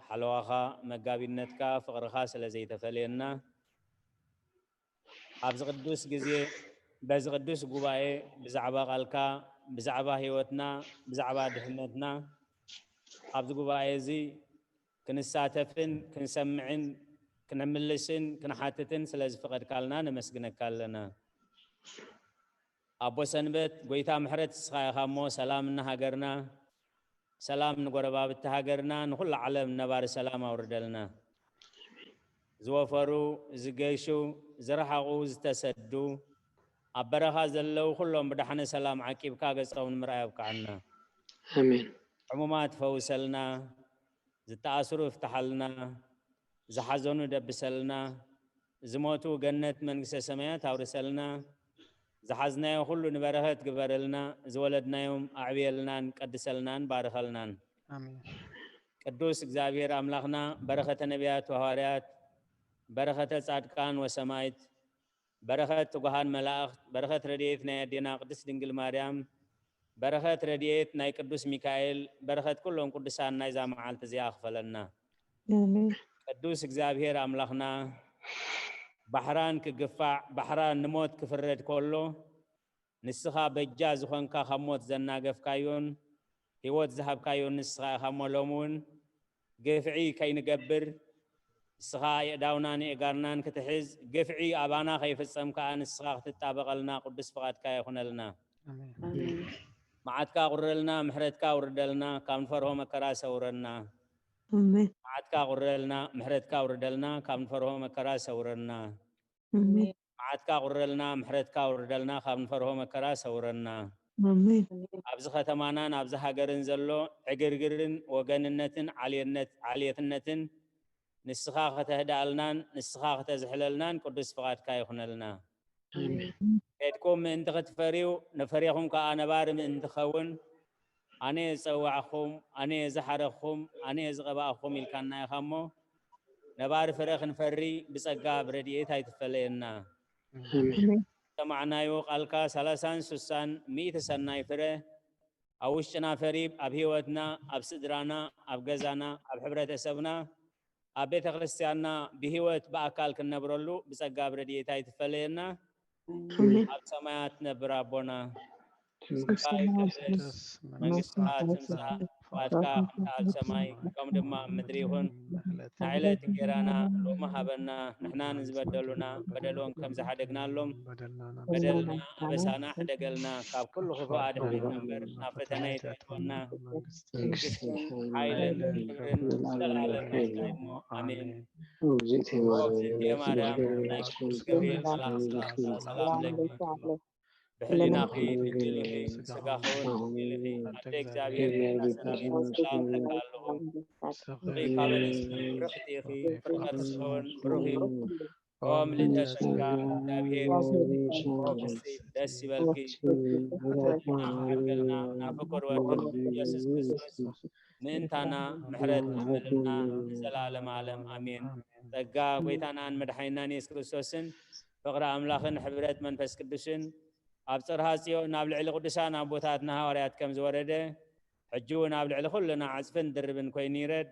ሓለዋኻ፣ መጋቢነትካ፣ ፍቕርኻ ስለ ዘይተፈልየና ኣብዚ ቅዱስ ግዜ በዚ ቅዱስ ጉባኤ ብዛዕባ ቃልካ ብዛዕባ ህይወትና ብዛዕባ ድሕነትና ኣብዚ ጉባኤ እዚ ክንሳተፍን ክንሰምዕን ክንምልስን ክንሓትትን ስለ ዝፈቐድካልና ነመስግነካ ኣለና። ኣቦ ሰንበት ጎይታ ምሕረት እስኻ ኢኻ እሞ ሰላም ንሃገርና ሰላም ንጎረባብቲ ሃገርና ንኹሉ ዓለም ነባሪ ሰላም ኣውርደልና። ዝወፈሩ ዝገሹ ዝረሓቑ ዝተሰዱ ኣብ በረኻ ዘለዉ ኩሎም ብዳሕነ ሰላም ዓቂብካ ገጾም ንምርኣይ ኣብቅዓና። ኣሜን። ሕሙማት ፈውሰልና፣ ዝተኣስሩ ፍትሓልና፣ ዝሓዘኑ ደብሰልና፣ ዝሞቱ ገነት መንግስተ ሰማያት ኣውርሰልና፣ ዝሓዝናዮ ኩሉ ንበረኸት ግበረልና፣ ዝወለድናዮም ኣዕብየልናን ቀድሰልናን ባርኸልናን። ኣሜን። ቅዱስ እግዚኣብሔር ኣምላኽና በረኸተ ነቢያት ወሃዋርያት፣ በረኸተ ጻድቃን ወሰማይት፣ በረኸት ትጉሃን መላእኽት፣ በረኸት ረድኤት ናይ ኣዴና ቅድስት ድንግል ማርያም፣ በረኸት ረድኤት ናይ ቅዱስ ሚካኤል፣ በረኸት ኩሎም ቅዱሳን ናይዛ መዓልቲ እዚኣ ክፈለና። ኣሜን። ቅዱስ እግዚኣብሔር ኣምላኽና ባሕራን ክግፋዕ ባሕራን ንሞት ክፍረድ ከሎ ንስኻ በጃ ዝኾንካ ካብ ሞት ዘናገፍካዮን ህይወት ዝሃብካዮን ንስኻ ኢኻ እሞ ሎሚ እውን ግፍዒ ከይንገብር ንስኻ የእዳውናን የእጋርናን ክትሕዝ ግፍዒ ኣባና ከይፍጸም ከኣ ንስኻ ክትጣበቐልና ቅዱስ ፍቓድካ ይኹነልና። ኣሜን። ኣሜን። መዓትካ ቁረልና፣ ምሕረትካ ውርደልና፣ ካብ ንፈርሆ መከራ ሰውረና። ኣሜን። መዓትካ ቁረልና፣ ምሕረትካ ውርደልና፣ ካብ ንፈርሆ መከራ ሰውረና። ኣሜን። መዓትካ ቁረልና፣ ምሕረትካ ውርደልና፣ ካብ ንፈርሆ መከራ ሰውረና። ኣሜን። ኣብዚ ከተማናን ኣብዚ ሃገርን ዘሎ ዕግርግርን ወገንነትን ዓልየነት-፣ ዓልየትነትን ንስኻ ከተህድኣልናን ንስኻ ከተዝሕለልናን ቅዱስ ፍቓድካ ይኹነልና። ኣሜን። ከድኩም ምእንቲ ክትፈርዩ ንፍሬኹም ከኣ ነባሪ ምእንቲ ኸውን ኣነ እየ ዝጸዋዕኹም፣ ኣነ እየ ዝሓረኽኹም፣ ኣነ እየ ዝቐባእኹም ኢልካና ኢኻ እሞ ነባሪ ፍረ ክንፈሪ ብጸጋ ብረድኤት ኣይትፈለየና። ኣሜን። ሰማዕናዮ ቃልካ ሰላሳን ስሳን ሚእቲ ሰናይ ፍረ ኣብ ውሽጥና ፈሪ ኣብ ህይወትና ኣብ ስድራና ኣብ ገዛና ኣብ ሕብረተሰብና ኣብ ቤተ ክርስቲያንና ብህይወት ብኣካል ክንነብረሉ ብጸጋ ብረድኤት ኣይትፈለየና። ኣሜን። ኣብ ሰማያት ትነብር ኣቦና ስምካ ይቀደስ፣ መንግስትኻ ትምጻእ፣ ፍቓድካ ከምቲ ኣብ ሰማይ ከምኡ ድማ ኣብ ምድሪ ይኹን። ንዕለት እንጌራና ሎሚ ሃበና፣ ንሕና ንዝበደሉና በደሎም ከም ዝሓደግናሎም በደልና ኣበሳና ሕደገልና፣ ካብ ኩሉ ክፉእ ኣድሕነና እምበር ናብ ፈተነ ኣይተእትወና። መንግስትን ሓይልን ክብርን ዘለዓለም ናይካ እዩ እሞ ኣሜን። እግዝእትየ ማርያም ናይ ቅዱስ ገብርኤል መልኣኽ ሰላምታ ሰላም ለኪ፣ ብሕሊናኺ ድንግል ኢኺ፣ ስጋኺ እውን ድንግል ኢኺ። ኣደ እግዚኣብሔር ሰላም እብለካ ኣለኹ። ፍሬ ካብ ኣንስቲ ብርኽቲ ኢኺ፣ ፍረ ከርስኺ እውን ብሩኽ እዩ። ኦ ምልእተ ጸጋ እግዚኣብሔር ደስ ይበልኪ። ኣሕዋትና ክሕርገልና ናብ ፍቁር ወድኺ ኢየሱስ ክርስቶስ ምእንታና ምሕረት ኣመልና ንዘላለም ዓለም ኣሜን። ጸጋ ጐይታናን መድሓኒናን የሱስ ክርስቶስን ፍቕሪ ኣምላኽን ሕብረት መንፈስ ቅዱስን ኣብ ጽርሃ ጽዮን ኣብ ልዕሊ ቅዱሳን ኣቦታትና ሃዋርያት ከም ዝወረደ ሕጂ እውን ኣብ ልዕሊ ኩልና ዕጽፍን ድርብን ኮይኑ ይረድ።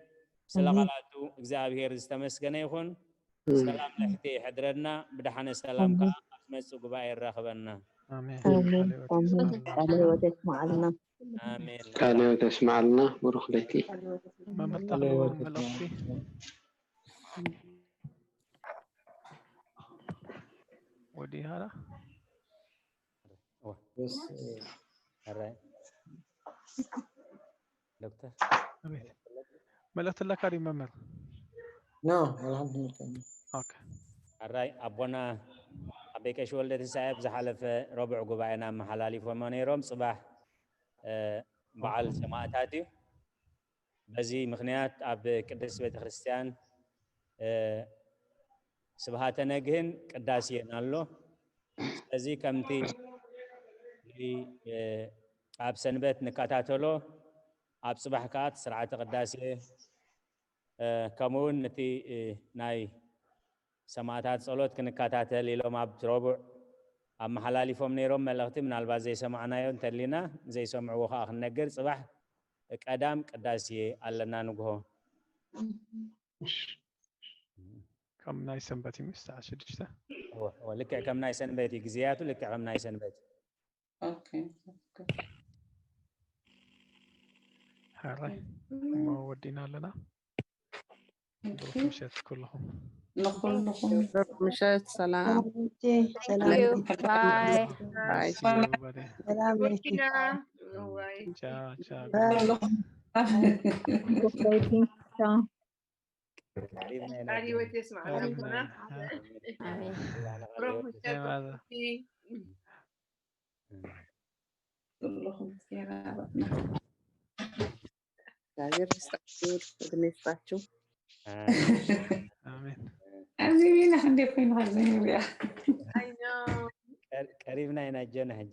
ስለ ቃላቱ እግዚኣብሔር ዝተመስገነ ይኹን። ሰላም ለሕቲ ይሕድረና፣ ብደሓነ ሰላም ከዓ ኣብ ዝመጽእ ጉባኤ የራኽበና። ኣሜን። ኣሜን። ቃለ ሕይወት ኣሜን። የስምዓልና። ቃለ ሕይወት የስምዓልና። ኣሜን። ቃለ ሕይወት የስምዓልና። ብሩኽ ለይቲ። መምህር ተኽልዎ መልእኽቲ። ወዲ ሃራ ዋ፣ ዮስ፣ ኣራይ ዶክተር ኣቤት። መልእኽቲ ኣለካ ድዩ መምህር? ኖ ኣልሓምዱሊላህ። ኦኬ። ኣራይ ኣቦና ኣበይ ቀሺ ወልደ ትንሳኤ ኣብ ዝሓለፈ ረቡዕ ጉባኤና ኣመሓላሊፎሞ ነይሮም። ፅባሕ እ፣ በዓል ሰማእታት እዩ። በዚ ምኽንያት ኣብ ቅድስት ቤተክርስትያን እ፣ ስብሃተ ነግህን ቅዳሴን ኣሎ። ስለዚ ከምቲ እ፣ ኣብ ሰንበት ንከታተሎ ኣብ ፅባሕ ከዓ እቲ ስርዓተ ቅዳሴ እ፣ ከምኡ እውን ነቲ እ፣ ናይ ሰማእታት ጸሎት ክንከታተል ኢሎም ኣብ ረቡዕ ኣመሓላሊፎም ነይሮም መልእኽቲ። ምናልባት ዘይሰማዕናዮ እንተሊና ዘይሰምዕዎ ከዓ ክንነግር። ፅባሕ ቀዳም ቅዳሴ ኣለና ንግሆ። ከም ናይ ሰንበት እዩ ምስ ሰዓት ሽዱሽተ እወ፣ እወ፣ ልክዕ ከም ናይ ሰንበት እዩ ግዜያቱ፣ ልክዕ ከም ናይ ሰንበት። ኦኬ። ሕራይ እሞ ወዲና ኣለና። ብሩኽ ምሸት ኩልኹም። ንኹልኹም ምሸት ሰላም። ሰላም። ባይ ባይ። See you buddy። ሰላም ለኪ። ቻው ቻው። ኩልኹም ቻው። ቀሪብና ኢና። ቃል ህይወት የስማዕና ቀሪብና ይኾና ኢና። ብሩክ ምሸት እንታይ ማለት? ኩልኹም ጌራ እግዚኣብሔር ይስጣችሁ፣ ዕድመ ይስጣችሁ። ኣሜን። ኣብዚ ቢና ክንደይ ኮይኑ ካብዚ ንሪኣ I know ቀር- ቀሪብና ኢና ጀና ሕጂ።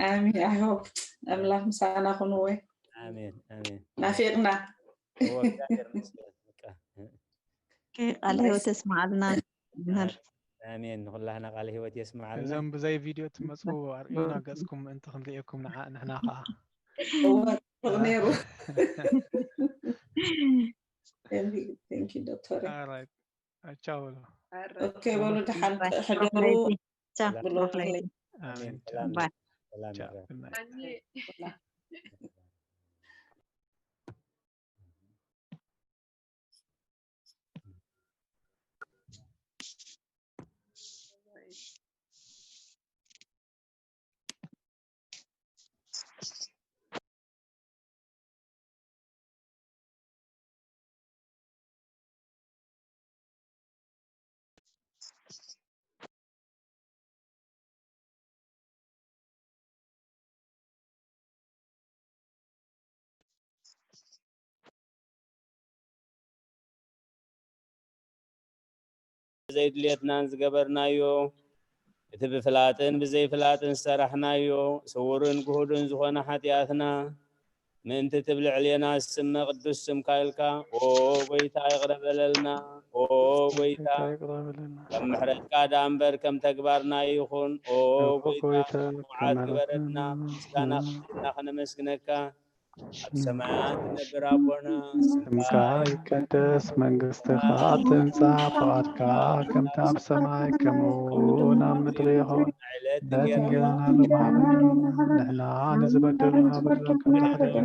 ኣሜን። I hope ኣምላኽ ምሳና ኩኑ ወይ ኣሜን ኣሜን። ናፊቕና። እወ፣ እግዚኣብሔር ይመስገን። በቃ። ቃለ ህይወት የስምዓልና መምህር። ኣሜን። ንኩላህና ቃለ ህይወት የስምዓልና። እዞም ብዘይ ቪድዮ ትመፁ ኣርእዩና ገፅኩም ምእንቲ ክንርእየኩም ንዓ- ንሕና ከዓ እወ፣ ጽቡቕ ነይሩ። Thank you, thank you, ዶክተር። All right። ቻው በሉ። ኦኬ በሉ፣ ደሓን ሕደሩ። ቻው። ብሩኽ ለይቲ። ኣሜን። ሰላም ባይ። ሰላም ቻው። ይብዛሕ። Good night። ብዘይድልየትናን ዝገበርናዮ፣ እቲ ብፍላጥን ብዘይፍላጥን ዝሰራሕናዮ፣ ስዉርን ግሁድን ዝኾነ ሓጢኣትና፣ ምእንቲ እቲ ኣብ ልዕሌና ዝስመ ቅዱስ ስምካ ኢልካ፣ ኦ ጎይታ፣ ይቕረ በለልና። ኦ ጎይታ፣ ይቕረ በለልና። ከም ምሕረትካ ደኣ እምበር ከም ተግባርና ይኹን። ኦ ኦ ጎይታ፣ ጎይታ፣ መዓት ግበረልና። ተመረጽና። ምስጋና ክብርና ክነመስግነካ። ኣብ ሰማያት ትነብር ኣቦና፣ ስምካ ይቀደስ፣ መንግስትኻ ትምጻእ፣ ፍቓድካ ከምቲ ኣብ ሰማይ ከምኡ እውን ኣብ ምድሪ ይኹን። ዕለት እንጀራና ሎሚ ሃበና፣ ንሕና ንዝበደሉና በደሎም ከም ንሕደግ፣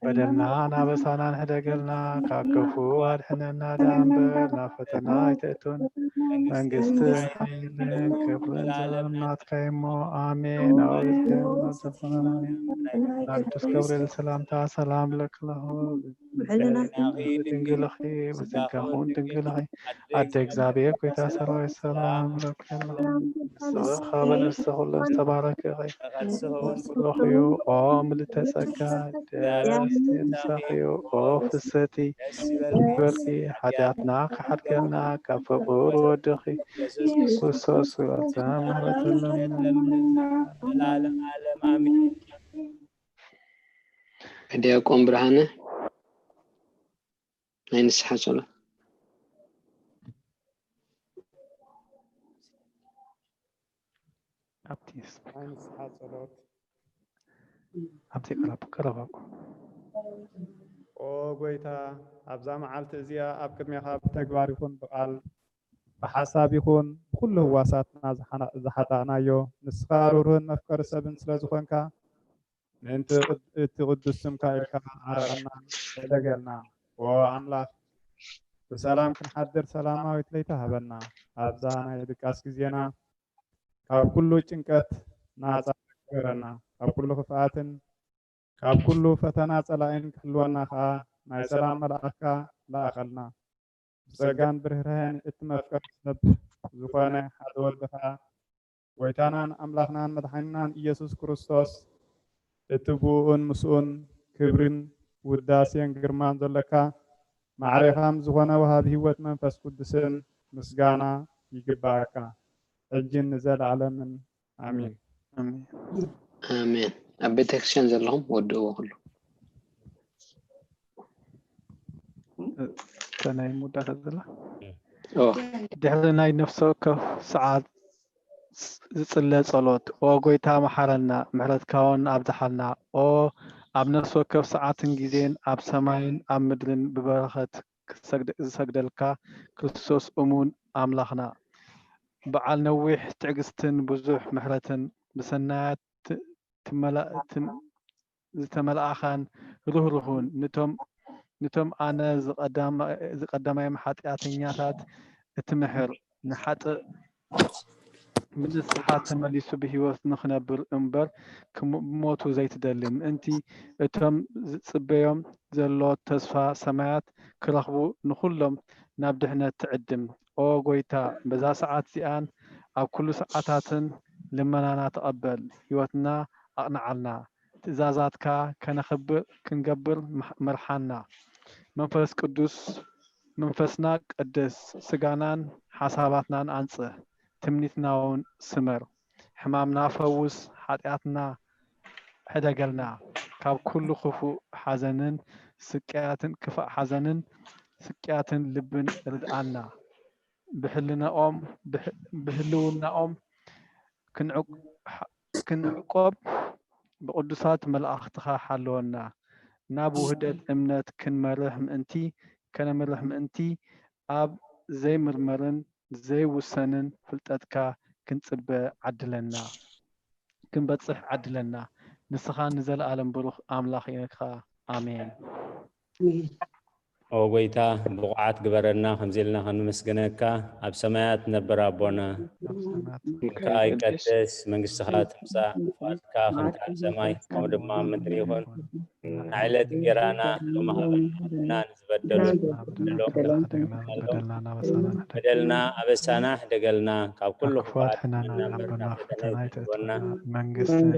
በደልና ናበሳና ንሕደገልና፣ ካብ ክፉ ኣድሕነና ደኣ እምበር ናብ ፈተና ኣይተእቱን። መንግስትን ሓይልን ክብርን ዘላለም ናትካ እሞ፣ ኣሜን። ኣውሪድካ ናብ ቅዱስ ገብርኤል ሰላምታ ሰላም እብለኪ ኣለኹ። ድንግል ኢኺ፣ ብስጋኺ እውን ድንግል ኢኺ። ኣደ እግዚኣብሔር፣ ጎይታ ሰራዊት፣ ሰላም እብለኪ ኣለኹ። ንስኺ ካብ ኣንስቲ ኩለን ዝተባረኪ ኢኺ። ብሩኽ እዩ ኦ ምልዕተ ጸጋ፣ ደስ ይበልኪ። ሓጢኣትና ክሓድገልና ካብ ፍቑር ወድኺ ክርስቶስ ስለ ምሕረትለምንና። ዘላለም ዓለም ኣሜን። ዲያቆን ብርሃነ ናይ ንስሓ ጸሎት። ኣብቲ ናይ ንስሓ ጸሎት። ኣብቲ ቀረብ ቀረብ ኣቦ። ኦ ጎይታ፣ ኣብዛ መዓልቲ እዚኣ ኣብ ቅድሜኻ ብተግባር ይኹን ብቓል፣ ብሓሳብ ይኹን ኩሉ ህዋሳትና ዝሓና- ዝሓጣእናዮ፣ ንስኻ ርህሩህን መፍቀሪ ሰብን ስለ ዝኾንካ፣ ምእንቲ ቅድ- እቲ ቅዱስ ስምካ ኢልካ ዓረቐና፣ ሕደገልና። ኦ ኣምላኽ፣ ብሰላም ክንሓድር ሰላማዊት ለይቲ ሃበና። ኣብዛ ናይ ድቃስ ግዜና ካብ ኩሉ ጭንቀት ናጻ ግበረና። ካብ ኩሉ ክፍኣትን ካብ ኩሉ ፈተና ጸላኢን ክሕልወና ከኣ ናይ ሰላም መልኣኽካ ለኣኸልና። ብጸጋን ብርህራሄን እቲ መፍቀሪ ሰብ ዝኾነ ሓደ ወድኻ፣ ጎይታናን ኣምላኽናን መድሓኒናን ኢየሱስ ክርስቶስ፣ እቲ ብኡኡን ምስኡን ክብርን ውዳሴን ግርማን ዘለካ፣ ማዕሬኻም ዝኾነ ወሃቢ ህይወት መንፈስ ቅዱስን ምስጋና ይግባእካ፣ ሕጅን ንዘለዓለምን። ኣሜን። ኣሜን። ኣሜን። ኣብ ቤተክርስትያን ዘለኹም ወድእዎ ኩሉ። እታ ናይ መወዳእታ ዘላ ኦ፣ ድሕሪ ናይ ነፍሲ ወከፍ ሰዓት ዝጽለ ጸሎት፣ ኦ ጎይታ መሓረና፣ ምሕረትካ እውን ኣብዝሓልና። ኦ ኣብ ነፍሲ ወከፍ ሰዓትን ግዜን ኣብ ሰማይን ኣብ ምድርን ብበረኸት ክሰግድ- ዝሰግደልካ ክርስቶስ እሙን ኣምላኽና፣ በዓል ነዊሕ ትዕግስትን ብዙሕ ምሕረትን፣ ብሰናያት ት- ትመላ- ትም- ዝተመልኣኻን ርህሩህን፣ ንቶም ንቶም ኣነ ዝቐዳማ- ዝቐዳማዮም ሓጢኣተኛታት እትምሕር፣ ንሓጥእ ብንስሓ ተመሊሱ ብህይወት ንኽነብር እምበር ክም- ብሞቱ ዘይትደሊ፣ ምእንቲ እቶም ዝጽበዮም ዘሎ ተስፋ ሰማያት ክረኽቡ ንኹሎም ናብ ድሕነት ትዕድም። ኦ ጎይታ፣ በዛ ሰዓት እዚኣን ኣብ ኩሉ ሰዓታትን ልመናና ተቐበል፣ ህይወትና ኣቕንዓልና፣ ትእዛዛትካ ከነኽብር ክንገብር ምሕ- መርሓና። መንፈስ ቅዱስ መንፈስና ቀድስ፣ ስጋናን ሓሳባትናን ኣንጽህ፣ ትምኒትና እውን ስመር። ሕማምና ፈውስ፣ ሓጢኣትና ሕደገልና፣ ካብ ኩሉ ክፉእ ሓዘንን ስቅያትን ክፋእ ሓዘንን ስቅያትን ልብን ርድኣና። ብሕልናኦም ብህ- ብህልውናኦም ክንዕቅ- ክንዕቆብ ብቅዱሳት መላእኽትኻ ሓልወና። ናብ ውህደት እምነት ክንመርሕ ምእንቲ ከነምርሕ ምእንቲ ኣብ ዘይምርመርን ዘይውሰንን ፍልጠትካ ክንጽበ ዓድለና ክንበጽሕ ዓድለና። ንስኻ ንዘለኣለም ብሩኽ ኣምላኽ ኢኻ። ኣሜን። ኦ ጎይታ ብቑዓት ግበረና ከምዚ ኢልና ከነመስግነካ። ኣብ ሰማያት ነበር ኣቦና ኣብ ሰማያት ስምካ ይቀደስ፣ መንግስትኻ ትምጻእ፣ ፍቓድካ ከምቲ ኣብ ሰማይ ከምኡ ድማ ኣብ ምድሪ ይኹን። ንዕለት እንጀራና ሎሚ ሃበና፣ ንዝበደሉ በደልና ኣበሳና ንሕደግ በደልና ኣበሳና ሕደገልና፣ ካብ ኩሉ ክፉኣት ሕነና ሕነና ኣበና ናብ ፈተና ፈተና ኣይተግበና። መንግስትን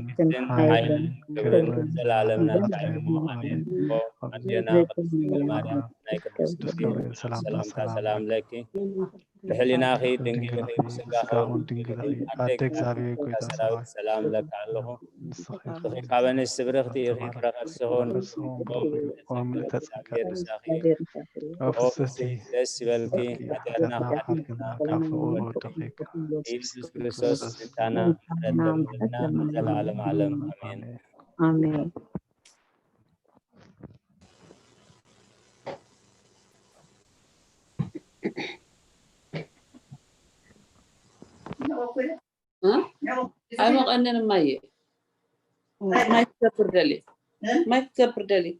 ሓይልን ክብርን ዘላለም ናትካ እዩ። ኣሜን። ኦ ኣዴና ቅድስት ድንግል ማርያም ናይ ቅዱስ ቅዱስ ገብርኤል ገብርኤል ሰላምታ ሰላምታ ሰላም ሰላም ለኪ። ለኪ። ብሕሊናኺ ድንግል ድንግል ኢኺ፣ ኢኺ፣ ብስጋኺ ብስጋኺ እውን ድንግል ድንግል ኢኺ፣ ኢኺ፣ ኣደ ኣደ እግዚኣብሔር እግዚኣብሔር ጎይታ ሰራዊት ሰራዊት ሰላም ለኪ ኣለኹ። ንስኺ ንስኺ ካብ ኣንስቲ ብርኽቲ ኢኺ፣ ተባረኺ ብረኸት ስኹን ብረኸት ስኹን ብሩኽ ኢኺ፣ ኦ ምልእተ ጸጋ ጸጋ ቅድስቲ ምሳኺ። ኦ ኦ ፍስሕቲ ደስ ይበልኪ፣ ፍስሕቲ ሓጢኣትና ሓጢኣትና ሓጢኣትና ካብ ፍቕሩ ወደኺ። ኢየሱስ ክርስቶስ ንታና ምሕረት ለምንና ንዘለዓለም ዓለም ኣሜን። ኣሜን። ኣይሞቐንን እማየ። ማይ ክገብር ደልየ። ማይ ክገብር ደልየ።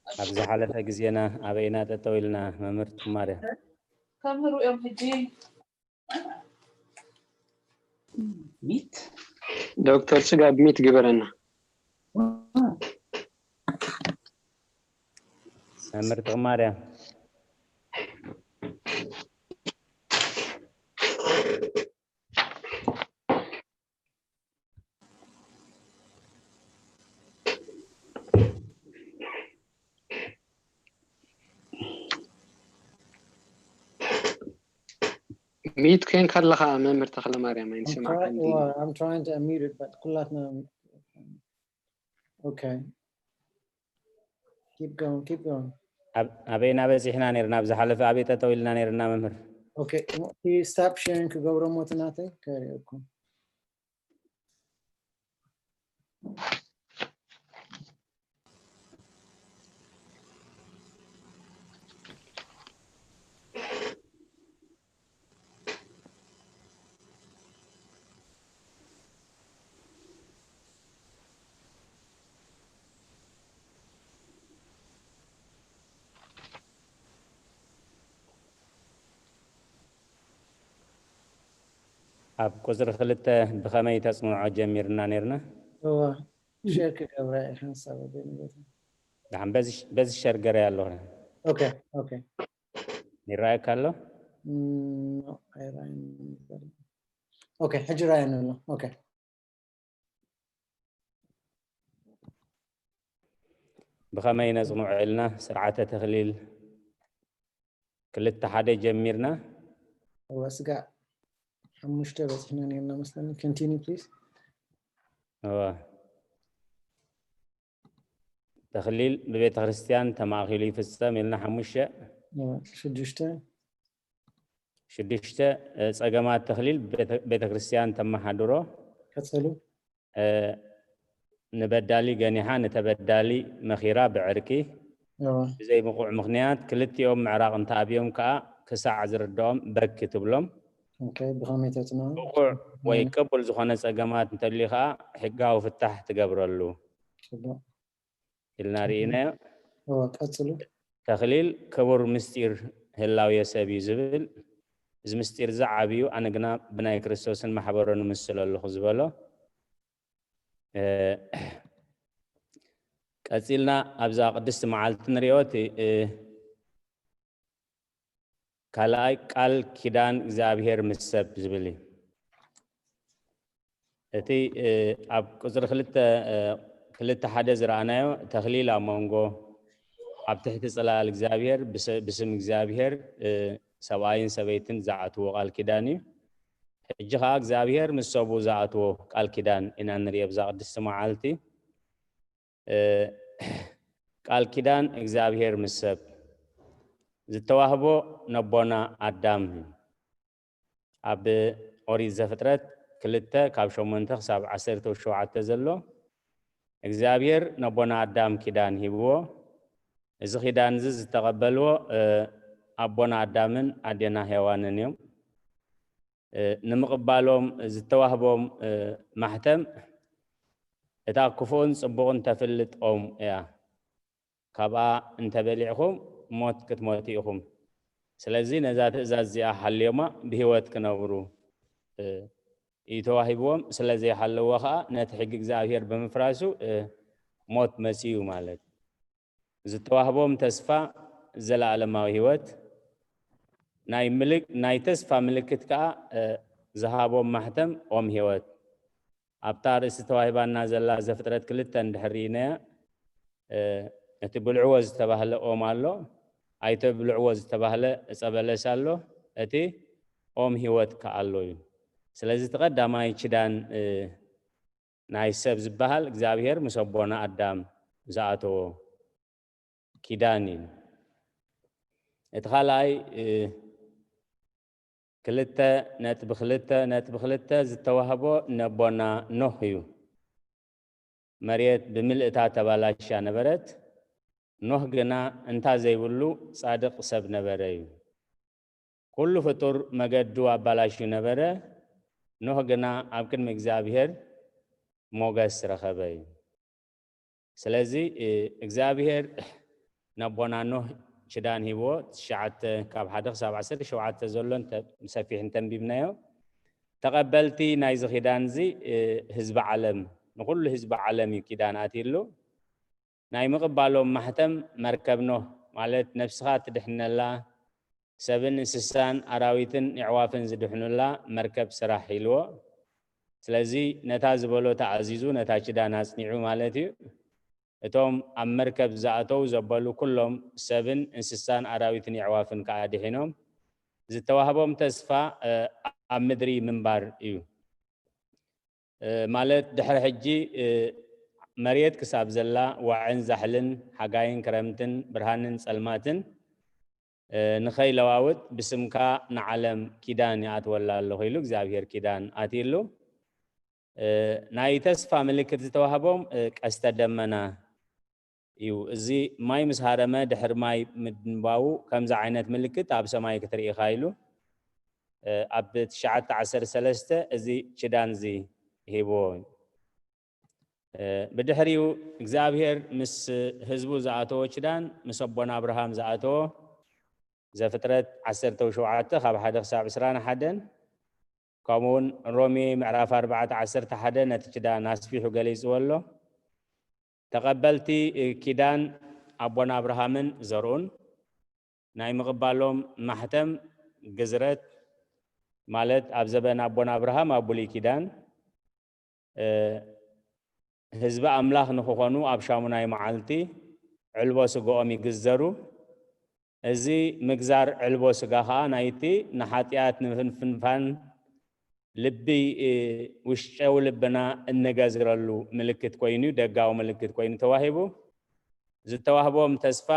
ኣብ ዝሓለፈ ግዜና ኣበይና ጠጠው ኢልና መምህር ትማርያ? ከምህሩ እዮም ሕጂ። ሚት ዶክተር ስጋብ ሚት ግበረና። መምህር ትማርያ ሚት ኮይንካ ኣለኻ መምህር ተኽለ ማርያም ኣይንሰማዕካን ድዩ? I'm trying to unmute it, but ኩላትና okay. Keep going, keep going. ኣብ- ኣበይና በፂሕና ነርና? ኣብ ዝሓለፈ ኣበይ ጠጠው ኢልና ነርና መምህር? Okay, stop sharing ክገብሮ ሞት ናተይ ከርእየኩም። ኣብ ቁጽሪ ክልተ ብኸመይ ተጽንዖ ጀሚርና ነርና? እዋ፣ ሸር ክገብራ እየ ሓንሳብ ወገን ቦታ። ደሓን በዚ ሸር ገረ ኣለኹ። ኦኬ፣ ኦኬ። ይረኣየካ ኣሎ? እም፣ ኖ፣ ኣይረኣየንን ዘሎ። ኦኬ፣ ሕጂ ረኣየኒ ኣሎ። ኦኬ። ብኸመይ ነጽንዖ ኢልና ስርዓተ ተኽሊል ክልተ ሓደ ጀሚርና። እዋ፣ ስጋዕ ሓሙሽተ በጺሕና ነርና መስለኒ። Continue, please. እዋ። ተኽሊል ብቤተ ክርስቲያን ተማእኪሉ ይፍጸም ኢልና ሓሙሽተ። እዋ፣ ሽዱሽተ። ሽዱሽተ፣ እ፣ ጸገማት ተኽሊል ቤተ-፣ ቤተ ክርስቲያን ተመሓድሮ። ቀጸሉ። እ፣ ንበዳሊ ገኒሓ ንተበዳሊ መኺራ ብዕርቂ። እዋ፣ ብዘይ ብቑዕ ምኽንያት ክልቲኦም ምዕራቕ እንተኣብዮም ከኣ ክሳዕ ዝርድኦም በኪ ትብሎም። ኦኬ፣ ብኸመይ ተጽንዖ? ብቑዕ ወይ ቅቡል ዝኾነ ጸገማት እንተልዩ ከኣ ሕጋዊ ፍታሕ ትገብረሉ ጽቡቕ። ኢልና ርኢናዮ። እዋ፣ ቀጽሉ። ተኽሊል ክቡር ምስጢር ህላዌ ሰብ እዩ ዝብል፣ እዚ ምስጢር እዚ ዓብዩ፣ ኣነ ግና ብናይ ክርስቶስን ማሕበሮን እምስል ኣለኹ ዝበሎ። እ፣ ቀጺልና ኣብዛ ቅድስቲ መዓልቲ ንሪኦ፣ እቲ፣ እ፣ ካልኣይ ቃል ኪዳን እግዚኣብሔር ምስ ሰብ ዝብል እዩ። እቲ፣ እ፣ ኣብ ቁጽሪ ክልተ፣ እ፣ ክልተ ሓደ ዝረኣናዮ ተኽሊል ኣብ መንጎ ኣብ ትሕቲ ጽላል እግዚኣብሔር ብሰ-፣ ብስም እግዚኣብሔር፣ እ፣ ሰብኣይን ሰበይትን ዝኣትዎ ቃል ኪዳን እዩ። ሕጂ ኸኣ እግዚኣብሔር ምስ ሰቡ ዝኣትዎ ቃል ኪዳን ኢና ንሪኦ ብዛ ቅድስቲ መዓልቲ። እ፣ ቃል ኪዳን እግዚኣብሔር ምስ ሰብ ዝተዋህቦ ነቦና ኣዳም እዩ። ኣብ ኦሪት ዘፍጥረት ክልተ ካብ ሸሞንተ ክሳብ ዓሰርተ ሸውዓተ ዘሎ እግዚኣብሔር ነቦና ኣዳም ኪዳን ሂብዎ። እዚ ኪዳን እዚ ዝተቐበልዎ፣ እ፣ ኣቦና ኣዳምን ኣዴና ሄዋንን እዮም። እ፣ ንምቕባሎም ዝተዋህቦም፣ እ፣ ማሕተም እታ ክፉእን ጽቡቕን ተፍልጥ ኦም እያ። ካብኣ እንተበሊዕኹም ሞት ክትሞቱ ኢኹም። ስለዚ ነዛ ትእዛዝ እዚኣ ሓልዮማ ብህይወት ክነብሩ፣ እ፣ እዩ ተዋሂብዎም። ስለ ዘይሓለዎ ኸኣ ነቲ ሕጊ እግዚኣብሔር ብምፍራሱ፣ እ፣ ሞት መጺኡ ማለት እዩ። ዝተዋህቦም ተስፋ ዘለኣለማዊ ህይወት፣ ናይ ምልክ-፣ ናይ ተስፋ ምልክት ከኣ፣ እ፣ ዝሃቦም ማሕተም ኦም ህይወት። ኣብታ ርእሲ ተዋሂባና ዘላ ዘፍጥረት ክልተ እንድሕር ርኢናያ፣ እ፣ እቲ ብልዕዎ ዝተባህለ ኦም ኣሎ፣ ኣይተብልዕዎ ዝተባህለ ዕጸ በለስ ኣሎ፣ እቲ ኦም ህይወት ከኣ ኣሎ እዩ። ስለዚ እቲ ቀዳማይ ኪዳን፣ እ፣ ናይ ሰብ ዝበሃል እግዚኣብሔር ምስ ኣቦና ኣዳም ዝኣተዎ ኪዳን እዩ። እቲ ካልኣይ፣ እ፣ ክልተ ነጥቢ ክልተ ነጥቢ ክልተ ዝተዋህቦ ነቦና ኖህ እዩ። መሬት ብምልእታ ተባላሽያ ነበረት። ኖህ ግና እንታ ዘይብሉ ጻድቕ ሰብ ነበረ እዩ። ኩሉ ፍጡር መገዱ ኣባላሽዩ ነበረ። ኖህ ግና ኣብ ቅድሚ እግዚኣብሔር ሞገስ ረኸበ እዩ። ስለዚ፣ እ፣ እግዚኣብሔር ነቦና ኖህ ኪዳን ሂብዎ፣ ትሽዓተ ካብ ሓደ ክሳብ ዓሰርተ ሸውዓተ ዘሎ እንተ-፣ ብሰፊሕ እንተንቢብናዮ፣ ተቐበልቲ ናይዚ ኪዳን እዚ፣ እ፣ ህዝቢ ዓለም፣ ንኹሉ ህዝቢ ዓለም እዩ ኪዳን ኣትይሉ። ናይ ምቕባሎም ማሕተም መርከብ ኖህ፣ ማለት ነብስኻ ትድሕነላ፣ ሰብን እንስሳን ኣራዊትን የዕዋፍን ዝድሕኑላ መርከብ ስራሕ ኢልዎ። ስለዚ ነታ ዝበሎ ተኣዚዙ፣ ነታ ኪዳን ኣጽኒዑ ማለት እዩ። እቶም ኣብ መርከብ ዝኣተው ዘበሉ ኩሎም ሰብን እንስሳን ኣራዊትን የዕዋፍን ከኣ ድሒኖም። ዝተዋህቦም ተስፋ፣ እ፣ ኣብ ምድሪ ምንባር እዩ። እ፣ ማለት ድሕሪ ሕጂ፣ እ፣ መሬት ክሳብ ዘላ ዋዕን ዛሕልን ሓጋይን ክረምትን ብርሃንን ጸልማትን፣ እ፣ ንኸይለዋውጥ ብስምካ ንዓለም ኪዳን ይኣትወላ ኣለኹ ኢሉ እግዚኣብሔር ኪዳን ኣትይሉ። እ፣ ናይ ተስፋ ምልክት ዝተዋህቦም፣ እ፣ ቀስተ ደመና እዩ። እዚ ማይ ምስ ሃረመ ድሕሪ ማይ ምድንባዉ ከምዚ ዓይነት ምልክት ኣብ ሰማይ ክትርኢ ኢኻ ኢሉ፣ እ፣ ኣብ ትሽዓተ ዓሰርተ ሰለስተ እዚ ኪዳን እዚ ሂብዎ እዩ። እ፣ ብድሕሪኡ እግዚኣብሔር ምስ ህዝቡ ዝኣተዎ ኪዳን፣ ምስ ኣቦና ኣብርሃም ዝኣተዎ፣ ዘፍጥረት ዓሰርተ ሸውዓተ ካብ ሓደ ክሳብ ዕስራን ሓደን፣ ከምኡ እውን ሮሜ ምዕራፍ ኣርባዕተ ዓሰርተ ሓደ ነቲ ኪዳን ኣስፊሑ ገሊጽዎ ኣሎ። ተቐበልቲ ኪዳን ኣቦና ኣብርሃምን ዘርኡን ናይ ምቕባሎም ማሕተም ግዝረት፣ ማለት ኣብ ዘበን ኣቦና ኣብርሃም ኣብ ብሉይ ኪዳን፣ እ፣ ህዝቢ ኣምላኽ ንኽኾኑ ኣብ ሻሙናይ መዓልቲ ዕልቦ ስግኦም ይግዘሩ። እዚ ምግዛር ዕልቦ ስጋ ኸኣ ናይቲ ንሓጢኣት ንምፍንፋን ልቢ፣ እ፣ ውሽጨዊ ልብና እንገዝረሉ ምልክት ኮይኑ፣ ደጋዊ ምልክት ኮይኑ ተዋሂቡ። ዝተዋህቦም ተስፋ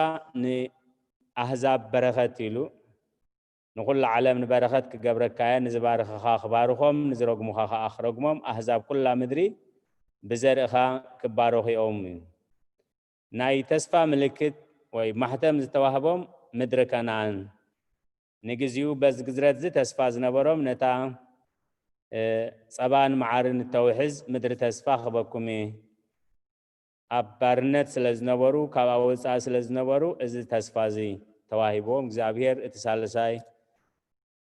ንኣህዛብ በረኸት ኢሉ፣ ንኹሉ ዓለም ንበረኸት ክገብረካ እየ፣ ንዝባርኽኻ ክባርኾም፣ ንዝረግሙኻ ኸኣ ክረግሞም፣ ኣህዛብ ኩላ ምድሪ ብዘርእኻ ክባረኹ እዮም እዩ። ናይ ተስፋ ምልክት ወይ ማሕተም ዝተዋህቦም ምድሪ ከነኣን። ንግዚኡ በዚ ግዝረት እዚ ተስፋ ዝነበሮም ነታ፣ እ፣ ጸባን መዓርን እተውሕዝ ምድሪ ተስፋ ክበኩም እየ። ኣብ ባርነት ስለ ዝነበሩ፣ ካብ ኣብ ወጻኢ ስለ ዝነበሩ፣ እዚ ተስፋ እዚ ተዋሂብዎም። እግዚኣብሔር እቲ ሳልሳይ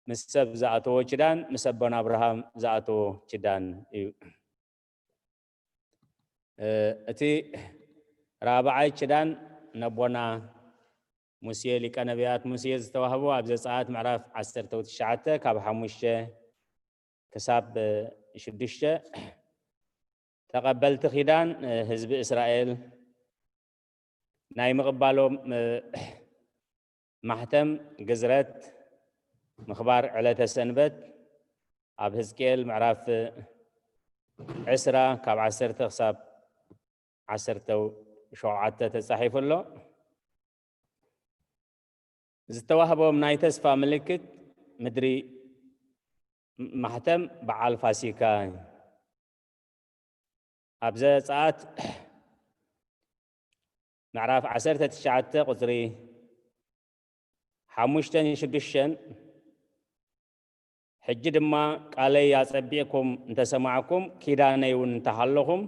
ምስ ሰብ ዝኣተዎ ኪዳን፣ ምስ ኣቦና ኣብርሃም ዝኣተዎ ኪዳን እዩ። እ፣ እቲ ራብዓይ ኪዳን ነቦና ሙሴ፣ ሊቀ ነቢያት ሙሴ ዝተዋህቦ ኣብ ዘጸኣት ምዕራፍ ዓሰርተ ትሽዓተ ካብ ሓሙሽተ ክሳብ ሽዱሽተ፣ ተቐበልቲ ኪዳን ህዝቢ እስራኤል ናይ ምቕባሎም ማሕተም ግዝረት ምኽባር ዕለተ ሰንበት ኣብ ሕዝቅኤል ምዕራፍ ዕስራ ካብ ዓሰርተ ክሳብ ዓሰርተ ሸውዓተ ተጻሒፉ ኣሎ። ዝተዋህቦም ናይ ተስፋ ምልክት ምድሪ ማሕተም በዓል ፋሲካ እዩ። ኣብ ዘጸኣት ምዕራፍ ዓሰርተ ትሽዓተ ቁጽሪ ሓሙሽተን ሽዱሽተን፣ ሕጂ ድማ ቃለይ ኣጸቢቕኩም እንተሰማዕኩም፣ ኪዳነይ እውን እንተሃለኹም፣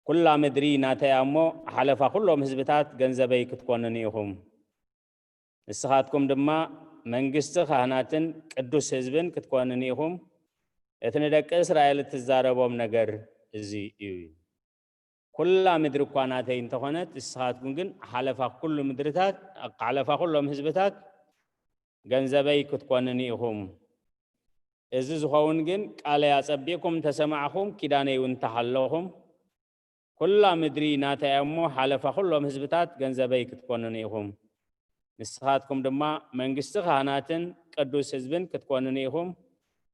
ኩላ ምድሪ ናተይ እያ እሞ፣ ሓለፋ ኩሎም ህዝብታት ገንዘበይ ክትኮኑኒ ኢኹም። ንስኻትኩም ድማ መንግስቲ ካህናትን ቅዱስ ህዝብን ክትኮኑኒ ኢኹም። እቲ ንደቂ እስራኤል እትዛረቦም ነገር እዚ እዩ። ኩላ ምድሪ እኳ ናተይ እንተኾነት፣ ንስኻትኩም ግን ሓለፋ ኩሉ ምድርታት፣ ሓለፋ ኩሎም ህዝብታት ገንዘበይ ክትኮኑኒ ኢኹም። እዚ ዝኸውን ግን ቃለይ ኣጸቢቕኩም እንተሰማዕኹም፣ ኪዳነይ እውን እንተሓለኹም፣ ኩላ ምድሪ ናተይ እያ እሞ፣ ሓለፋ ኩሎም ህዝብታት ገንዘበይ ክትኮኑኒ ኢኹም። ንስኻትኩም ድማ መንግስቲ ካህናትን ቅዱስ ህዝብን ክትኮኑኒ ኢኹም።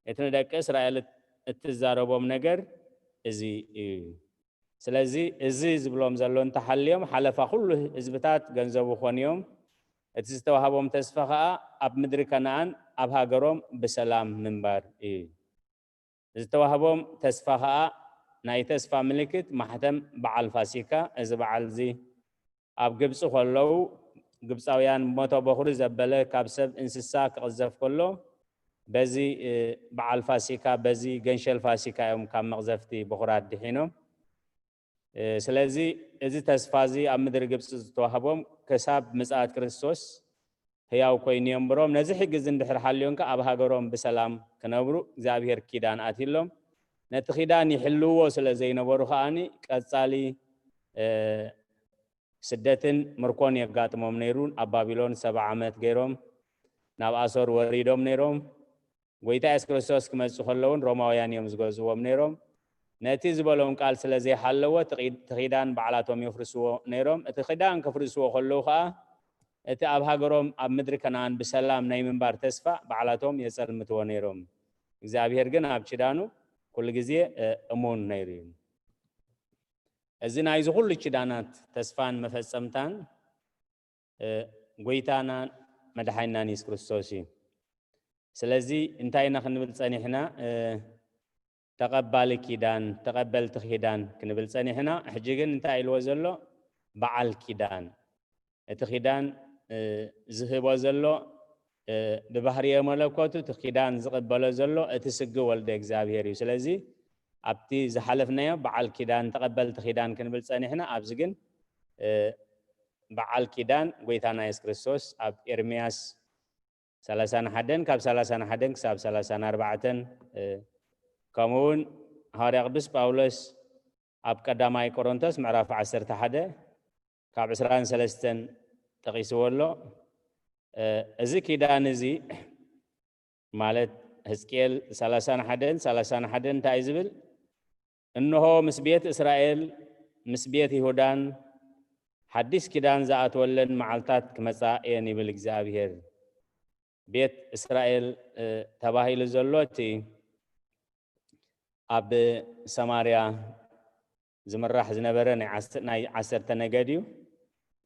እቲ ንደቂ እስራኤል እትዛረቦም ነገር እዚ እዩ። ስለዚ እዚ ዝብሎም ዘሎ እንተሓልዮም፣ ሓለፋ ኩሉ ህዝብታት ገንዘቡ ኮንዮም፣ እቲ ዝተዋህቦም ተስፋ ኸኣ ኣብ ምድሪ ከነኣን ኣብ ሃገሮም ብሰላም ምንባር እዩ። ዝተዋህቦም ተስፋ ኸኣ ናይ ተስፋ ምልክት ማሕተም በዓል ፋሲካ፣ እዚ በዓል እዚ ኣብ ግብጺ ከለዉ፣ ግብጻውያን ሞተ በኹሪ ዘበለ ካብ ሰብ እንስሳ ክቕዘፍ ከሎ፣ በዚ፣ እ፣ በዓል ፋሲካ፣ በዚ ገንሸል ፋሲካ እዮም ካብ መቕዘፍቲ በኹራት ድሒኖም። እ፣ ስለዚ እዚ ተስፋ እዚ ኣብ ምድሪ ግብጺ ዝተዋህቦም ክሳብ ምጽኣት ክርስቶስ ህያው ኮይኑ የንብሮም። ነዚ ሕጊ እዚ እንድሕር ሓልዮም ከኣ ኣብ ሃገሮም ብሰላም ክነብሩ እግዚኣብሔር ኪዳን ኣትዩሎም። ነቲ ኪዳን ይሕልውዎ ስለ ዘይነበሩ ከኣኒ ቀጻሊ፣ እ፣ ስደትን ምርኮን የጋጥሞም ነይሩ። ኣብ ባቢሎን ሰብዓ ዓመት ገይሮም ናብ ኣሶር ወሪዶም ነይሮም። ጎይታ የሱስ ክርስቶስ ክመጽእ ከሎ እውን ሮማውያን እዮም ዝገዝዎም ነይሮም። ነቲ ዝበሎም ቃል ስለ ዘይሓለዎ እቲ ቂ-፣ እቲ ኪዳን ባዕላቶም የፍርስዎ ነይሮም። እቲ ኪዳን ከፍርስዎ ከለዉ ከኣ እቲ ኣብ ሃገሮም ኣብ ምድሪ ከነኣን ብሰላም ናይ ምንባር ተስፋ ባዕላቶም የጸልምትዎ ነይሮም። እግዚኣብሔር ግን ኣብ ኪዳኑ ኩሉ ግዜ፣ እ፣ እሙን ነይሩ እዩ። እዚ ናይዚ ኩሉ ኪዳናት ተስፋን መፈጸምታን፣ እ፣ ጎይታናን መድሓኒናን የሱስ ክርስቶስ እዩ። ስለዚ እንታይ ኢና ክንብል ጸኒሕና? እ፣ ተቐባሊ ኪዳን፣ ተቐበልቲ ኪዳን ክንብል ጸኒሕና። ሕጂ ግን እንታይ ኢልዎ ዘሎ? በዓል ኪዳን። እቲ ኪዳን፣ እ፣ ዝህቦ ዘሎ፣ እ፣ ብባህርየ መለኮቱ እቲ ኪዳን ዝቕበሎ ዘሎ እቲ ስግ ወልደ እግዚኣብሔር እዩ። ስለዚ ኣብቲ ዝሓለፍናዮ በዓል ኪዳን፣ ተቐበልቲ ኪዳን ክንብል ጸኒሕና። ኣብዚ ግን፣ እ፣ በዓል ኪዳን ጎይታና የሱስ ክርስቶስ ኣብ ኤርምያስ ሰላሳን ሓደን ካብ ሰላሳን ሓደን ክሳብ ሰላሳን ኣርባዕተን፣ እ፣ ከምኡ እውን ሃዋርያ ቅዱስ ጳውሎስ ኣብ ቀዳማይ ቆሮንቶስ ምዕራፍ ዓሰርተ ሓደ ካብ ዕስራን ሰለስተን ጠቒስዎ ኣሎ። እ፣ እዚ ኪዳን እዚ ማለት ሕዝቅኤል ሰላሳን ሓደን ሰላሳን ሓደን እንታይ እዩ ዝብል? እንሆ ምስ ቤት እስራኤል ምስ ቤት ይሁዳን ሓዲስ ኪዳን ዝኣትወለን መዓልታት ክመጻ እየን ይብል እግዚኣብሔር። ቤት እስራኤል፣ እ፣ ተባሂሉ ዘሎ እቲ ኣብ ሰማርያ ዝምራሕ ዝነበረ ናይ ዓስ-፣ ናይ ዓሰርተ ነገድ እዩ።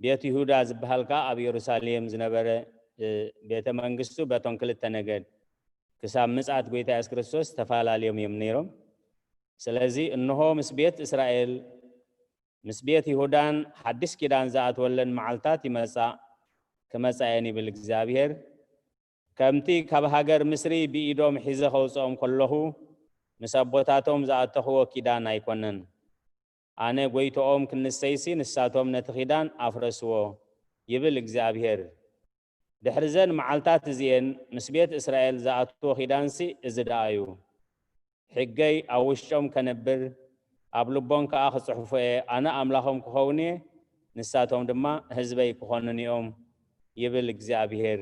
ቤት ይሁዳ ዝበሃል ከኣ ኣብ ኢየሩሳሌም ዝነበረ፣ እ፣ ቤተ መንግስቱ በቶም ክልተ ነገድ ክሳብ ምጽኣት ጎይታ የሱስ ክርስቶስ ተፈላለዮም እዮም ነይሮም። ስለዚ እንሆ ምስ ቤት እስራኤል ምስ ቤት ይሁዳን ሓድሽ ኪዳን ዝኣትወለን መዓልታት ይመጻ፣ ክመጻ እየን ይብል እግዚኣብሔር። ከምቲ ካብ ሃገር ምስሪ ብኢዶም ሒዘ ከውጽኦም ከለኹ ምስ ኣቦታቶም ዝኣተኽዎ ኪዳን ኣይኮነን። ኣነ ጎይትኦም ክንሰይሲ ንሳቶም ነቲ ኪዳን ኣፍረስዎ ይብል እግዚኣብሔር። ድሕሪ ዘን መዓልታት እዚኤን ምስ ቤት እስራኤል ዝኣትዎ ኪዳንሲ እዚ ደኣ እዩ። ሕገይ ኣብ ውሽጦም ከነብር ኣብ ልቦም ከኣ ክጽሕፎ እየ። ኣነ ኣምላኾም ክኸውን እየ፣ ንሳቶም ድማ ህዝበይ ክኾኑኒ እዮም ይብል እግዚኣብሔር።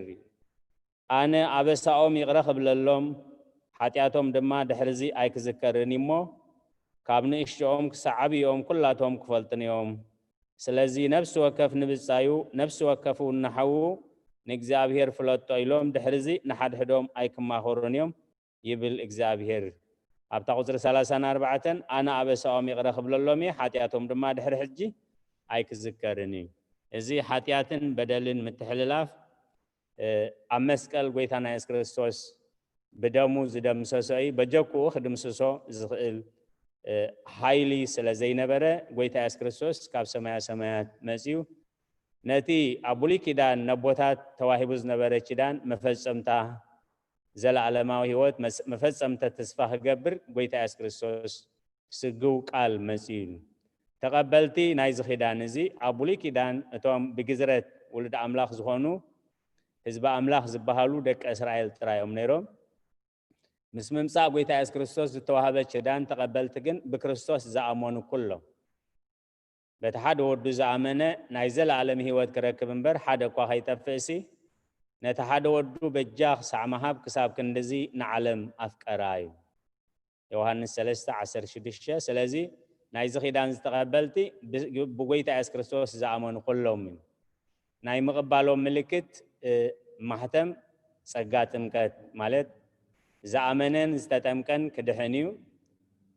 ኣነ ኣበሳኦም ይቕረ ክብለሎም፣ ሓጢኣቶም ድማ ድሕርዚ ኣይክዝከርን እሞ፣ ካብ ንእሽቶኦም ክሳዕ ዓብይኦም ኩላቶም ክፈልጡኒ እዮም። ስለዚ ነፍሲ ወከፍ ንብጻዩ፣ ነፍሲ ወከፍ እውን ንሓዉ ንእግዚኣብሔር ፍለጦ ኢሎም ድሕርዚ ንሓድሕዶም ኣይክማኸሩን እዮም ይብል እግዚኣብሔር። ኣብታ ቁጽሪ ሰላሳን ኣርባዕተን ኣነ ኣበሳኦም ይቕረ ክብለሎም እየ፣ ሓጢኣቶም ድማ ድሕሪ ሕጂ ኣይክዝከርን እዩ። እዚ ሓጢኣትን በደልን ምትሕልላፍ እ፣ ኣብ መስቀል ጎይታና የሱስ ክርስቶስ ብደሙ ዝደምሰሶ እዩ። በጀክኡ ክድምስሶ ዝኽእል፣ እ፣ ሓይሊ ስለ ዘይነበረ፣ ጎይታ የሱስ ክርስቶስ ካብ ሰማያ ሰማያት መጺኡ፣ ነቲ ኣብ ብሉይ ኪዳን ነቦታት ተዋሂቡ ዝነበረ ኪዳን መፈጸምታ፣ ዘለኣለማዊ ህይወት መስ-፣ መፈጸምታ ተስፋ ክገብር ጎይታ የሱስ ክርስቶስ ስግው ቃል መጺኡ እዩ። ተቐበልቲ ናይዚ ኪዳን እዚ ኣብ ብሉይ ኪዳን እቶም ብግዝረት ውሉድ ኣምላኽ ዝኾኑ ህዝቢ ኣምላኽ ዝበሃሉ ደቂ እስራኤል ጥራይ እዮም ነይሮም። ምስ ምምጻእ ጎይታ የሱስ ክርስቶስ ዝተዋህበ ኪዳን ተቐበልቲ ግን ብክርስቶስ ዝኣመኑ ኩሎም። በቲ ሓደ ወዱ ዝኣመነ ናይ ዘለኣለም ህይወት ክረክብ እምበር ሓደ እኳ ከይጠፍእሲ፣ ነቲ ሓደ ወዱ በጃ ክሳዕ ምሃብ ክሳብ ክንድዚ ንዓለም ኣፍቀራ እዩ። ዮሃንስ ሰለስተ ዓሰርተ ሽዱሽተ። ስለዚ ናይዚ ኪዳን ዝተቐበልቲ ብ-፣ ብጎይታ የሱስ ክርስቶስ ዝኣመኑ ኩሎም እዩ። ናይ ምቕባሎም ምልክት፣ እ፣ ማሕተም ጸጋ ጥምቀት ማለት ዝኣመነን ዝተጠምቀን ክድሕን እዩ፣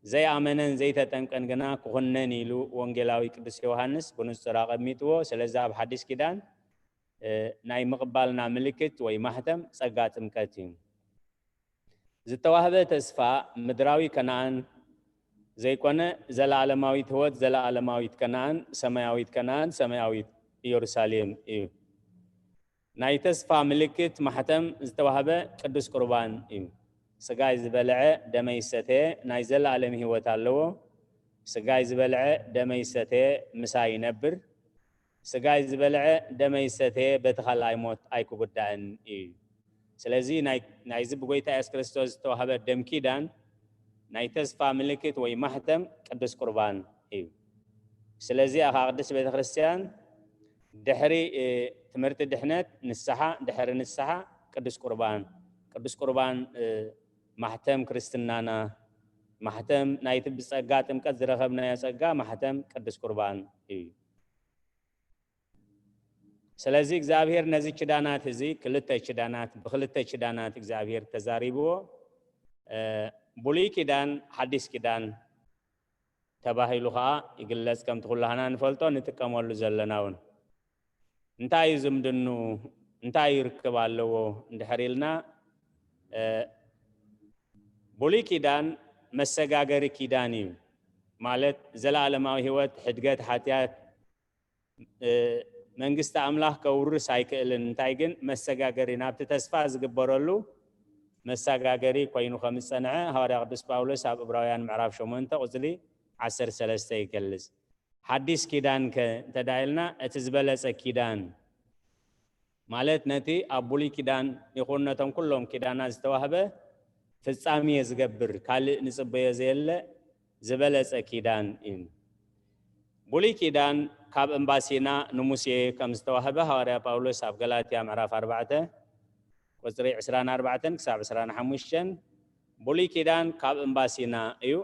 ዘይኣመነን ዘይተጠምቀን ግና ክኹነን ኢሉ ወንጌላዊ ቅዱስ ዮሃንስ ብንጹር ኣቐሚጥዎ። ስለዚ ኣብ ሓድሽ ኪዳን፣ እ፣ ናይ ምቕባልና ምልክት ወይ ማሕተም ጸጋ ጥምቀት እዩ። ዝተዋህበ ተስፋ ምድራዊ ከነኣን ዘይኮነ፣ ዘለኣለማዊት ህይወት፣ ዘለኣለማዊት ከነኣን፣ ሰማያዊት ከነኣን፣ ሰማያዊት ኢየሩሳሌም እዩ። ናይ ተስፋ ምልክት ማሕተም ዝተዋህበ ቅዱስ ቁርባን እዩ። ስጋይ ዝበልዐ ደመይ ዝሰተየ ናይ ዘለኣለም ህይወት ኣለዎ። ስጋይ ዝበልዐ ደመይ ዝሰተየ ምሳይ ይነብር። ስጋይ ዝበልዐ ደመይ ዝሰተየ በቲ ካልኣይ ሞት ኣይክጉዳእን እዩ። ስለዚ ናይ-፣ ናይዚ ብጎይታ የሱስ ክርስቶስ ዝተዋህበ ደም ኪዳን ናይ ተስፋ ምልክት ወይ ማሕተም ቅዱስ ቁርባን እዩ። ስለዚ ኣኻ ቅድስት ቤተ ክርስቲያን ድሕሪ፣ እ፣ ትምህርቲ ድሕነት ንስሓ፣ ድሕሪ ንስሓ ቅዱስ ቁርባን፣ ቅዱስ ቁርባን፣ እ፣ ማሕተም ክርስትናና፣ ማሕተም ናይቲ ብጸጋ ጥምቀት ዝረኸብናዮ ጸጋ ማሕተም ቅዱስ ቁርባን እዩ። ስለዚ እግዚኣብሔር ነዚ ኪዳናት እዚ ክልተ ኪዳናት፣ ብክልተ ኪዳናት እግዚኣብሔር ተዛሪብዎ። እ፣ ብሉይ ኪዳን፣ ሓዲስ ኪዳን ተባሂሉ ኸዓ ይግለጽ፣ ከምቲ ኩላህና ንፈልጦ ንጥቀመሉ ዘለና እውን። እንታይ እዩ ዝምድኑ? እንታይ እዩ ርክብ ኣለዎ እንድሕር ኢልና፣ እ፣ ብሉይ ኪዳን መሰጋገሪ ኪዳን እዩ። ማለት ዘለኣለማዊ ህይወት፣ ሕድገት ሓጢኣት፣ እ፣ መንግስቲ ኣምላኽ ከውርስ ኣይክእልን። እንታይ ግን መሰጋገሪ ናብቲ ተስፋ ዝግበረሉ መሰጋገሪ ኮይኑ ከም ዝጸንዐ ሃዋርያ ቅዱስ ጳውሎስ ኣብ ዕብራውያን ምዕራፍ ሸሞንተ ቁጽሪ ዓሰርተ ሰለስተ ይገልጽ። ሓዲስ ኪዳን ከ እንተ ደኣ ኢልና፣ እቲ ዝበለጸ ኪዳን፣ ማለት ነቲ ኣብ ብሉይ ኪዳን ይኹን ነቶም ኩሎም ኪዳናት ዝተዋህበ ፍጻሜ ዝገብር ካልእ ንጽበዮ ዘየለ ዝበለጸ ኪዳን እዩ። ብሉይ ኪዳን ካብ እምባ ሲና ንሙሴ ከም ዝተዋህበ ሃዋርያ ጳውሎስ ኣብ ገላትያ ምዕራፍ ኣርባዕተ ቁጽሪ ዕስራን ኣርባዕተን ክሳብ ዕስራን ሓሙሽተን፣ ብሉይ ኪዳን ካብ እምባ ሲና እዩ፣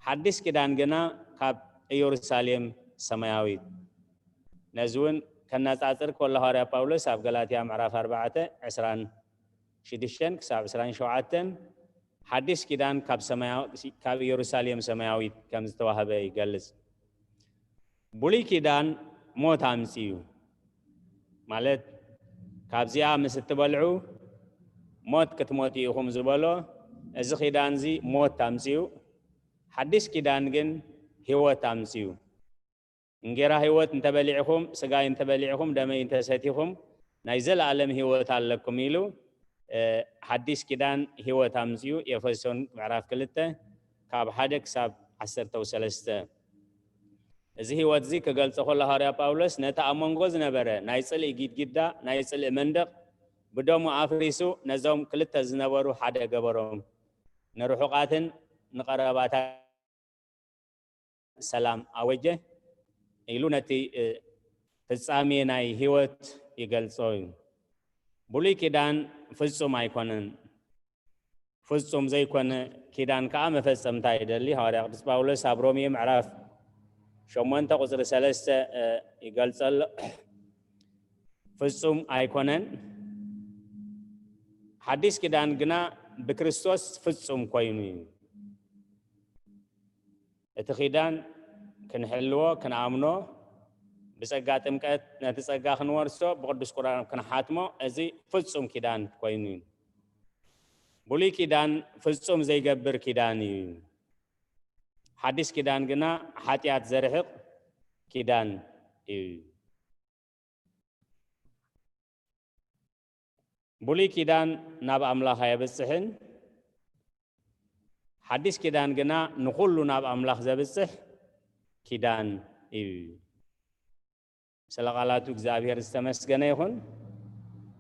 ሓዲስ ኪዳን ግና ካብ ኢየሩሳሌም ሰማያዊት። ነዚ እውን ከነጻጽር ከሎ ሃዋርያ ጳውሎስ ኣብ ገላትያ ምዕራፍ ኣርባዕተ ዕስራን ሽዱሽተን ክሳብ ዕስራን ሸውዓተን ሓዲስ ኪዳን ካብ ሰማያዊ-፣ ካብ ኢየሩሳሌም ሰማያዊት ከም ዝተዋህበ ይገልጽ። ብሉይ ኪዳን ሞት ኣምጽኡ፣ ማለት ካብዚኣ ምስ እትበልዑ ሞት ክትሞቱ ኢኹም ዝበሎ፣ እዚ ኪዳን እዚ ሞት ኣምጽኡ፣ ሓዲስ ኪዳን ግን ህይወት ኣምጽኡ። እንጌራ ህይወት እንተበሊዕኹም፣ ስጋይ እንተበሊዕኹም፣ ደመይ እንተሰቲኹም፣ ናይ ዘለኣለም ህይወት ኣለኩም ኢሉ፣ እ፣ ሓዲስ ኪዳን ህይወት ኣምጽኡ። ኤፌሶን ምዕራፍ ክልተ ካብ ሓደ ክሳብ ዓሰርተ ሰለስተ። እዚ ህይወት እዚ ክገልጾ ከሎ ሃዋርያ ጳውሎስ ነቲ ኣብ መንጎ ዝነበረ ናይ ጽልኢ ጊድጊዳ፣ ናይ ጽልኢ መንደቕ ብደሙ ኣፍሪሱ ነዞም ክልተ ዝነበሩ ሓደ ገበሮም። ንርሑቓትን ንቐረባታት ሰላም ኣወጀ ኢሉ ነቲ፣ እ፣ ፍጻሜ ናይ ህይወት ይገልጾ እዩ። ብሉይ ኪዳን ፍጹም ኣይኮነን። ፍጹም ዘይኮነ ኪዳን ከኣ መፈጸምታ ይደሊ። ሃዋርያ ቅዱስ ጳውሎስ ኣብ ሮሜ ምዕራፍ ሸሞንተ ቁጽሪ ሰለስተ፣ እ፣ ይገልጸሎ። ፍጹም ኣይኮነን። ሓዲስ ኪዳን ግና ብክርስቶስ ፍጹም ኮይኑ እዩ። እቲ ኪዳን ክንሕልዎ፣ ክንኣምኖ፣ ብጸጋ ጥምቀት ነቲ ጸጋ ክንወርሶ፣ ብቅዱስ ቁርባን ክንሓትሞ፣ እዚ ፍጹም ኪዳን ኮይኑ እዩ። ብሉይ ኪዳን ፍጹም ዘይገብር ኪዳን እዩ። ሓዲስ ኪዳን ግና ሓጢኣት ዘርሕቕ ኪዳን እዩ። ብሉይ ኪዳን ናብ ኣምላኽ ኣየብጽሕን፣ ሓዲስ ኪዳን ግና ንኹሉ ናብ ኣምላኽ ዘብጽሕ ኪዳን እዩ። ስለ ቃላቱ እግዚኣብሔር ዝተመስገነ ይኹን።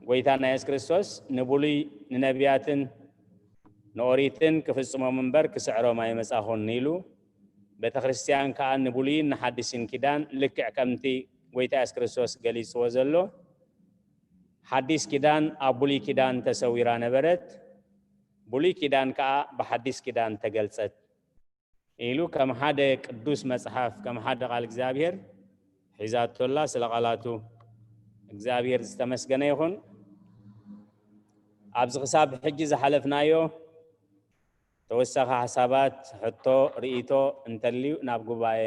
ጎይታና የሱስ ክርስቶስ ንብሉይ ንነቢያትን ንኦሪትን ክፍጽሞም እምበር ክስዕሮም ኣይመጻኹን ኢሉ፣ ቤተ ክርስቲያን ከኣ ንብሉይን ንሓዲስን ኪዳን ልክዕ ከምቲ ጎይታ የሱስ ክርስቶስ ገሊጽዎ ዘሎ፣ ሓዲስ ኪዳን ኣብ ብሉይ ኪዳን ተሰዊራ ነበረት፣ ብሉይ ኪዳን ከኣ ብሓዲስ ኪዳን ተገልጸት ኢሉ ከም ሓደ ቅዱስ መጽሓፍ፣ ከም ሓደ ቃል እግዚኣብሔር ሒዛቶላ። ስለ ቃላቱ እግዚኣብሔር ዝተመስገነ ይኹን። ኣብዚ ክሳብ ሕጂ ዝሓለፍናዮ ተወሳኺ ሓሳባት፣ ሕቶ፣ ርእይቶ እንተልዩ ናብ ጉባኤ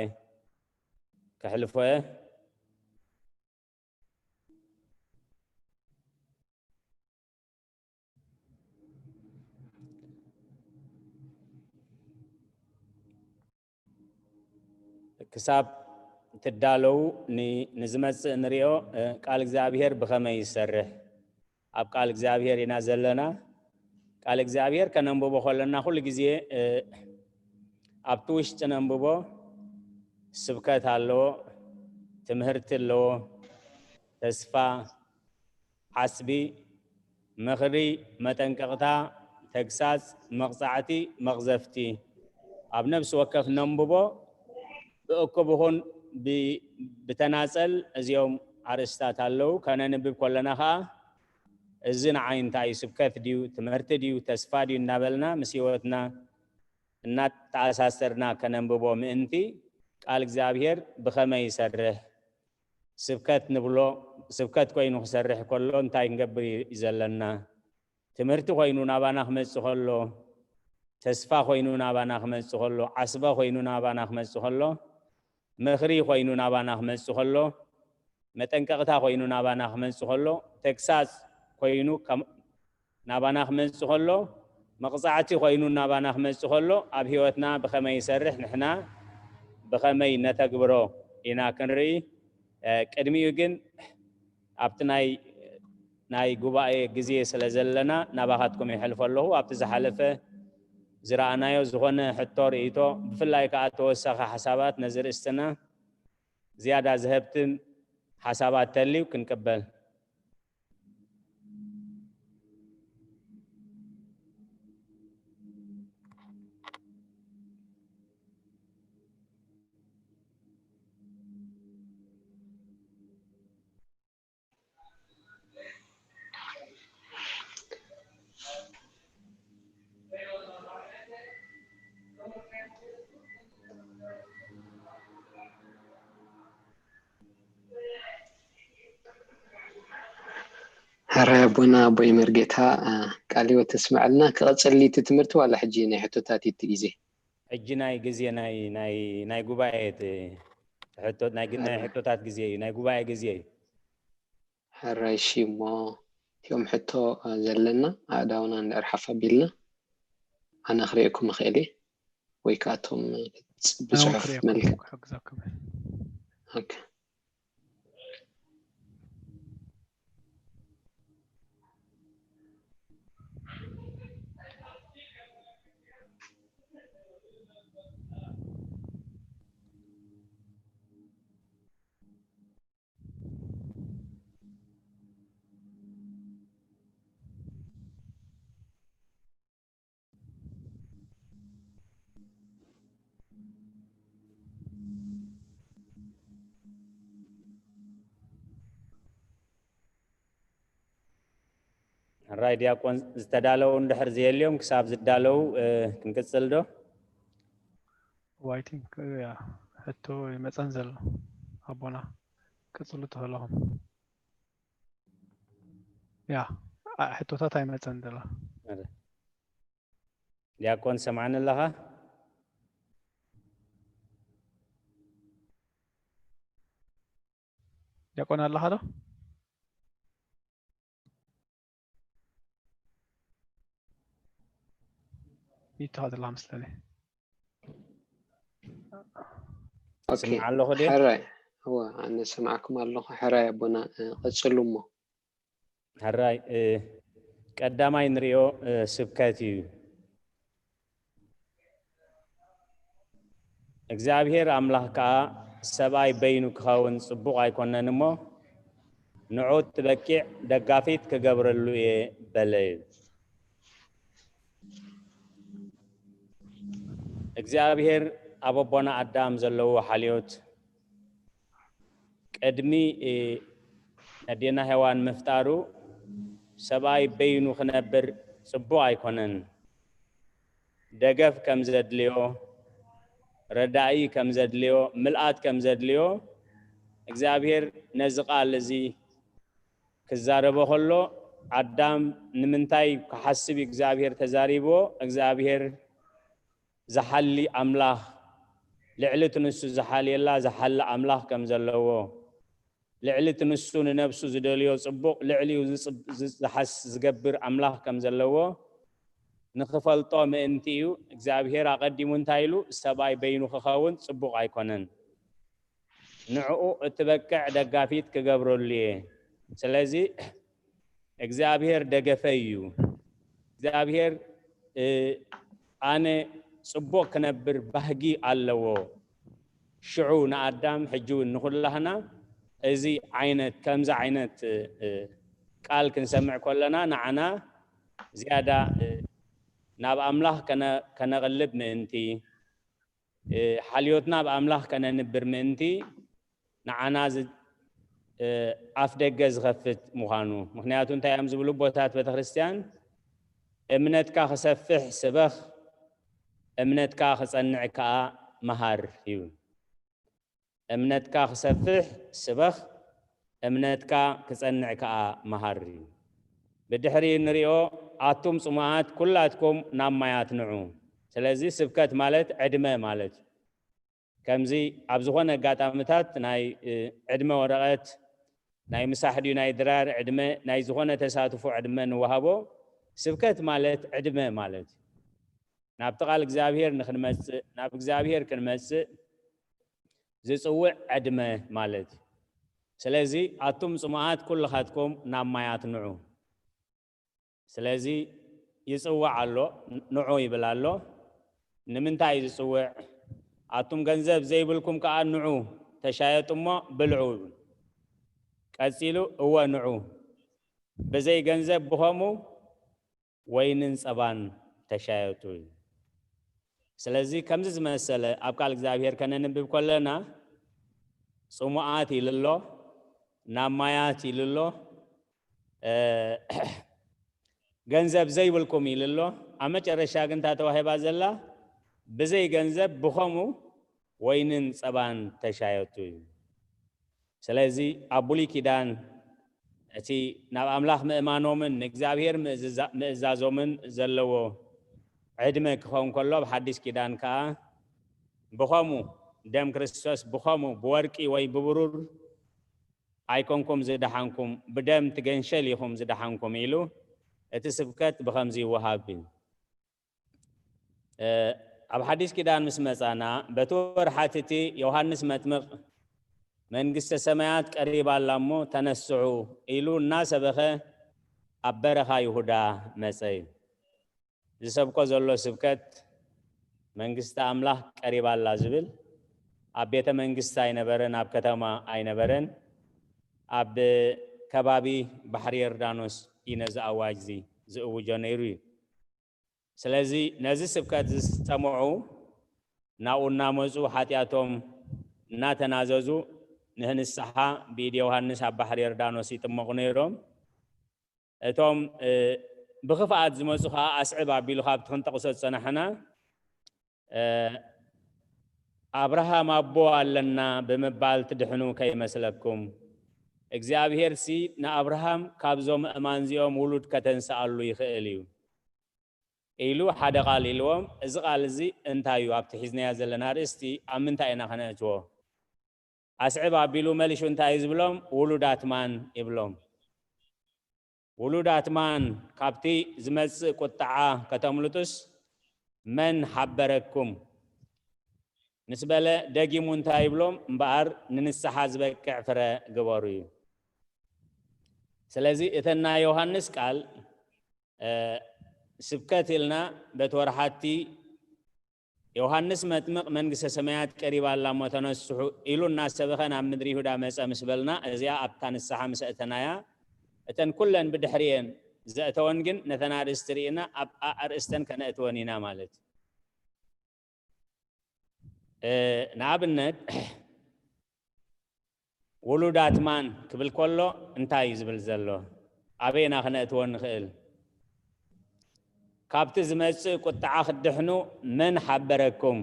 ከሕልፎ እየ። ክሳብ ትዳለዉ ን-፣ ንዝመጽእ ንሪኦ፣ እ፣ ቃል እግዚኣብሔር ብኸመይ ይሰርሕ? ኣብ ቃል እግዚኣብሔር ኢና ዘለና። ቃል እግዚኣብሔር ከነንብቦ ከለና ኩሉ ግዜ፣ እ፣ ኣብቲ ውሽጢ ነንብቦ ስብከት ኣለዎ፣ ትምህርቲ ኣለዎ፣ ተስፋ፣ ዓስቢ፣ ምኽሪ፣ መጠንቀቕታ፣ ተግሳጽ፣ መቕጻዕቲ፣ መቕዘፍቲ ኣብ ነፍሲ ወከፍ ነንብቦ ብእኩብ ይኹን ብ-፣ ብተናጸል እዚኦም ኣርእስታት ኣለዉ። ከነንብብ ከለና ኸኣ እዚ ንዓይ እንታይ እዩ? ስብከት ድዩ? ትምህርቲ ድዩ? ተስፋ ድዩ? እናበልና ምስ ህይወትና እናተኣሳሰርና ከነንብቦ ምእንቲ ቃል እግዚኣብሔር ብኸመይ ይሰርሕ? ስብከት ንብሎ፣ ስብከት ኮይኑ ክሰርሕ ከሎ እንታይ ክንገብር እዩ ዘለና? ትምህርቲ ኮይኑ ናባና ክመጽእ ከሎ፣ ተስፋ ኮይኑ ናባና ክመጽእ ከሎ፣ ዓስበ ኮይኑ ናባና ክመጽእ ከሎ፣ ምኽሪ ኮይኑ ናባና ክመጽእ ከሎ፣ መጠንቀቕታ ኮይኑ ናባና ክመጽእ ከሎ፣ ተግሳጽ ኮይኑ ከም-፣ ናባና ክመጽእ ከሎ፣ መቕጻዕቲ ኮይኑ ናባና ክመጽእ ከሎ፣ ኣብ ህይወትና ብኸመይ ይሰርሕ፣ ንሕና ብኸመይ ነተግብሮ ኢና ክንርኢ። እ፣ ቅድሚኡ ግን ኣብቲ ናይ፣ ናይ ጉባኤ ግዜ ስለ ዘለና ናባኻትኩም ይሕልፎ ኣለኹ። ኣብቲ ዝሓለፈ ዝረኣናዮ ዝኾነ ሕቶ፣ ርእይቶ፣ ብፍላይ ከኣ ተወሳኺ ሓሳባት ነዚ ርእስትና ዝያዳ ዘህብትም ሓሳባት ተልዩ ክንቅበል። ሕራይ ኣቦና ኣቦይ መርጌታ፣ ቃለ ህይወት ተስምዐልና። ክቐጽል እቲ ትምህርቲ ዋላ ሕጂ ናይ ሕቶታት እዩ እቲ ግዜ? ሕጂ ናይ ግዜ ናይ ናይ ናይ ጉባኤ እቲ ሕቶ ናይ ግ- ናይ ሕቶታት ግዜ እዩ፣ ናይ ጉባኤ ግዜ እዩ። ሕራይ እሺ። እሞ እቲኦም ሕቶ ዘለና ኣእዳውና እንድሕር ሓፍ ኣቢልና ኣነ ክርእየኩም እኽእል እየ፣ ወይ ከዓ እቶም ብፅሑፍ ክርእየኩም መልክዕ ክሕግዘኩም። ኦኬ። ሕራይ ዲያቆን፣ ዝተዳለዉ እንድሕር ዘየልዮም ክሳብ ዝዳለዉ እ፣ ክንቅጽል ዶ? I think ያ ሕቶ ይመፀን ዘሎ ኣቦና፣ ቀፅሉ ተኸለኹም። ያ ኣ- ሕቶታት ኣይመፀን ዘሎ። ዲያቆን ሰማዕኒ ኣለኻ? ዲያቆን ኣለኻ ዶ? ይተኻ ዘለኻ መስለኒ። ኦኬ። ስምዓ ኣለኹ ድየ? ሕራይ እወ፣ ኣነ ሰማዕኩም ኣለኹ። ሕራይ ኣቦና እ፣ ቀጽሉ እሞ። ሕራይ እ፣ ቀዳማይ ንሪኦ እ፣ ስብከት እዩ። እግዚኣብሔር ኣምላኽ ከኣ ሰብኣይ በይኑ ክኸውን ጽቡቕ ኣይኮነን እሞ ንዑ ትበቂዕ ደጋፊት ክገብረሉ እየ በለ እዩ። እግዚኣብሔር ኣብ ኣቦና ኣዳም ዘለዎ ሓልዮት ቅድሚ እ፣ ኣዴና ሄዋን ምፍጣሩ ሰብኣይ በይኑ ክነብር ጽቡቕ ኣይኮነን። ደገፍ ከም ዘድልዮ፣ ረዳኢ ከም ዘድልዮ፣ ምልኣት ከም ዘድልዮ እግዚኣብሔር ነዚ ቃል እዚ ክዛረቦ ከሎ ኣዳም ንምንታይ ክሓስብ እዩ እግዚኣብሔር ተዛሪብዎ? እግዚኣብሔር ዝሓሊ ኣምላኽ፣ ልዕሊ እቲ ንሱ ዝሓልየላ ዝሓሊ ኣምላኽ ከም ዘለዎ፣ ልዕሊ እቲ ንሱ ንነብሱ ዝደልዮ ጽቡቕ ልዕሊኡ ዝጽብ- ዝሓስ ዝገብር ኣምላኽ ከም ዘለዎ ንኽፈልጦ ምእንቲ እዩ። እግዚኣብሔር ኣቐዲሙ እንታይ ኢሉ? ሰብኣይ በይኑ ክኸውን ጽቡቕ ኣይኮነን፣ ንዕኡ እትበቅዕ ደጋፊት ክገብረሉ እየ። ስለዚ እግዚኣብሔር ደገፈይ እዩ። እግዚኣብሔር እ፣ ኣነ ጽቡቕ ክነብር ባህጊ ኣለዎ። ሽዑ ንኣዳም ሕጂ እውን ንኹላህና እዚ ዓይነት ከምዚ ዓይነት እ፣ እ፣ ቃል ክንሰምዕ ከለና ንዓና ዝያዳ እ፣ ናብ ኣምላኽ ከነ- ከነቕልብ ምእንቲ እ፣ ሓልዮትና ኣብ ኣምላኽ ከነንብር ምእንቲ ንዓና ዝ- እ፣ ኣፍ ደገ ዝኸፍት ምዃኑ። ምኽንያቱ እንታይ እዮም ዝብሉ ኣቦታት ቤተ ክርስቲያን? እምነትካ ክሰፍሕ ስበኽ፣ እምነትካ ክጸንዕ ከኣ መሃር ይብል። እምነትካ ክሰፍሕ ስበኽ፣ እምነትካ ክጸንዕ ከኣ መሃር እዩ። ብድሕሪ ንሪኦ ኣቱም ጽሙኣት ኩላትኩም ናብ ማያት ንዑ። ስለዚ ስብከት ማለት ዕድመ ማለት እዩ። ከምዚ ኣብ ዝኾነ ኣጋጣሚታት ናይ እ፣ ዕድመ ወረቐት ናይ ምሳሕ ድዩ ናይ ድራር ዕድመ ናይ ዝኾነ ተሳትፎ ዕድመ ንወሃቦ። ስብከት ማለት ዕድመ ማለት እዩ። ናብቲ ቃል እግዚኣብሔር ንክንመጽእ ናብ እግዚኣብሔር ክንመጽእ ዝጽውዕ ዕድመ ማለት እዩ። ስለዚ ኣቱም ጽሙኣት ኩልኻትኩም ናብ ማያት ንዑ። ስለዚ ይጽውዕ ኣሎ፣ ንዑ ይብል ኣሎ። ንምንታይ እዩ ዝጽውዕ? ኣቱም ገንዘብ ዘይብልኩም ከኣ ንዑ ተሻየጡ እሞ ብልዑ ይብል። ቀጺሉ እወ ንዑ ብዘይ ገንዘብ ብኸምኡ ወይንን ጸባን ተሻየጡ እዩ። ስለዚ ከምዚ ዝመሰለ ኣብ ቃል እግዚኣብሔር ከነንብብ ከለና ጽሙኣት ኢሉ ኣሎ፣ ናብ ማያት ኢሉ ኣሎ፣ እ፣ ገንዘብ ዘይብልኩም ኢሉ ኣሎ። ኣብ መጨረሻ ግን እታ ተዋሂባ ዘላ ብዘይ ገንዘብ ብኸምኡ ወይንን ጸባን ተሻየጡ እዩ። ስለዚ ኣብ ብሉይ ኪዳን እቲ ናብ ኣምላኽ ምእማኖምን ንእግዚኣብሔር ምእዝዛ-፣ ምእዛዞምን ዘለዎ ዕድመ ክኸውን ከሎ፣ ኣብ ሓዲስ ኪዳን ከኣ ብኸምኡ ደም ክርስቶስ ብኸምኡ ብወርቂ ወይ ብብሩር ኣይኮንኩም ዝደሓንኩም፣ ብደም ትገንሸል ኢኹም ዝደሓንኩም ኢሉ እቲ ስብከት ብኸምዚ ይወሃብ እዩ። እ፣ ኣብ ሓዲስ ኪዳን ምስ መጻና፣ በቲ ወርሓት እቲ ዮሃንስ መጥምቕ መንግስተ ሰማያት ቀሪባ ኣላ እሞ ተነስሑ ኢሉ እናሰበኸ ኣብ በረኻ ይሁዳ መጸ እዩ። ዝሰብኮ ዘሎ ስብከት መንግስቲ ኣምላኽ ቀሪባ ኣላ ዝብል ኣብ ቤተ መንግስቲ ኣይነበረን፣ ኣብ ከተማ ኣይነበረን፣ ኣብ ከባቢ ባሕሪ ዮርዳኖስ እዩ ነዚ ኣዋጅ እዚ ዝእውጆ ነይሩ እዩ። ስለዚ ነዚ ስብከት ዝሰምዑ ናብኡ እናመጹ ሓጢኣቶም እናተናዘዙ ንንስሓ ብኢድ ዮሃንስ ኣብ ባሕሪ ዮርዳኖስ ይጥመቑ ነይሮም። እቶም፣ እ፣ ብኽፍኣት ዝመጹ ኸኣ ኣስዕብ ኣቢሉ ካብቲ ክንጠቕሶ ዝጸናሕና፣ እ፣ "ኣብርሃም ኣቦ ኣለና ብምባል ትድሕኑ ከይመስለኩም። እግዚኣብሄርሲ ንኣብርሃም ካብዞም ኣእማን እዚኦም ውሉድ ከተንስኣሉ ይኽእል እዩ" ኢሉ ሓደ ቃል ኢልዎም። እዚ ቃል እዚ እንታይ እዩ? ኣብቲ ሒዝናዮ ዘለና ኣርእስቲ ኣብ ምንታይ ኢና ከነእትዎ? ኣስዕብ ኣቢሉ መሊሹ እንታይ እዩ ዝብሎም? ውሉዳት ማን ይብሎም። ውሉዳት ማን ካብቲ ዝመጽእ ቁጥዓ ከተምልጡስ መን ሓበረኩም? ምስ በለ ደጊሙ እንታይ ይብሎም? እምበኣር ንንስሓ ዝበቅዕ ፍረ ግበሩ እዩ። ስለዚ እተን ናይ ዮሃንስ ቃል፣ እ፣ ስብከት ኢልና በቲ ወርሓቲ ዮሃንስ መጥምቕ መንግስተ ሰማያት ቀሪባ ኣላ እሞ ተነስሑ ኢሉ እናሰበኸ ናብ ምድሪ ይሁዳ መጸ ምስ በልና፣ እዚኣ ኣብታ ንስሓ ምስ ኣእተናያ፣ እተን ኩለን ብድሕሪኤን ዘእተወን ግን ነተን ኣርእስቲ ርኢና ኣብ ኣርእስተን ከነእትወን ኢና ማለት እዩ። እ፣ ንኣብነት፣ ውሉዳት ማን ክብል ከሎ እንታይ እዩ ዝብል ዘሎ? ኣበይና ክነእትዎ ንኽእል? ካብቲ ዝመጽእ ቁጥዓ ክትድሕኑ መን ሓበረኩም?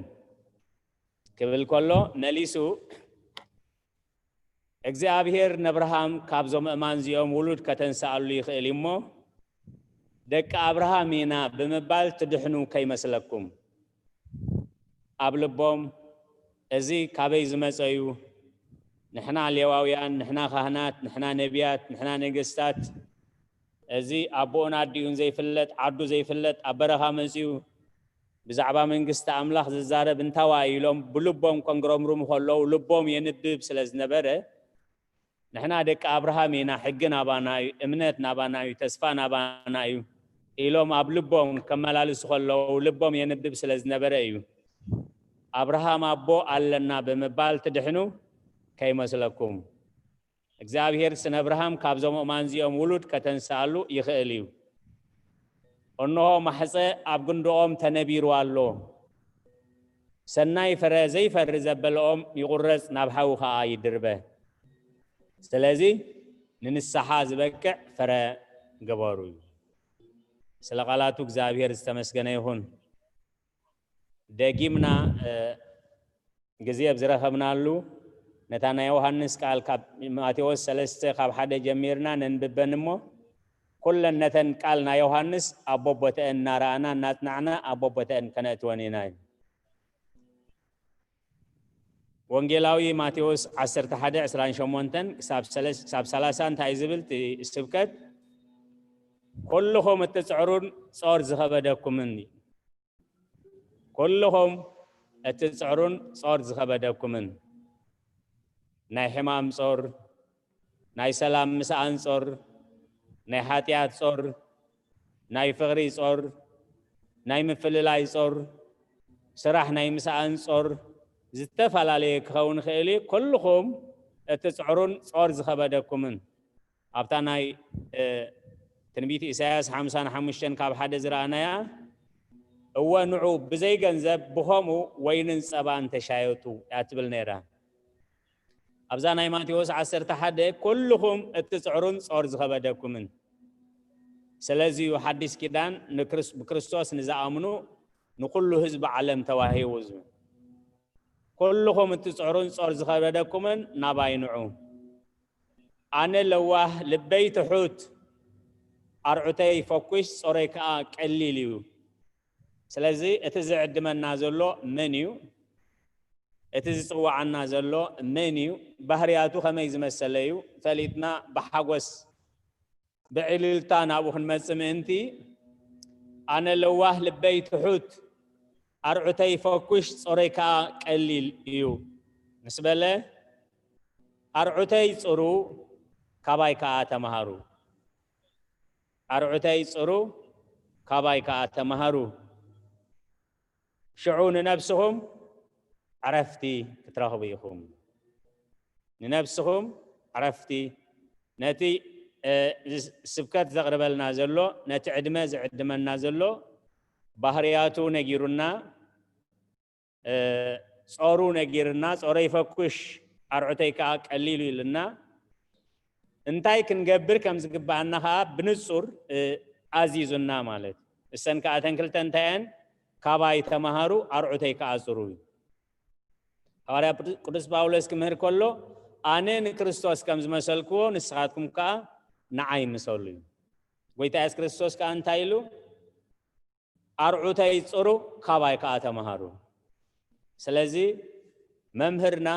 ክብል ከሎ መሊሱ፣ እግዚኣብሔር ነብርሃም ካብዞም ኣእማን እዚኦም ውሉድ ከተንስኣሉ ይኽእል እዩ እሞ፣ ደቂ ኣብርሃም ኢና ብምባል ትድሕኑ ከይመስለኩም። ኣብ ልቦም፣ "እዚ ካበይ ዝመጸ እዩ? ንሕና ሌዋውያን፣ ንሕና ካህናት፣ ንሕና ነቢያት፣ ንሕና ነገስታት፣ እዚ ኣቦኡን ኣዲኡን ዘይፍለጥ፣ ዓዱ ዘይፍለጥ፣ ኣብ በረኻ መጺኡ ብዛዕባ መንግስቲ ኣምላኽ ዝዛረብ እንታዋይ?" ኢሎም ብልቦም ከንግረምርሙ ከለዉ፣ ልቦም የንብብ ስለ ዝነበረ፣ "ንሕና ደቂ ኣብርሃም ኢና፣ ሕጊ ናባና እዩ፣ እምነት ናባና እዩ፣ ተስፋ ናባና እዩ" ኢሎም ኣብ ልቦም ከመላልሱ ከለዉ፣ ልቦም የንብብ ስለ ዝነበረ እዩ። "ኣብርሃም ኣቦ ኣለና ብምባል ትድሕኑ ከይመስለኩም። እግዚኣብሄርስ ንኣብርሃም ካብዞም ኣእማን እዚኦም ውሉድ ከተንስኣሉ ይኽእል እዩ። እንሆ፣ ማሕጸ ኣብ ግንድኦም ተነቢሩ ኣሎ። ሰናይ ፍረ ዘይፈሪ ዘበለ ኦም ይቑረጽ፣ ናብ ሓዊ ኸኣ ይድርበ። ስለዚ ንንስሓ ዝበቅዕ ፍረ ግበሩ" እዩ። ስለ ቃላቱ እግዚኣብሄር ዝተመስገነ ይኹን። ደጊምና፣ እ፣ ግዜ ኣብ ዝረኸብናሉ፣ ነታ ናይ ዮሃንስ ቃል ካብ ማቴዎስ ሰለስተ ካብ ሓደ ጀሚርና ነንብበን እሞ፣ ኩለን ነተን ቃል ናይ ዮሃንስ ኣብ ቦቦተአን እናረኣና፣ እናጽናዕና ኣብ ቦቦተአን ከነእትወን ኢና እዩ። ወንጌላዊ ማቴዎስ ዓሰርተ ሓደ ዕስራን ሸሞንተን ክሳብ ሰለስ-፣ ክሳብ ሰላሳ እንታይ እዩ ዝብል እቲ ስብከት? "ኩልኹም እትጽዕሩን ጾር ዝኸበደኩምን እዩ። ኩልኹም እትጽዕሩን ጾር ዝኸበደኩምን፣ ናይ ሕማም ጾር፣ ናይ ሰላም ምስኣን ጾር፣ ናይ ሓጢኣት ጾር፣ ናይ ፍቕሪ ጾር፣ ናይ ምፍልላይ ጾር፣ ስራሕ ናይ ምስኣን ጾር፣ ዝተፈላለየ ክኸውን ይኽእል እዩ። ኩልኹም እትጽዕሩን ጾር ዝኸበደኩምን" ኣብታ ናይ፣ እ፣ ትንቢት ኢሳያስ ሓምሳን ሓሙሽተን ካብ ሓደ ዝረኣናያ፣ "እወ ንዑ ብዘይ ገንዘብ ብኸምኡ ወይንን ጸባን ተሻየጡ" እያ ትብል ነይራ። ኣብዛ ናይ ማቴዎስ ዓሰርተ ሓደ፣ "ኩልኹም እትጽዕሩን ጾር ዝኸበደኩምን" ስለዚ እዩ ሓዲስ ኪዳን ንክርስ-፣ ብክርስቶስ ንዝኣምኑ ንኹሉ ህዝቢ ዓለም ተዋሂቡ ዝብል። "ኩልኹም እትጽዕሩን ጾር ዝኸበደኩምን ናባይ ንዑ። ኣነ ለዋህ፣ ልበይ ትሑት፣ ኣርዑተይ ፈኩሽ፣ ጾረይ ከኣ ቀሊል እዩ። ስለዚ እቲ ዝዕድመና ዘሎ መን እዩ? እቲ ዝጽውዓና ዘሎ መን እዩ? ባህርያቱ ከመይ ዝመሰለ እዩ? ፈሊጥና ብሓጎስ ብዕልልታ ናብኡ ክንመጽእ ምእንቲ፣ ኣነ ለዋህ፣ ልበይ ትሑት፣ ኣርዑተይ ፈኩሽ፣ ጾረይ ከኣ ቀሊል እዩ ምስ በለ፣ ኣርዑተይ ጽሩ፣ ካባይ ከኣ ተመሃሩ። ኣርዑተይ ጽሩ፣ ካባይ ከኣ ተመሃሩ። ሽዑ ንነብስኹም ዕረፍቲ ክትረኽቡ ኢኹም። ንነብስኹም ዕረፍቲ፣ ነቲ፣ እ፣ ስብከት ዘቕርበልና ዘሎ፣ ነቲ ዕድመ ዝዕድመና ዘሎ ባህርያቱ ነጊሩና፣ እ፣ ጾሩ ነጊርና፣ ጾረይ ፈኩሽ ኣርዑተይ ከኣ ቀሊሉ ኢልና፣ እንታይ ክንገብር ከም ዝግብኣና ከኣ ብንጹር፣ እ፣ ኣዚዙና ማለት እዩ። እሰን ከኣ እተን ክልተ እንታይ እየን? ካባይ ተመሃሩ፣ ኣርዑተይ ከኣ ጽሩ እዩ። ሃዋርያ ቅዱስ ጳውሎስ ክምህር ከሎ፣ ኣነ ንክርስቶስ ከም ዝመሰልክዎ ንስኻትኩም ከኣ ንዓይ ምሰሉ እዩ። ጎይታ የሱስ ክርስቶስ ከኣ እንታይ ኢሉ? ኣርዑተይ ጽሩ፣ ካባይ ከኣ ተመሃሩ። ስለዚ መምህርና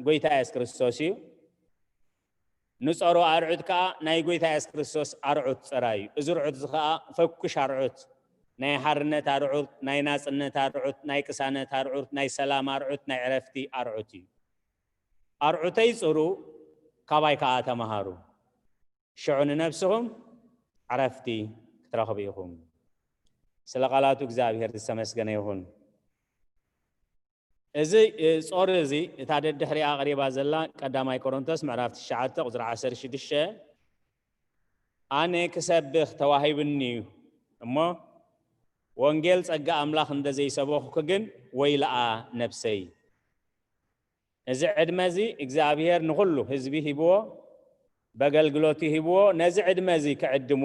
ጎይታ የሱስ ክርስቶስ እዩ። ንጸሮ ኣርዑት ከኣ ናይ ጎይታ የሱስ ክርስቶስ ኣርዑት ጥራይ እዩ። እዚ ርዑት እዚ ከኣ ፈኩሽ ኣርዑት፣ ናይ ሓርነት ኣርዑት፣ ናይ ናጽነት ኣርዑት፣ ናይ ቅሳነት ኣርዑት፣ ናይ ሰላም ኣርዑት፣ ናይ ዕረፍቲ ኣርዑት እዩ። ኣርዑተይ ጽሩ፣ ካባይ ከኣ ተመሃሩ። ሽዑ ንነብስኹም ዕረፍቲ ክትረኽቡ ኢኹም። ስለ ቃላቱ እግዚኣብሔር ዝተመስገነ ይኹን። እዚ፣ እ፣ ጾር እዚ፣ እታ ደድሕሪኣ ቀሪባ ዘላ ቀዳማይ ቆሮንቶስ ምዕራፍ ትሽዓተ ቁጽሪ ዓሰርተ ሽዱሽተ፣ ኣነ ክሰብኽ ተዋሂብኒ እዩ እሞ፣ ወንጌል ጸጋ ኣምላኽ እንደ ዘይሰበኽኩ ግን ወይለኣ ነብሰይ። እዚ ዕድመ እዚ እግዚኣብሔር ንኹሉ ህዝቢ ሂብዎ፣ በገልግሎቱ ሂብዎ። ነዚ ዕድመ እዚ ክዕድሙ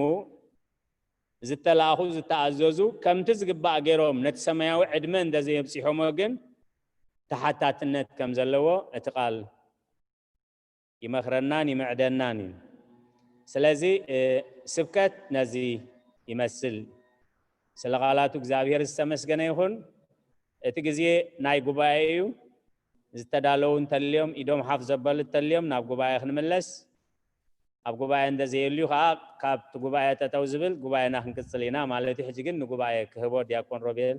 ዝተላእኹ፣ ዝተኣዘዙ፣ ከምቲ ዝግባእ ገይሮም ነቲ ሰማያዊ ዕድመ እንደ ዘየብጺሖሞ ግን ተሓታትነት ከም ዘለዎ እቲ ቃል ይመኽረናን ይምዕደናን እዩ። ስለዚ፣ እ፣ ስብከት ነዚ ይመስል። ስለ ቃላቱ እግዚኣብሔር ዝተመስገነ ይኹን። እቲ ግዜ ናይ ጉባኤ እዩ። ዝተዳለዉ እንተልዮም፣ ኢዶም ሓፍ ዘበሉ እንተልዮም፣ ናብ ጉባኤ ክንምለስ። ኣብ ጉባኤ እንተዘየልዩ ከዓ፣ ካብቲ ጉባኤ ጠጠው ዝብል፣ ጉባኤና ክንቅጽል ኢና ማለት እዩ። ሕጂ ግን ንጉባኤ ክህቦ ዲያቆን ሮቤል።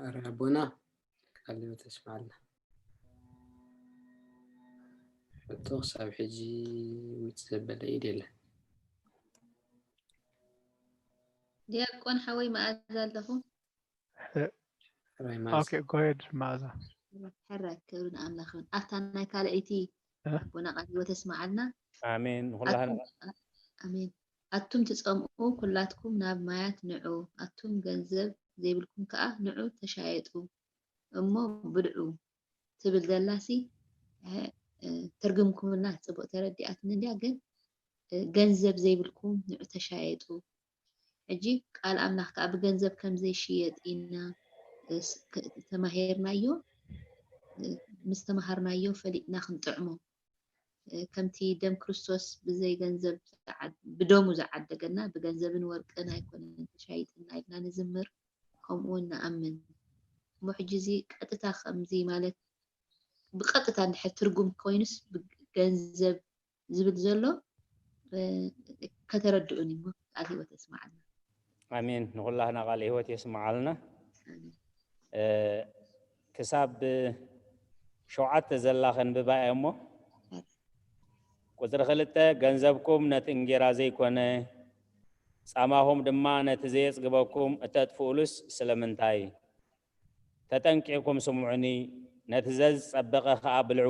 ኣረ ኣቦና፣ ቃል ህይወት የስምዓልና። ሕቶ ክሳብ ሕጂ ውፅ ዘበለ ኢድ የለን። ዲያቆን ሓወይ መኣዛ ኣለኹ። ሕራይ መኣዛ። ኦኬ፣ go ahead መኣዛ። ሕራይ ክብሪ ንኣምላኽ ይኹን። ኣብታ ናይ ካልኣይቲ እ? ኣቦና ቃል ህይወት የስምዓልና። ኣሜን። ንኹላህና። ኣቱም፣ ኣሜን። ኣቱም ትጸምኡ ኩላትኩም ናብ ማያት ንዑ፣ ኣቱም ገንዘብ ዘይብልኩም ከኣ ንዑ ተሻየጡ እሞ ብልዑ ትብል ዘላሲ፣ እ፣ እ፣ ተርጉምኩምላ ጽቡቕ ተረዲኣትኒ እንድያ፣ ግን፣ እ፣ ገንዘብ ዘይብልኩም ንዑ ተሻየጡ። ሕጂ ቃል ኣምላኽ ከኣ ብገንዘብ ከም ዘይሽየጥ ኢና፣ እ፣ ስ-፣ ክ-፣ ተማሂርናዮ፣ እ፣ ምስ ተማሃርናዮ ፈሊጥና ክንጥዕሞ። እ፣ ከምቲ ደም ክርስቶስ ብዘይ ገንዘብ ዝዓ-፣ ብደሙ ዝዓደገና፣ ብገንዘብን ወርቅን ኣይኮነን ተሻይጥና ኢልና ንዝምር፣ ከምኡ እውን ንኣምን። እሞ ሕጂ እዚ ቀጥታ ከምዚ ማለት ብቐጥታ እንድሕር ትርጉም ኮይኑስ ብገንዘብ ዝብል ዘሎ፣ እ፣ ከተረድኡኒ እሞ ቃል ህይወት የስምዓልና። ኣሜን። ንኹላህና ቃል ህይወት የስምዓልና። ኣሜን። እ፣ ክሳብ ሸውዓተ ዘላ ከንብባ እየ እሞ፣ ቁጽሪ ክልተ፣ ገንዘብኩም ነቲ እንጌራ ዘይኮነ፣ ጻማኹም ድማ ነቲ ዘየጽግበኩም እተጥፍኡሉስ ስለምንታይ? ተጠንቂቕኩም ስምዑኒ፣ ነቲ ዘዝጸበቐ ኸኣ ብልዑ፣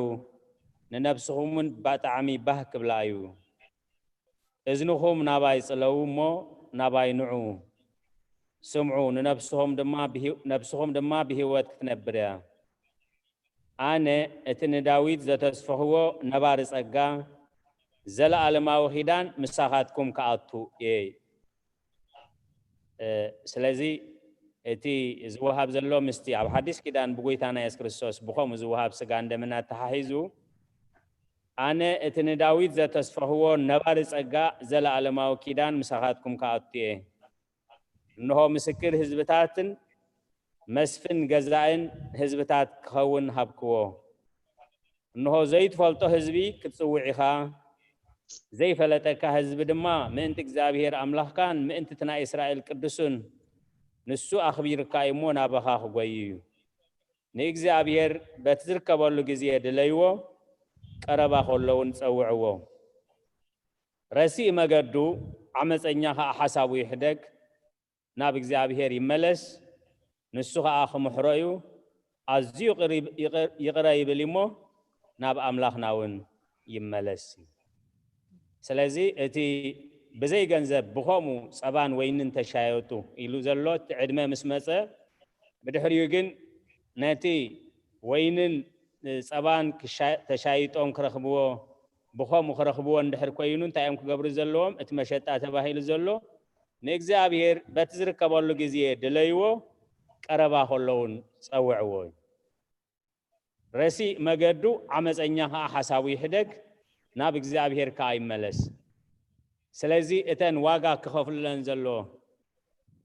ንነብስኹም እውን ብጣዕሚ ባህ ክብላ እዩ። እዝንኹም ናባይ ጽለዉ እሞ ናባይ ንዑ፣ ስምዑ፣ ንነብስኹም ድማ ብሂ-፣ ነብስኹም ድማ ብህይወት ክትነብር እያ። ኣነ እቲ ንዳዊት ዘተስፈኽዎ ነባሪ ጸጋ፣ ዘለኣለማዊ ኺዳን ምሳኻትኩም ክኣቱ እየ። እ፣ ስለዚ እቲ ዝወሃብ ዘሎ ምስቲ ኣብ ሓዲስ ኪዳን ብጎይታና የሱስ ክርስቶስ ብኸምኡ ዝወሃብ ስጋን ደምን ኣተሓሒዙ፣ ኣነ እቲ ንዳዊት ዘተስፈኽዎ ነባሪ ጸጋ ዘለኣለማዊ ኪዳን ምሳኻትኩም ክኣቱ እየ። እንሆ ምስክር ህዝብታትን መስፍን ገዛእን ህዝብታት ክኸውን ሃብክዎ። እንሆ ዘይትፈልጦ ህዝቢ ክትጽውዕ ኢኻ፣ ዘይፈለጠካ ህዝቢ ድማ ምእንቲ እግዚኣብሔር ኣምላኽካን ምእንቲ እቲ ናይ እስራኤል ቅዱሱን ንሱ ኣኽቢርካ እዩ እሞ ናባኻ ክጎይ እዩ። ንእግዚኣብሔር በቲ ዝርከበሉ ግዜ ድለይዎ፣ ቀረባ ከሎ እውን ጸውዕዎ። ረሲእ መገዱ ዓመፀኛ ኸዓ ሓሳቡ ይሕደግ፣ ናብ እግዚኣብሔር ይመለስ፣ ንሱ ኸዓ ክምሕሮ እዩ። ኣዝዩ ቅሪብ-፣ ይቕር-፣ ይቕረ ይብል እሞ ናብ ኣምላኽና እውን ይመለስ። ስለዚ እቲ ብዘይ ገንዘብ ብኸምኡ ጸባን ወይንን ተሻየጡ ኢሉ ዘሎ እቲ ዕድመ ምስ መጸ፣ ብድሕሪኡ ግን ነቲ ወይንን ጸባን ክሻ-፣ ተሻይጦም ክረኽብዎ፣ ብኸምኡ ክረኽብዎ እንድሕር ኮይኑ እንታይ እዮም ክገብሩ ዘለዎም? እቲ መሸጣ ተባሂሉ ዘሎ ንእግዚኣብሔር በቲ ዝርከበሉ ግዜ ድለይዎ፣ ቀረባ ከሎ እውን ጸውዕዎ እዩ። ረሲእ መገዱ ዓመፀኛ ኸዓ ሓሳቡ ይሕደግ፣ ናብ እግዚኣብሔር ከኣ ይመለስ። ስለዚ እተን ዋጋ ክኸፍሉለን ዘለዎ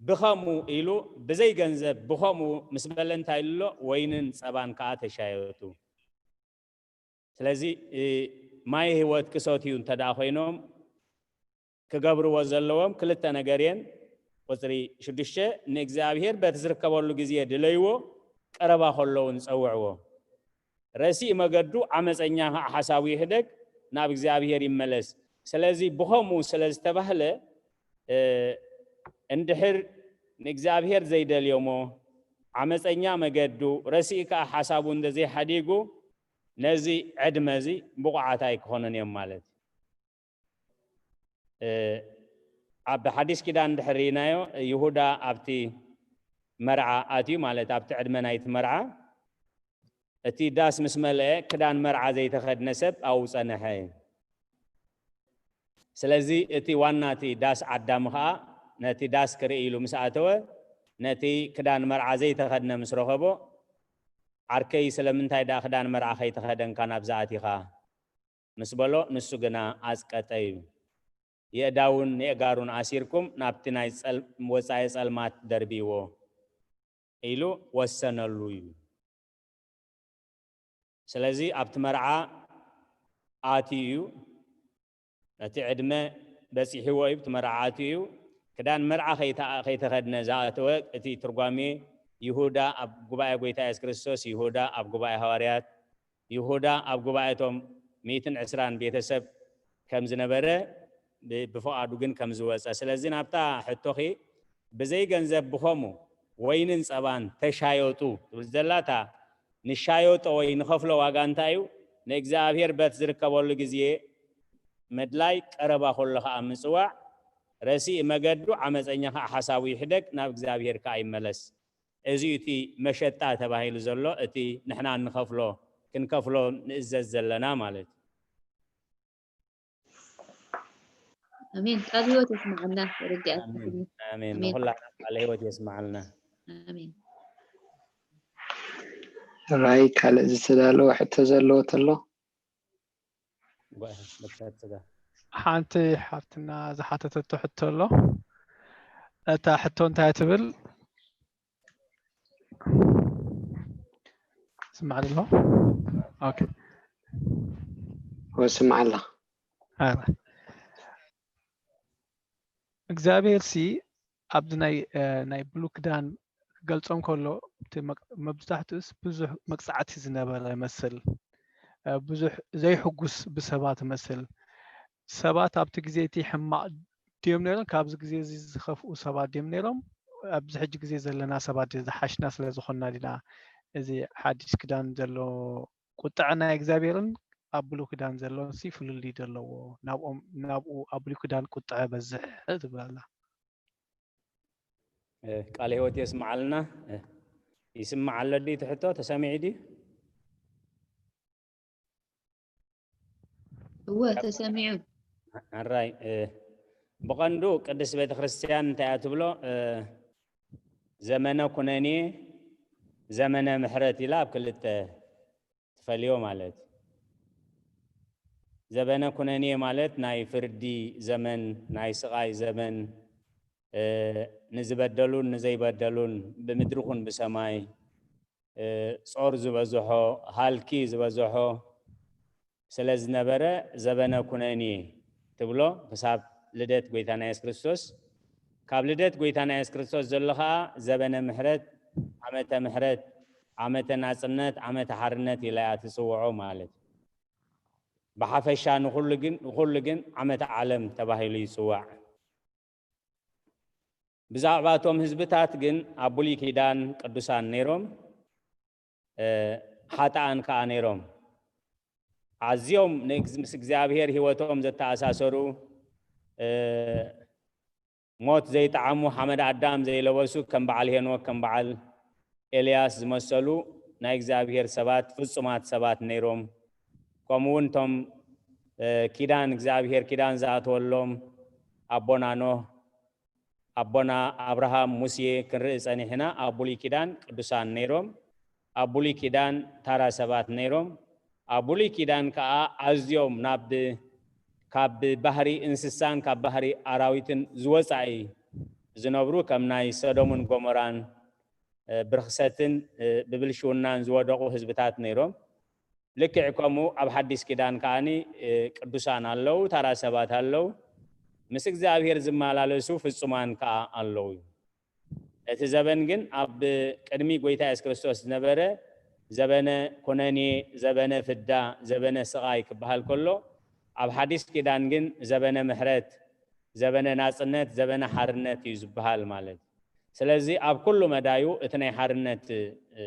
ብኸምኡ ኢሉ ብዘይ ገንዘብ ብኸምኡ ምስ በለ እንታይ ኢሉ ኣሎ? ወይንን ጸባን ከኣ ተሻየጡ። ስለዚ እ፣ ማይ ህይወት ክሰትዩ እንተ ደኣ ኮይኖም ክገብርዎ ዘለዎም ክልተ ነገር እየን። ቁጽሪ ሽዱሽተ ንእግዚኣብሔር በቲ ዝርከበሉ ግዜ ድለይዎ፣ ቀረባ ከሎ እውን ጸውዕዎ። ረሲእ መገዱ ዓመፀኛ ኸዓ ሓሳቡ ይሕደግ፣ ናብ እግዚኣብሔር ይመለስ። ስለዚ ብኸምኡ ስለ ዝተባህለ እ፣ እንድሕር ንእግዚኣብሔር ዘይደልዮሞ ዓመፀኛ መገዱ ረሲእ ከኣ ሓሳቡ እንተ ዘይሓዲጉ ነዚ ዕድመ እዚ ብቑዓት ኣይክኾኑን እዮም ማለት እዩ። እ፣ ኣብ ሓዲስ ኪዳን እንድሕር ርኢናዮ ይሁዳ ኣብቲ መርዓ ኣትዩ ማለት ኣብቲ ዕድመ ናይቲ መርዓ እቲ ዳስ ምስ መልአ ክዳን መርዓ ዘይተኸድነ ሰብ ኣብኡ ጸነሐ። ስለዚ እቲ ዋና እቲ ዳስ ዓዳሚ ኸኣ ነቲ ዳስ ክርኢ ኢሉ ምስ ኣተወ ነቲ ክዳን መርዓ ዘይተኸድነ ምስ ረኸቦ፣ ዓርከይ ስለምንታይ ደኣ ክዳን መርዓ ከይተኸደንካ ናብዚ ኣቲኻ? ምስ በሎ፣ ንሱ ግና ኣጽቀጠ እዩ። የእዳውን የእጋሩን ኣሲርኩም ናብቲ ናይ ጸል-፣ ወጻኢ ጸልማት ደርብይዎ ኢሉ ወሰነሉ እዩ። ስለዚ ኣብቲ መርዓ ኣትዩ እዩ። ነቲ ዕድመ በጺሕዎ እዩ፣ ኣብቲ መርዓ ኣትዩ እዩ። ክዳን መርዓ ከይተ-፣ ከይተኸድነ ዝኣተወ፣ እቲ ትርጓሜ ይሁዳ ኣብ ጉባኤ ጎይታ የሱስ ክርስቶስ፣ ይሁዳ ኣብ ጉባኤ ሃዋርያት፣ ይሁዳ ኣብ ጉባኤ እቶም ሚእትን ዕስራን ቤተሰብ ከም ዝነበረ ብ-፣ ብፍቓዱ ግን ከም ዝወጸ። ስለዚ ናብታ ሕቶኺ ብዘይ ገንዘብ ብኸሙ ወይንን ጸባን ተሻየጡ ትብል ዘላ እታ ንሻየጦ ወይ ንኸፍሎ ዋጋ እንታይ እዩ? ንእግዚኣብሔር በት ዝርከበሉ ግዜ ምድላይ፣ ቀረባ ከሎ ኸኣ ምጽዋዕ፣ ረሲእ መገዱ ዓመጸኛ ኸኣ ሓሳቡ ይሕደግ፣ ናብ እግዚኣብሔር ከኣ ይመለስ። እዚ እዩ እቲ መሸጣ ተባሂሉ ዘሎ፣ እቲ ንሕና እንኸፍሎ፣ ክንከፍሎ ንእዘዝ ዘለና ማለት እዩ። ኣሜን። ቃል ህይወት የስምዓልና። ርድኣት ኣሜን። ይኹን። ኣሜን። ኣሜን። ንኹላትና ቃል ህይወት የስምዓልና። ኣሜን። ራይ ካልእ ዝተዳለወ ሕቶ ዘለዎ ተሎ? ጓ-፣ በታ ትጋ። ሓንቲ ሓፍትና ዝሓተተቶ ሕቶ ኣሎ። እታ ሕቶ እንታይ ትብል? ስማዕ ኣሎ? ኦኬ። ወስማዕ ኣለኻ። ኣረ። እግዚኣብሔር ሲ ኣብዚ ናይ፣ እ፣ ናይ ብሉይ ኪዳን ክገልጾም ከሎ፣ እቲ መቅ-፣ መብዛሕትኡስ ብዙሕ መቅጻዕቲ ዝነበረ ይመስል። እ፣ ብዙሕ ዘይሕጉስ ብሰባት ይመስል። ሰባት ኣብቲ ግዜ እቲ ሕማቕ ድዮም ነይሮም? ካብዚ ግዜ እዚ ዝኸፍኡ ሰባት ድዮም ነይሮም? ኣብዚ ሕጂ ግዜ ዘለና ሰባት ድዮ ዝሓሽና ስለ ዝኾንና ዲና? እዚ ሓዲስ ኪዳን ዘሎ ቁጥዐ ናይ እግዚኣብሔርን ኣብ ብሉይ ኪዳን ዘሎን ሲ ፍልልይ ዶ ኣለዎ? ናብኦም፣ ናብኡ ኣብ ብሉይ ኪዳን ቁጥዐ በዝሕ ትብል ኣላ። እ፣ ቃለ ህይወት የስምዓልና። እ፣ ይስማዕ ኣሎ ድዩ እቲ ሕቶ? ተሰሚዑ ድዩ? እወ፣ ተሰሚዑ። ኣራይ፣ እ፣ ብቐንዱ ቅድስት ቤተ ክርስቲያን እንታይ እያ ትብሎ? እ፣ ዘመነ ኩነኔ፣ ዘመነ ምሕረት ኢላ ኣብ ክልተ ትፈልዮ ማለት እዩ። ዘበነ ኩነኔ ማለት ናይ ፍርዲ ዘመን፣ ናይ ስቓይ ዘመን፣ እ፣ ንዝበደሉን ንዘይበደሉን ብምድሪ ኹን ብሰማይ፣ እ፣ ጾር ዝበዝሖ፣ ሃልኪ ዝበዝሖ ስለ ዝነበረ ዘበነ ኩነኔ ትብሎ ክሳብ ልደት ጎይታና የሱስ ክርስቶስ። ካብ ልደት ጎይታና የሱስ ክርስቶስ ዘሎ ኸኣ ዘበነ ምሕረት፣ ዓመተ ምሕረት፣ ዓመተ ናጽነት፣ ዓመተ ሓርነት ኢላ እያ ትጽውዖ ማለት እዩ። ብሓፈሻ ንኹሉ ግን፣ ንኹሉ ግን ዓመተ ዓለም ተባሂሉ ይጽዋዕ። ብዛዕባ እቶም ህዝብታት ግን ኣብ ብሉይ ኪዳን ቅዱሳን ነይሮም፣ እ፣ ሓጥኣን ከኣ ነይሮም። ኣዝዮም ንእግዝ-፣ ምስ እግዚኣብሔር ህይወቶም ዘተኣሳሰሩ፣ እ፣ ሞት ዘይጠዓሙ፣ ሓመድ ኣዳም ዘይለበሱ፣ ከም በዓል ሄኖክ፣ ከም በዓል ኤልያስ ዝመሰሉ ናይ እግዚኣብሔር ሰባት፣ ፍጹማት ሰባት ነይሮም። ከምኡ እውን እቶም፣ እ፣ ኪዳን እግዚኣብሔር ኪዳን ዝኣተወሎም ኣቦና ኖህ፣ ኣቦና ኣብርሃም፣ ሙሴ ክንርኢ ጸኒሕና። ኣብ ብሉይ ኪዳን ቅዱሳን ነይሮም፣ ኣብ ብሉይ ኪዳን ታራ ሰባት ነይሮም። ኣብ ብሉይ ኪዳን ከኣ ኣዝዮም ናብ፣ ካብ ባህሪ እንስሳን ካብ ባህሪ ኣራዊትን ዝወጻኢ ዝነብሩ ከም ናይ ሰዶምን ጎሞራን፣ እ፣ ብርኽሰትን፣ እ፣ ብብልሽውናን ዝወደቑ ህዝብታት ነይሮም። ልክዕ ከምኡ ኣብ ሓዲስ ኪዳን ከኣኒ፣ እ፣ ቅዱሳን ኣለዉ፣ ታራ ሰባት ኣለዉ፣ ምስ እግዚኣብሔር ዝመላለሱ ፍጹማን ከኣ ኣለዉ። እቲ ዘበን ግን ኣብ ቅድሚ ጎይታ የሱስ ክርስቶስ ዝነበረ ዘበነ ኩነኔ፣ ዘበነ ፍዳ፣ ዘበነ ስቓይ ክበሃል ከሎ፣ ኣብ ሓዲስ ኪዳን ግን ዘበነ ምሕረት፣ ዘበነ ናጽነት፣ ዘበነ ሓርነት እዩ ዝበሃል ማለት እዩ። ስለዚ ኣብ ኩሉ መዳዩ እቲ ናይ ሓርነት፣ እ፣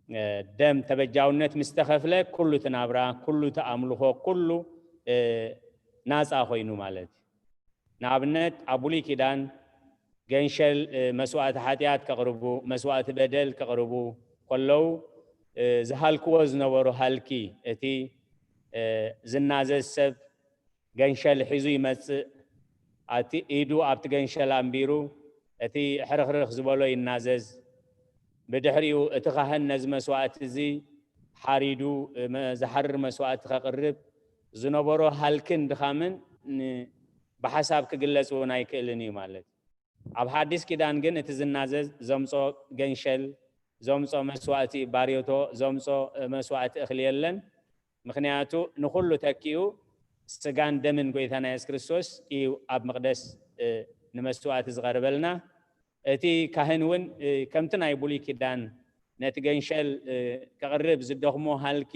እ፣ ደም ተበጃውነት ምስ ተኸፍለ፣ ኩሉ እቲ ናብራ፣ ኩሉ እቲ ኣምልኾ፣ ኩሉ፣ እ፣ ናጻ ኮይኑ ማለት እዩ። ንኣብነት ኣብ ብሉይ ኪዳን ገንሸል፣ እ፣ መስዋእቲ ሓጢኣት ከቕርቡ፣ መስዋእቲ በደል ከቕርቡ ከለዉ፣ እ፣ ዝሃልክዎ ዝነበሩ ሃልኪ፣ እቲ፣ እ፣ ዝናዘዝ ሰብ ገንሸል ሒዙ ይመጽእ። ኣቲ ኢዱ ኣብቲ ገንሸል ኣንቢሩ፣ እቲ ሕርኽርኽ ዝበሎ ይናዘዝ። ብድሕሪኡ እቲ ካህን ነዚ መስዋእቲ እዚ ሓሪዱ፣ መ-፣ ዝሓርር መስዋእቲ ከቕርብ ዝነበሮ ሃልክን ድኻምን ን-፣ ብሓሳብ ክግለጽ እውን ኣይክእልን እዩ ማለት እዩ። ኣብ ሓዲስ ኪዳን ግን እቲ ዝናዘዝ ዘምጾ ገንሸል፣ ዘምጾ መስዋእቲ ባርዮቶ፣ ዘምጾ፣ እ፣ መስዋእቲ እኽሊ የለን። ምኽንያቱ ንኹሉ ተኪኡ ስጋን ደምን ጎይታና የሱስ ክርስቶስ እዩ ኣብ መቕደስ፣ እ፣ ንመስዋእቲ ዝቐርበልና። እቲ ካህን እውን፣ እ፣ ከምቲ ናይ ብሉይ ኪዳን ነቲ ገንሸል፣ እ፣ ከቕርብ ዝደኽሞ ሃልኪ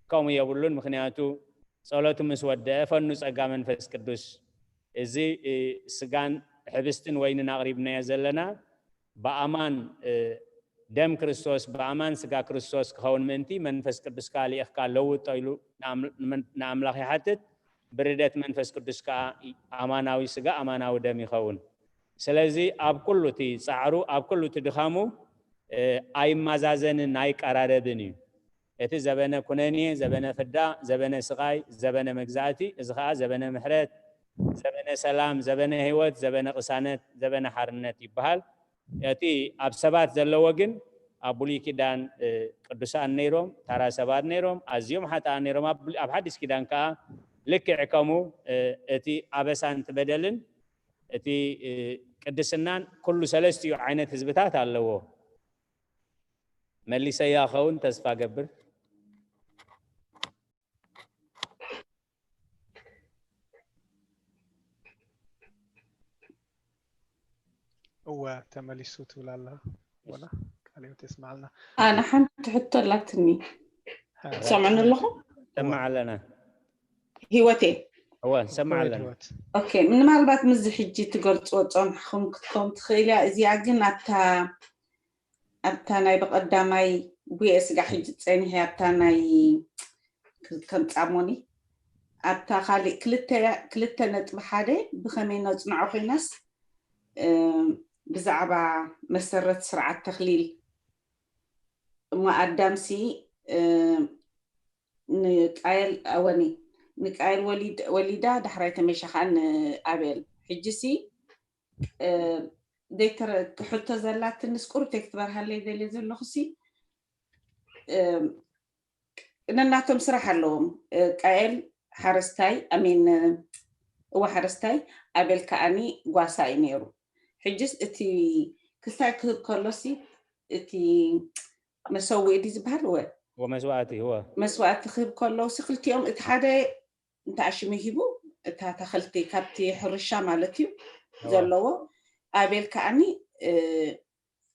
ከምኡ የብሉን። ምኽንያቱ ጸሎቱ ምስ ወደአ ፈኑ ጸጋ መንፈስ ቅዱስ። እዚ፣ እ፣ ስጋን ሕብስትን ወይንን ኣቕሪብናዮ ዘለና ብኣማን፣ እ፣ ደም ክርስቶስ፣ ብኣማን ስጋ ክርስቶስ ክኸውን ምእንቲ መንፈስ ቅዱስ ከኣ ልኢኽካ ለውጦ ኢሉ ንኣም-፣ ንመን-፣ ንኣምላኽ ይሓትት። ብርደት መንፈስ ቅዱስ ከኣ ኣማናዊ ስጋ፣ ኣማናዊ ደም ይኸውን። ስለዚ ኣብ ኩሉ እቲ ጻዕሩ፣ ኣብ ኩሉ እቲ ድኻሙ፣ እ፣ ኣይመዛዘንን ኣይቀራረብን እዩ። እቲ ዘበነ ኩነኔ፣ ዘበነ ፍዳ፣ ዘበነ ስቓይ፣ ዘበነ መግዛእቲ፣ እዚ ኸኣ ዘበነ ምሕረት፣ ዘበነ ሰላም፣ ዘበነ ህይወት፣ ዘበነ ቅሳነት፣ ዘበነ ሓርነት ይበሃል። እቲ ኣብ ሰባት ዘለዎ ግን ኣብ ብሉይ ኪዳን፣ እ፣ ቅዱሳን ነይሮም፣ ታራ ሰባት ነይሮም፣ ኣዝዮም ሓጥኣን ነይሮም። ኣብ ብሉይ፣ ኣብ ሓዲስ ኪዳን ከኣ ልክዕ ከምኡ፣ እ፣ እቲ ኣበሳን እቲ በደልን እቲ፣ እ፣ ቅድስናን ኩሉ ሰለስቲኡ ዓይነት ህዝብታት ኣለዎ። መሊሰያ ኸውን ተስፋ ገብር። እወ ተመሊሱ ትብል ኣላ። ወላ ቃለ ሕይወት የስምዓልና። ኣነ ሓንቲ ሕቶ ኣላትኒ። ሃ፣ ትሰምዑኒ ኣለኹም? ሰማዕ ኣለና። ህይወቴ። እወ ሰማዕ ኣለና። ህይወት። ኦኬ፣ ምናልባት ምስዚ ሕጂ ትገልጽዎ ጸንሕኹም ክትከውን ትኽእል እያ። እዚኣ ግን ኣብታ ኣብታ ናይ ብቐዳማይ ጉየ ስጋ ሕጂ ጸኒሐ ኣብታ ናይ ከምጻሞኒ ኣብታ ካሊእ ክልተ ክልተ ነጥቢ ሓደ ብኸመይ ነጽንዖ ኮይናስ፣ እ፣ ብዛዕባ መሰረት ስርዓት ተኽሊል እሞ ኣዳምሲ፣ እ፣ ንቃየል ኣወኒ ንቃየል ወሊድ-፣ ወሊዳ ዳሕራይ ተመይሻ ከኣ ንኣቤል። ሕጂሲ፣ እ፣ ዘይተረ-፣ ሕቶ ዘላትንስ ቁሩብ ተክትበርሃለይ ደልየ ዘለኹሲ፣ እም፣ ነናቶም ስራሕ ኣለዎም። እ፣ ቃኤል ሓረስታይ፣ ኣሜን፣ እዋ ሓረስታይ፣ ኣቤል ከዓኒ ጓሳ እዩ ነይሩ። ሕጅስ እቲ ክልታይ ክህብ ከሎሲ፣ እቲ መሰውኢ ድዩ ዝበሃል? እወ። ወመስዋእቲ፣ እወ። መስዋእቲ ክህብ ከለውሲ ክልቲኦም፣ እቲ ሓደ እንተ ኣሽሙ ሂቡ፣ እታ ተኸልቲ ካብቲ ሕርሻ ማለት እዩ እወ። ዘለዎ፣ ኣቤል ከዓኒ፣ እ፣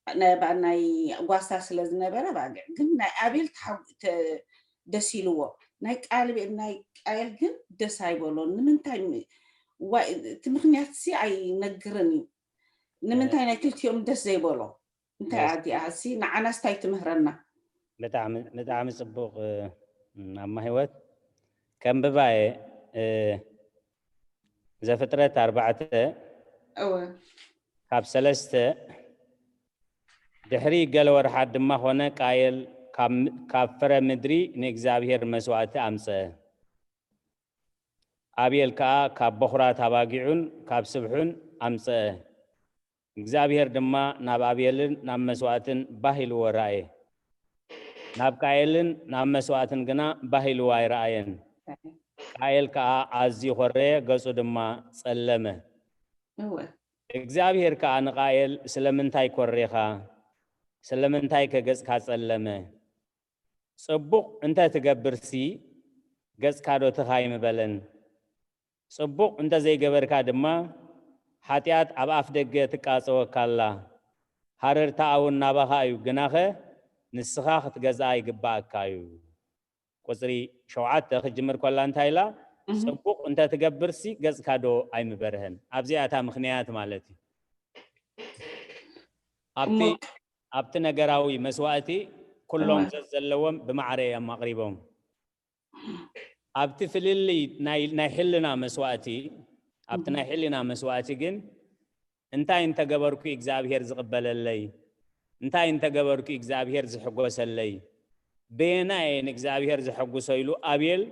ናይ ባ-፣ ናይ ጓሳ ስለ ዝነበረ ባግዕ፣ ግን ናይ ኣቤል ተሓ-፣ ተ-፣ ደስ ኢልዎ። ናይ ቃልቤ-፣ ናይ ቃየል ግን ደስ ኣይበሎን። ንምንታይ ም-፣ ዋይ፣ እቲ ምኽንያትሲ ኣይነግርን እዩ። ንምንታይ ናይ ክልቲኦም ደስ ዘይበሎ? እንታይ እወ። እያ እዚኣ? እሲ ንዓናስ እንታይ ትምህረና? ብጣዕሚ፣ ብጣዕሚ ጽቡቕ፣ እ፣ ማማ ህይወት። ከንብባ እየ፣ እ፣ ዘፍጥረት ኣርባዕተ እወ። ካብ ሰለስተ፣ ድሕሪ ገለ ወርሓት ድማ ኾነ፣ ቃየል ካብ ም-፣ ካብ ፍረ ምድሪ ንእግዚኣብሔር መስዋእቲ ኣምጸአ። ኣቤል ከኣ ካብ በኹራት ኣባጊዑን ካብ ስብሑን ኣምጸአ። እግዚኣብሔር ድማ ናብ ኣቤልን ናብ መስዋእትን ባህ ኢልዎ ረኣየ። ናብ ቃየልን ናብ መስዋእትን ግና ባህ ኢልዎ ኣይረኣየን። ቃየል ከኣ ኣዝዩ ኾረየ፣ ገጹ ድማ ጸለመ። እወ። እግዚኣብሔር ከኣ ንቃየል፣ "ስለምንታይ ኰሬኻ? ስለምንታይከ ገጽካ ጸለመ? ጽቡቕ እንተ ትገብርሲ፣ ገጽካ ዶ ትኽ ኣይምበለን? ጽቡቕ እንተ ዘይገበርካ ድማ፣ ሓጢኣት ኣብ ኣፍ ደገ ትቃጸወካ ኣላ። ሃረርታኣ እውን ናባኻ እዩ፣ ግናኸ ንስኻ ክትገዝኣ ይግብኣካ እዩ።" ቁጽሪ ሸውዓተ ክትጅምር ከላ እንታይ ኢላ? እህ። "ጽቡቕ እንተ ትገብርሲ፣ ገጽካ ዶ ኣይምበርሀን?" ኣብዚኣ እታ ምኽንያት ማለት እዩ። ኣብቲ፣ እሞ ኣብቲ ነገራዊ መስዋእቲ፣ ኩሎም እወ። ዘዘለዎም ብማዕረ እዮም ኣቕሪቦም። ኣብቲ ፍልልይ ናይ፣ ናይ ሕልና መስዋእቲ፣ ኣብቲ እህ። ናይ ሕልና መስዋእቲ ግን፣ "እንታይ እንተገበርኩ እግዚኣብሔር ዝቕበለለይ? እንታይ እንተገበርኩ እግዚኣብሔር ዝሕጎሰለይ? በየናይ እየ ንእግዚኣብሔር ዘሐጉሶ?" ኢሉ ኣቤል፣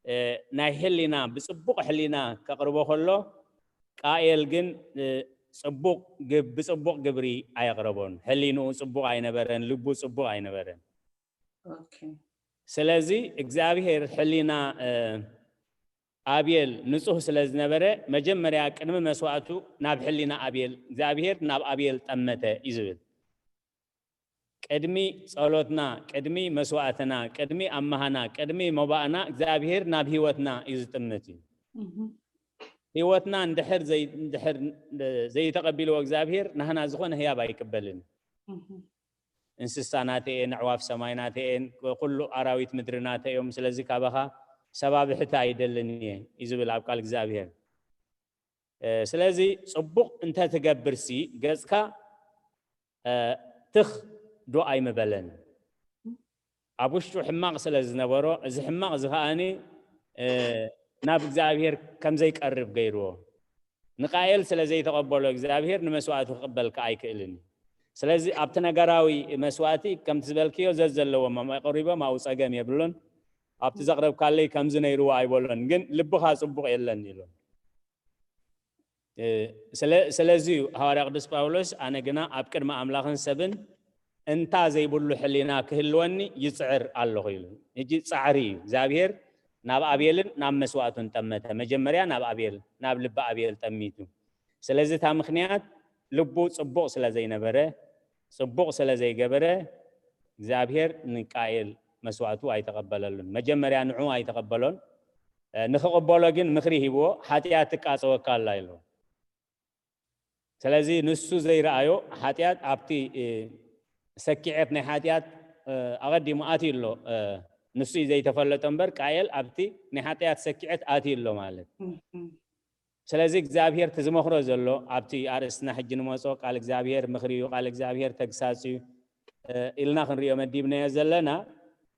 እ፣ ናይ ሕሊና፣ ብጽቡቕ ሕሊና ከቕርቦ ከሎ፣ ቃኤል ግን፣ እ፣ ጽቡቕ ግብ-፣ ብጽቡቕ ግብሪ ኣየቕረቦን። ሕሊንኡ ጽቡቕ ኣይነበረን፣ ልቡ ጽቡቕ ኣይነበረን። ኦኬ። ስለዚ እግዚኣብሔር ሕሊና፣ እ፣ ኣቤል ንጹህ ስለ ዝነበረ፣ መጀመርያ ቅድሚ መስዋእቱ ናብ ሕሊና ኣቤል፣ እግዚኣብሔር ናብ ኣቤል ጠመተ እዩ ዝብል። ቅድሚ ጸሎትና፣ ቅድሚ መስዋእትና፣ ቅድሚ ኣማሃና፣ ቅድሚ መባእና እግዚኣብሔር ናብ ህይወትና እዩ ዝጥምት እዩ። እህ። ህይወትና እንድሕር ዘይ-፣ እንድሕር ዘይተቐቢልዎ እግዚኣብሔር ናህና ዝኾነ ህያብ ኣይቅበልን። እህ። "እንስሳ ናተይ እየን፣ ኣዕዋፍ ሰማይ ናተይ እየን፣ ኩሉ ኣራዊት ምድሪ ናተይ እዮም፣ ስለዚ ካባኻ ሰባብሕቲ ኣይደልን እየ" እዩ ዝብል ኣብ ቃል እግዚኣብሔር። እ፣ ስለዚ ጽቡቕ እንተ ትገብርሲ ገጽካ፣ እ፣ ትኽ ዶ ኣይምበለን? ኣብ ውሽጡ ሕማቕ ስለ ዝነበሮ፣ እዚ ሕማቕ እዚ ከኣኒ፣ እ፣ ናብ እግዚኣብሔር ከም ዘይቀርብ ገይርዎ። ንቃኤል ስለ ዘይተቐበሎ እግዚኣብሔር ንመስዋእቱ ክቕበል ከኣ ኣይክእልን እዩ። ስለዚ ኣብቲ ነገራዊ መስዋእቲ ከምቲ ዝበልክዮ ዘዘለዎም ኣቕሪቦም ኣብኡ ጸገም የብሉን። ኣብቲ ዘቕረብካለይ ከምዚ ነይርዎ ኣይበሎን፣ ግን ልብኻ ጽቡቕ የለን ኢሉ። እ፣ ስለ-፣ ስለዚ እዩ ሃዋርያ ቅዱስ ጳውሎስ፣ "ኣነ ግና ኣብ ቅድሚ ኣምላኽን ሰብን እንታ ዘይብሉ ሕሊና ክህልወኒ ይጽዕር ኣለኹ" ኢሉ። ሕጂ ጻዕሪ እዩ። እግዚኣብሔር ናብ ኣቤልን ናብ መስዋእቱን ጠመተ። መጀመርያ ናብ ኣቤል፣ ናብ ልቢ ኣቤል ጠሚቱ። ስለዚ እታ ምኽንያት ልቡ ጽቡቕ ስለ ዘይነበረ፣ ጽቡቕ ስለ ዘይገበረ፣ እግዚኣብሔር ንቃኤል መስዋእቱ ኣይተቐበለሉን። መጀመርያ ንዑ ኣይተቐበሎን። እ፣ ንኽቕበሎ ግን ምኽሪ ሂብዎ፣ "ሓጢኣት ትቃጸወካ ኣላ" ኢሉ። ስለዚ ንሱ ዘይረኣዮ ሓጢኣት ኣብቲ፣ እ፣ ሰኪዐት ናይ ሓጢኣት፣ እ፣ ኣቐዲሙ ኣትዩ ኣሎ። እ፣ ንሱ እዩ ዘይተፈለጦ እምበር፣ ቃኤል ኣብቲ ናይ ሓጢኣት ሰኪዐት ኣትዩ ኣሎ ማለት። እህ። ስለዚ እግዚኣብሔር እቲ ዝመኽሮ ዘሎ ኣብቲ ኣርእስትና ሕጂ ንመጾ ቃል እግዚኣብሔር ምኽሪ እዩ፣ ቃል እግዚኣብሔር ተግሳጽ እዩ፣ እ፣ ኢልና ክንሪኦ መዲብናዮ ዘለና፣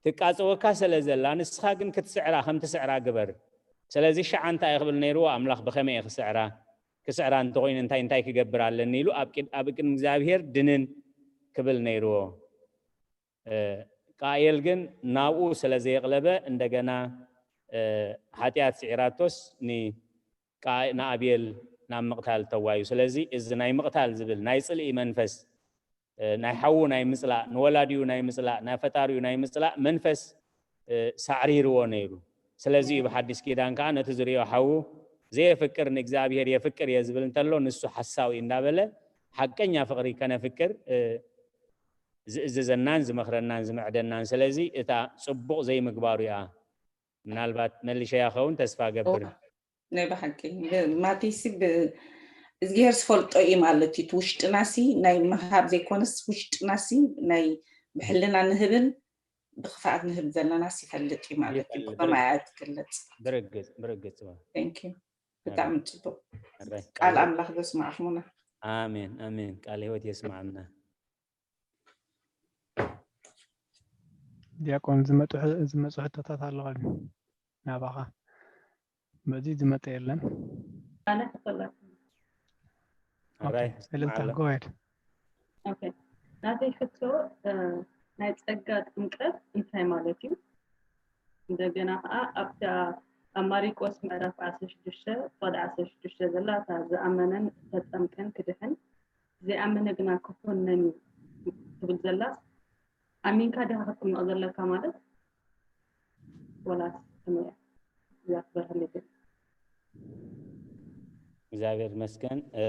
ትቃጸወካ ስለ ዘላ ንስኻ ግን ክትስዕራ፣ ከም ትስዕራ ግበር። ስለዚ ሽዓ እንታይ ክብል ነይርዎ? ኣምላኽ ብኸመይ እየ ክስዕራ? ክስዕራ እንተኾይኑ እንታይ እንታይ ክገብር ኣለኒ? ኢሉ ኣብ ቅድ-፣ ኣብ ቅድሚ እግዚኣብሔር ድንን ክብል ነይርዎ። እ፣ ቃኤል ግን ናብኡ ስለ ዘየቕለበ እንደገና፣ እ፣ ሓጢኣት ስዒራቶስ ን-፣ ቃ-፣ ንኣቤል ናብ ምቕታል ተዋዩ። ስለዚ እዚ ናይ ምቕታል ዝብል ናይ ጽልኢ መንፈስ፣ እ፣ ናይ ሓዉ ናይ ምጽላእ፣ ንወላዲኡ ናይ ምጽላእ፣ ናይ ፈጣሪኡ ናይ ምጽላእ መንፈስ፣ እ፣ ሳዕሪርዎ ነይሩ። ስለዚ እዩ ብሓዲስ ኪዳን ከኣ ነቲ ዝርእዮ ሓዉ ዘየፍቅር ንእግዚኣብሔር የፍቅር እየ ዝብል እንተሎ ንሱ ሓሳዊ እንዳበለ ሓቀኛ ፍቕሪ ከነፍቅር፣ እ፣ ዝእዝዘናን ዝመኽረናን ዝምዕደናን። ስለዚ እታ ጽቡቕ ዘይምግባሩ እያ። ምናልባት መሊሸያ ኸውን ተስፋ ገብር። ናይ ብሓቂ ማቴሲ እዝግሄር ዝፈልጦ እዩ ማለት እዩ። እቲ ውሽጥናሲ ናይ ምሃብ ዘይኮነስ ውሽጥናሲ ናይ ብሕልና ንህብን ብክፍኣት ንህብ ዘለናስ ይፈልጥ እዩ ማለት እዩ። ይፈልጥ፣ ብኸመይ ብርግጽ። እያ ትግለጽ? ብርግጽ፣ ብርግጽ እዋ። Thank you። ብጣዕሚ ጽቡቅ። ኣራይ። ቃል ኣምላኽ ዘስማዕኹምና። ኣሜን፣ ኣሜን። ቃል ህይወት የስማዕና። ዲያቆን፣ ዝመጡ ሕ-፣ ዝመጹ ሕቶታት ኣለዋ ድዩ ናባኻ? በዚ ዝመጠ የለን። ኣነ ሕቶ ኣለኒ። ኦኬ፣ ኣራይ፣ እልልታ፣ ማዕላ። Go ahead። ኦኬ፣ ናተይ ሕቶ፣ እ፣ ናይ ጸጋ ጥምቀት እንታይ ማለት እዩ? እንደገና ኸዓ ኣብታ ኣብ ማሪቆስ ምዕራፍ ዓሰርተ ሽዱሽተ ፍቕዲ ዓሰርተ ሽዱሽተ ዘላ እታ ዝኣመነን ዝተጠምቀን ክድሕን ዘይኣመነ ግና ክኹነን እዩ ትብል ዘላስ ኣሚንካ ዲኻ ክትጥመቕ ዘለካ ማለት ወላስ ከመይ እያ? እዛ ትበርሃለይ ግን። እግዚኣብሔር ይመስገን። እ፣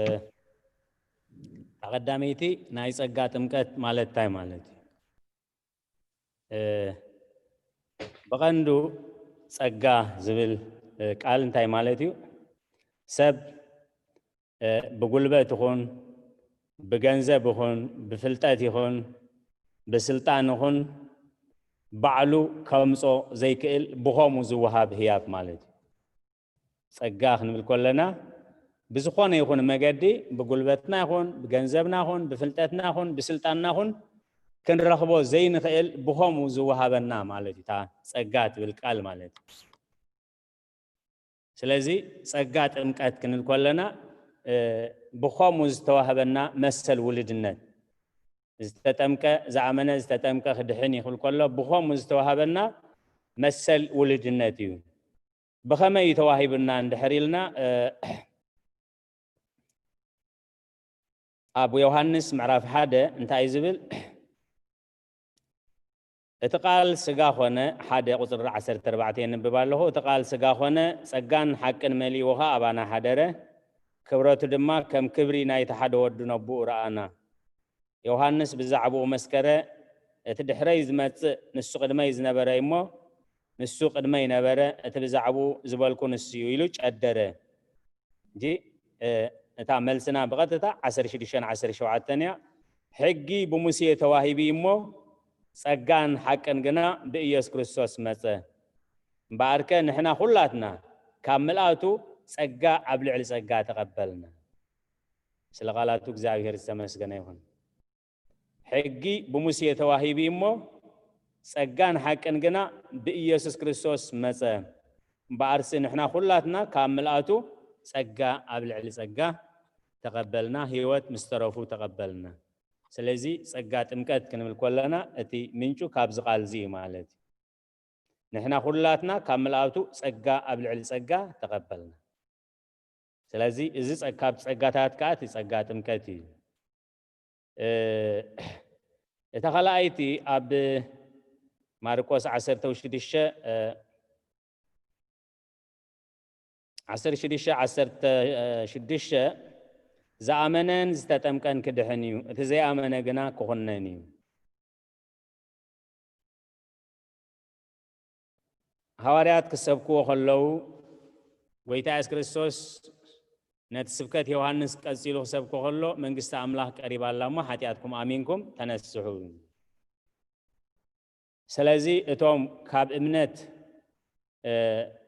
እታ ቀዳመይቲ ናይ ጸጋ ጥምቀት ማለት እንታይ ማለት እዩ? እ፣ ብቐንዱ ጸጋ ዝብል፣ እ፣ ቃል እንታይ ማለት እዩ? ሰብ፣ እ፣ ብጉልበት ይኹን፣ ብገንዘብ ይኹን፣ ብፍልጠት ይኹን፣ ብስልጣን ይኹን፣ ባዕሉ ከምጾ ዘይክእል ብኸምኡ ዝወሃብ ህያብ ማለት እዩ። ጸጋ ክንብል ከለና ብዝኾነ ይኹን መገዲ ብጉልበትና ይኹን፣ ብገንዘብና ይኹን፣ ብፍልጠትና ይኹን፣ ብስልጣንና ይኹን ክንረኽቦ ዘይንኽእል ብኸምኡ ዝወሃበና ማለት እዩ። እታ ጸጋ ትብል ቃል ማለት እዩ። ስለዚ ጸጋ ጥምቀት ክንብል ከለና፣ እ፣ ብኸምኡ ዝተዋህበና መሰል ውልድነት፣ ዝተጠምቀ፣ ዝኣመነ ዝተጠምቀ ክድሕን ይኽእል ከሎ ብኸምኡ ዝተዋህበና መሰል ውልድነት እዩ። ብኸመይ እዩ ተዋሂቡና እንድሕር ኢልና፣ እ፣ ኣብ ዮሃንስ ምዕራፍ ሓደ እንታይ እዩ ዝብል? እቲ ቃል ስጋ ኾነ፣ ሓደ ቁጽሪ ዓሰርተ ኣርባዕተ የንብብ ኣለኹ። እቲ ቃል ስጋ ኾነ፣ ጸጋን ሓቅን መሊኡ ኸኣ ኣባና ሓደረ፣ ክብረቱ ድማ ከም ክብሪ ናይቲ ሓደ ወዱ ነቦኡ ረኣና። ዮሃንስ ብዛዕባኡ መስከረ፣ እቲ ድሕረይ ዝመጽእ ንሱ ቅድመይ ዝነበረ እሞ፣ ንሱ ቅድመይ ነበረ፣ እቲ ብዛዕባኡ ዝበልኩ ንሱ እዩ ኢሉ ጨደረ። እንጂ፣ እ፣ እታ መልስና ብቐጥታ ዓሰርተ ሽዱሽተን ዓሰርተ ሸውዓተን እያ። ሕጊ ብሙሴ ተዋሂቡ እሞ ጸጋን ሓቅን ግና ብኢየሱስ ክርስቶስ መጸ። እምበኣርከ ንሕና ኩላትና ካብ ምልኣቱ ጸጋ ኣብ ልዕሊ ጸጋ ተቐበልና። ስለ ቃላቱ እግዚኣብሔር ዝተመስገነ ይኹን። ሕጊ ብሙሴ ተዋሂቡ እሞ ጸጋን ሓቅን ግና ብኢየሱስ ክርስቶስ መጸ። እምበኣርሲ ንሕና ኩላትና ካብ ምልኣቱ ጸጋ ኣብ ልዕሊ ጸጋ ተቐበልና፣ ህይወት ምስ ተረፉ ተቐበልና። ስለዚ ጸጋ ጥምቀት ክንብል ከለና እቲ ምንጩ ካብዚ ቃል እዚ እዩ ማለት እዩ። ንሕና ኩላትና ካብ ምልኣቱ ጸጋ ኣብ ልዕሊ ጸጋ ተቐበልና። ስለዚ እዚ ጸ-፣ ካብ ጸጋታት ከኣ እቲ ጸጋ ጥምቀት እዩ። እ፣ እታ ካልኣይቲ ኣብ ማርቆስ ዓሰርተ ሽዱሽተ፣ እ፣ ዓሰርተ ሽዱሽተ፣ ዓሰርተ ሽዱሽተ፣ "ዝኣመነን ዝተጠምቀን ክድሕን እዩ፣ እቲ ዘይኣመነ ግና ክኹነን እዩ።" ሃዋርያት ክሰብክዎ ከለዉ፣ ጎይታ የሱስ ክርስቶስ ነቲ ስብከት ዮሃንስ ቀጺሉ ክሰብኮ ከሎ፣ "መንግስቲ ኣምላኽ ቀሪባ ኣላ እሞ፣ ሓጢኣትኩም ኣሚንኩም ተነስሑ።" ስለዚ እቶም ካብ እምነት፣ እ፣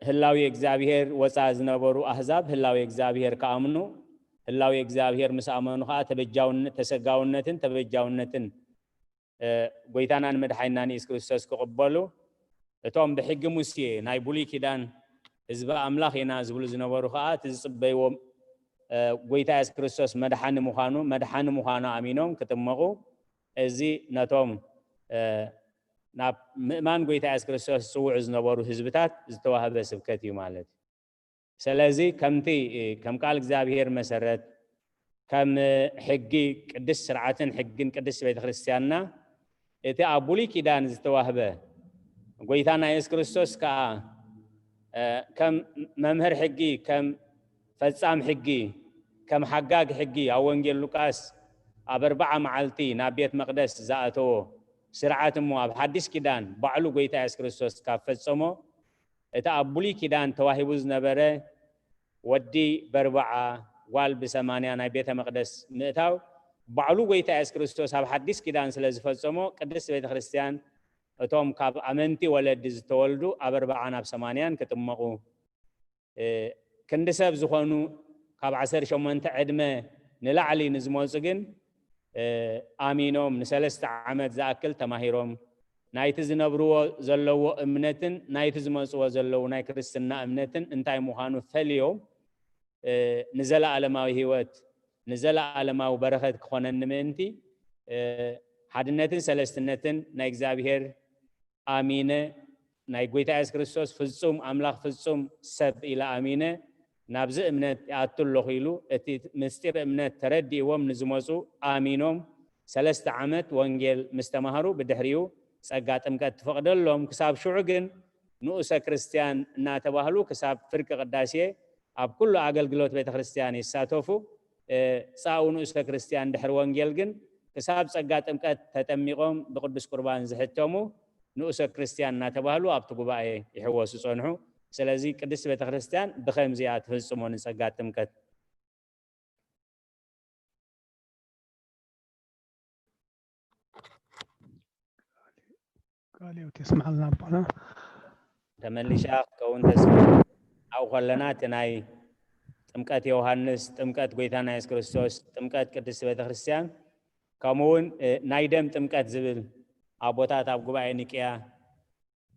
ህላዌ እግዚኣብሄር ወጻኢ ዝነበሩ ኣህዛብ ህላዌ እግዚኣብሄር ክኣምኑ፣ ህላዌ እግዚኣብሄር ምስ ኣመኑ ኸኣ ተበጃውነ-፣ ተሰጋውነትን ተበጃውነትን፣ እ፣ ጎይታናን መድሓኒናን የሱስ ክርስቶስ ክቕበሉ፣ እቶም ብሕጊ ሙሴ ናይ ብሉይ ኪዳን ህዝቢ ኣምላኽ ኢና ዝብሉ ዝነበሩ ኸኣ እቲ ዝጽበይዎም፣ እ፣ ጎይታ የሱስ ክርስቶስ መድሓኒ ምዃኑ፣ መድሓኒ ምዃኑ ኣሚኖም ክጥመቑ፣ እዚ ነቶም፣ እ፣ ናብ ምእማን ጎይታ የሱስ ክርስቶስ ዝጽውዑ ዝነበሩ ህዝብታት ዝተዋህበ ስብከት እዩ ማለት እዩ። ስለዚ ከምቲ ከም ቃል እግዚኣብሔር መሰረት ከም ሕጊ ቅድስት ስርዓትን ሕግን ቅድስት ቤተክርስትያንና እቲ ኣብ ብሉይ ኪዳን ዝተዋህበ ጎይታና የሱስ ክርስቶስ ከኣ ከም መምህር ሕጊ ከም ፈጻም ሕጊ ከም ሓጋግ ሕጊ ኣብ ወንጌል ሉቃስ ኣብ ኣርብዓ መዓልቲ ናብ ቤት መቕደስ ዝኣተዎ ስርዓት እሞ ኣብ ሓዲስ ኪዳን ባዕሉ ጎይታ የሱስ ክርስቶስ ካብ ፈጸሞ እቲ ኣብ ብሉይ ኪዳን ተዋሂቡ ዝነበረ ወዲ በርባዓ ጓል ብሰማንያ ናይ ቤተ መቕደስ ምእታው ባዕሉ ጎይታ የሱስ ክርስቶስ ኣብ ሓዲስ ኪዳን ስለ ዝፈጸሞ ቅድስት ቤተ ክርስቲያን እቶም ካብ ኣመንቲ ወለዲ ዝተወልዱ ኣብ ኣርባዓ ናብ ሰማንያን ክጥመቑ ክንዲ ሰብ ዝኾኑ ካብ ዓሰርተ ሸሞንተ ዕድመ ንላዕሊ ንዝመፁ ግን ኣሚኖም ንሰለስተ ዓመት ዝኣክል ተማሂሮም ናይቲ ዝነብርዎ ዘለዎ እምነትን ናይቲ ዝመፅዎ ዘለዉ ናይ ክርስትና እምነትን እንታይ ምዃኑ ፈልዮም ንዘለኣለማዊ ህይወት ንዘለኣለማዊ በረኸት ክኾነኒ ምእንቲ ሓድነትን ሰለስትነትን ናይ እግዚኣብሔር ኣሚነ ናይ ጎይታ የሱስ ክርስቶስ ፍጹም ኣምላኽ ፍጹም ሰብ ኢለ ኣሚነ ናብዚ እምነት ይኣቱ ኣለኹ ኢሉ እቲ ምስጢር እምነት ተረዲእዎም ንዝመፁ ኣሚኖም ሰለስተ ዓመት ወንጌል ምስ ተማሃሩ ብድሕሪኡ ጸጋ ጥምቀት ትፈቕደሎም። ክሳብ ሽዑ ግን ንኡሰ ክርስትያን እናተባህሉ ክሳብ ፍርቂ ቅዳሴ ኣብ ኩሉ ኣገልግሎት ቤተ ክርስትያን ይሳተፉ። ጻኡ ንኡሰ ክርስትያን ድሕሪ ወንጌል ግን ክሳብ ጸጋ ጥምቀት ተጠሚቖም ብቅዱስ ቁርባን ዝሕተሙ ንኡሰ ክርስትያን እናተባህሉ ኣብቲ ጉባኤ ይሕወሱ ጸንሑ። ስለዚ ቅድስት ቤተ ክርስትያን ብኸምዚኣ ትፍጽሞ ንጸጋ ጥምቀት። ቃል ሕይወት የስምዓልና ኣቦና። ተመሊሻ ክትከውን ተስፋ። ኣብኡ ከለና እቲ ናይ ጥምቀት ዮሃንስ፣ ጥምቀት ጎይታና የሱስ ክርስቶስ፣ ጥምቀት ቅድስቲ ቤተ ክርስትያን፣ ከምኡ እውን ናይ ደም ጥምቀት ዝብል ኣቦታት ኣብ ጉባኤ ኒቅያ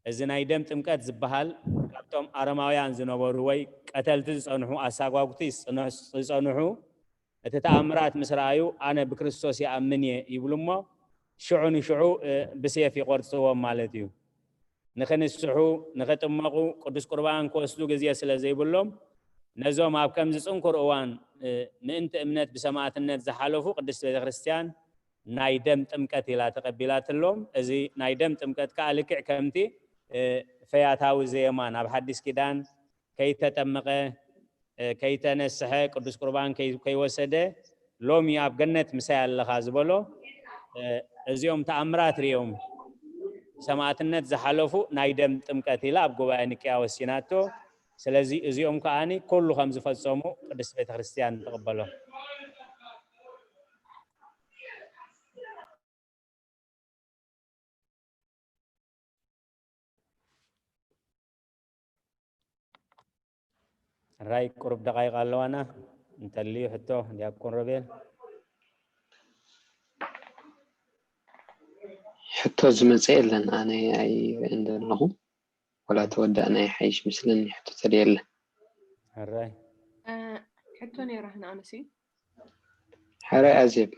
እዚ ናይ ደም ጥምቀት ዝበሃል ካብቶም ኣረማውያን ዝነበሩ ወይ ቀተልቲ ዝጸንሑ ኣሳጓጉቲ ዝጸንሑ እቲ ተኣምራት ምስ ረኣዩ ኣነ ብክርስቶስ ይኣምን እየ ይብሉ እሞ ሽዑ ንሽዑ ብሴፍ ይቆርጽዎም ማለት እዩ። ንክንስሑ ንክጥመቑ ቅዱስ ቁርባን ክወስዱ ግዜ ስለ ዘይብሎም ነዞም ኣብ ከምዚ ጽንኩር እዋን ምእንቲ እምነት ብሰማዕትነት ዝሓለፉ ቅድስት ቤተክርስትያን ናይ ደም ጥምቀት ኢላ ተቐቢላትሎም። እዚ ናይ ደም ጥምቀት ከኣ ልክዕ ከምቲ ፈያታዊ ዘየማን ኣብ ሓዲስ ኪዳን ከይተጠመቐ ከይተነስሐ ቅዱስ ቁርባን ከይወሰደ ሎሚ ኣብ ገነት ምሳይ ኣለኻ ዝበሎ እዚኦም ተኣምራት ርዮም ሰማዕትነት ዝሓለፉ ናይ ደም ጥምቀት ኢላ ኣብ ጉባኤ ንቅያ ወሲናቶ። ስለዚ እዚኦም ከዓኒ ኩሉ ከም ዝፈጸሙ ቅድስት ቤተክርስትያን ትቕበሎም። ራይ ቁሩብ ደቃይቅ ኣለዋና እንተልዩ ሕቶ ዲያቆን ሮቤል። ሕቶ ዝመፀ የለን፣ ኣነ ኣይርእን ዘለኹ። ወላ ተወዳእና ይሓይሽ ምስለኒ ሕቶ ተደየለ። ሕራይ ሕቶ ነይራ ንኣነሲ ሕራይ ኣዜብ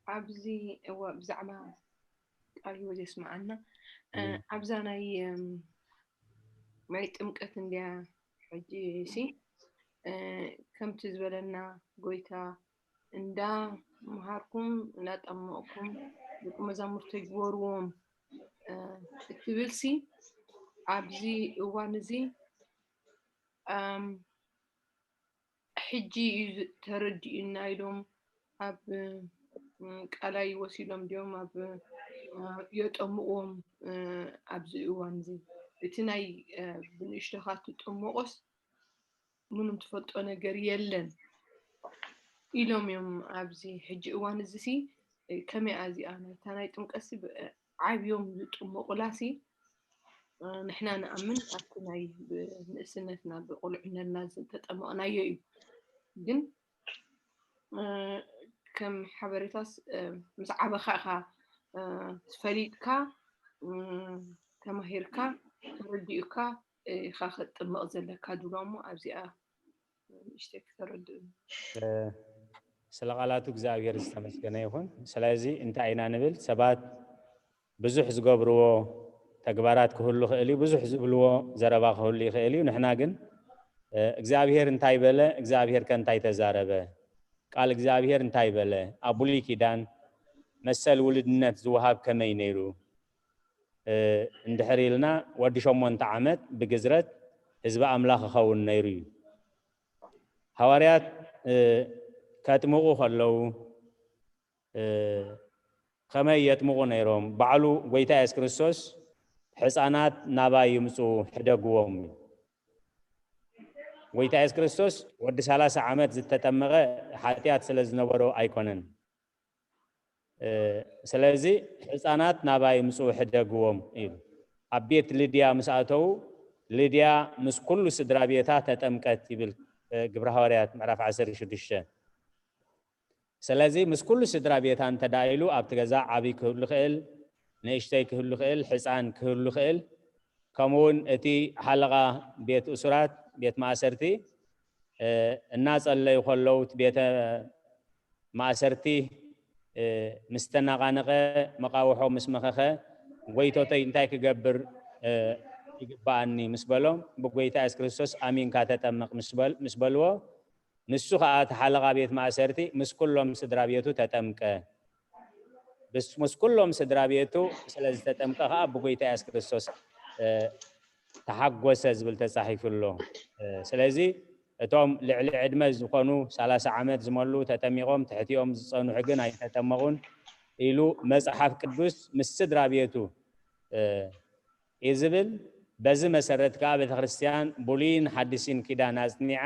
ኣብዚ እዋ ብዛዕባ ቃል ህይወት የስምዓና ኣብዛ ናይ ናይ ጥምቀት እንድያ ሕጂ ሲ ከምቲ ዝበለና ጎይታ እንዳ መሃርኩም እንዳ ጠመቕኩም ደቂ መዛሙርተይ ግበርዎም እትብል ሲ ኣብዚ እዋን እዚ ሕጂ እዩ ተረዲኡና ኢሎም ኣብ ቃላይ ወሲዶም ድዮም ኣብ የጠምቅዎም ኣብዚ እዋን እዚ እቲ ናይ ብንእሽቶኻ ትጥመቆስ ምንም ትፈልጦ ነገር የለን ኢሎም እዮም ኣብዚ ሕጂ እዋን እዚ ሲ ከመይ ኣዚኣ ናይታ ናይ ጥምቀት ዓብዮም ዝጥመቁላ ሲ ንሕና ንኣምን ኣብቲ ናይ ብንእስነትና ብቁልዕነትና ዝተጠመቕናዮ እዩ። ግን ከም ሓበሬታስ ምስ ዓበኻ ኢኻ ፈሊጥካ ተማሂርካ ተረዲኡካ ኢኻ ክትጥመቕ ዘለካ ዝብሎ እሞ ኣብዚኣ ንእሽተይ ክተረድእኒ። ስለ ቃላቱ እግዚኣብሔር ዝተመስገነ ይኹን። ስለዚ እንታይ ኢና ንብል? ሰባት ብዙሕ ዝገብርዎ ተግባራት ክህሉ ይኽእል እዩ። ብዙሕ ዝብልዎ ዘረባ ክህሉ ይኽእል እዩ። ንሕና ግን እግዚኣብሔር እንታይ በለ፣ እግዚኣብሔር ከ እንታይ ተዛረበ፣ ቃል እግዚኣብሔር እንታይ በለ፣ ኣብ ብሉይ ኪዳን መሰል ውልድነት ዝወሃብ ከመይ ነይሩ እንድሕር ኢልና፣ ወዲ ሸሞንተ ዓመት ብግዝረት ህዝቢ ኣምላኽ ይኸውን ነይሩ እዩ። ሃዋርያት ከጥምቑ ከለዉ ከመይ የጥምቑ ነይሮም? ባዕሉ ጎይታ የሱስ ክርስቶስ ሕፃናት ናባይ ይምፁ ሕደግዎም እዩ። ጎይታ የሱስ ክርስቶስ ወዲ ሰላሳ ዓመት ዝተጠመቐ ሓጢኣት ስለ ዝነበሮ ኣይኮነን። ስለዚ ሕፃናት ናባይ ይምፁ ሕደግዎም እዩ። ኣብ ቤት ልድያ ምስ ኣተዉ ልድያ ምስ ኩሉ ስድራ ቤታ ተጠምቀት ይብል ግብረ ሃዋርያት ምዕራፍ ዓሰርተ ሽዱሽተ። ስለዚ ምስ ኩሉ ስድራ ቤታ እንተዳኢሉ ኣብቲ ገዛ ዓብይ ክህሉ ይኽእል፣ ንእሽተይ ክህሉ ይኽእል፣ ሕፃን ክህሉ ይኽእል። ከምኡውን እቲ ሓለቓ ቤት እሱራት ቤት ማእሰርቲ እናጸለዩ ከለዉ እቲ ቤተ ማእሰርቲ ምስ ተነቓነቐ፣ መቓውሖ ምስ መኸኸ፣ ጎይቶተይ እንታይ ክገብር ይግብኣኒ ምስ በሎም፣ ብጎይታ የሱስ ክርስቶስ ኣሚንካ ተጠመቕ ምስ በልዎ፣ ንሱ ኸኣ እቲ ሓለቓ ቤት ማእሰርቲ ምስ ኩሎም ስድራ ቤቱ ተጠምቀ። ምስ ኩሎም ስድራ ቤቱ ስለ ዝተጠምቀ ኸኣ ብጎይታ የሱስ ክርስቶስ ተሓጎሰ ዝብል ተጻሒፉ ኣሎ። ስለዚ እቶም ልዕሊ ዕድመ ዝኾኑ ሰላሳ ዓመት ዝመሉ ተጠሚቖም ትሕቲኦም ዝጸንሑ ግን ኣይተጠመቑን ኢሉ መጽሓፍ ቅዱስ ምስ ስድራ ቤቱ እዩ ዝብል። በዚ መሰረት ከኣ ቤተ ክርስቲያን ብሉይን ሓዲስን ኪዳን ኣጽኒዓ፣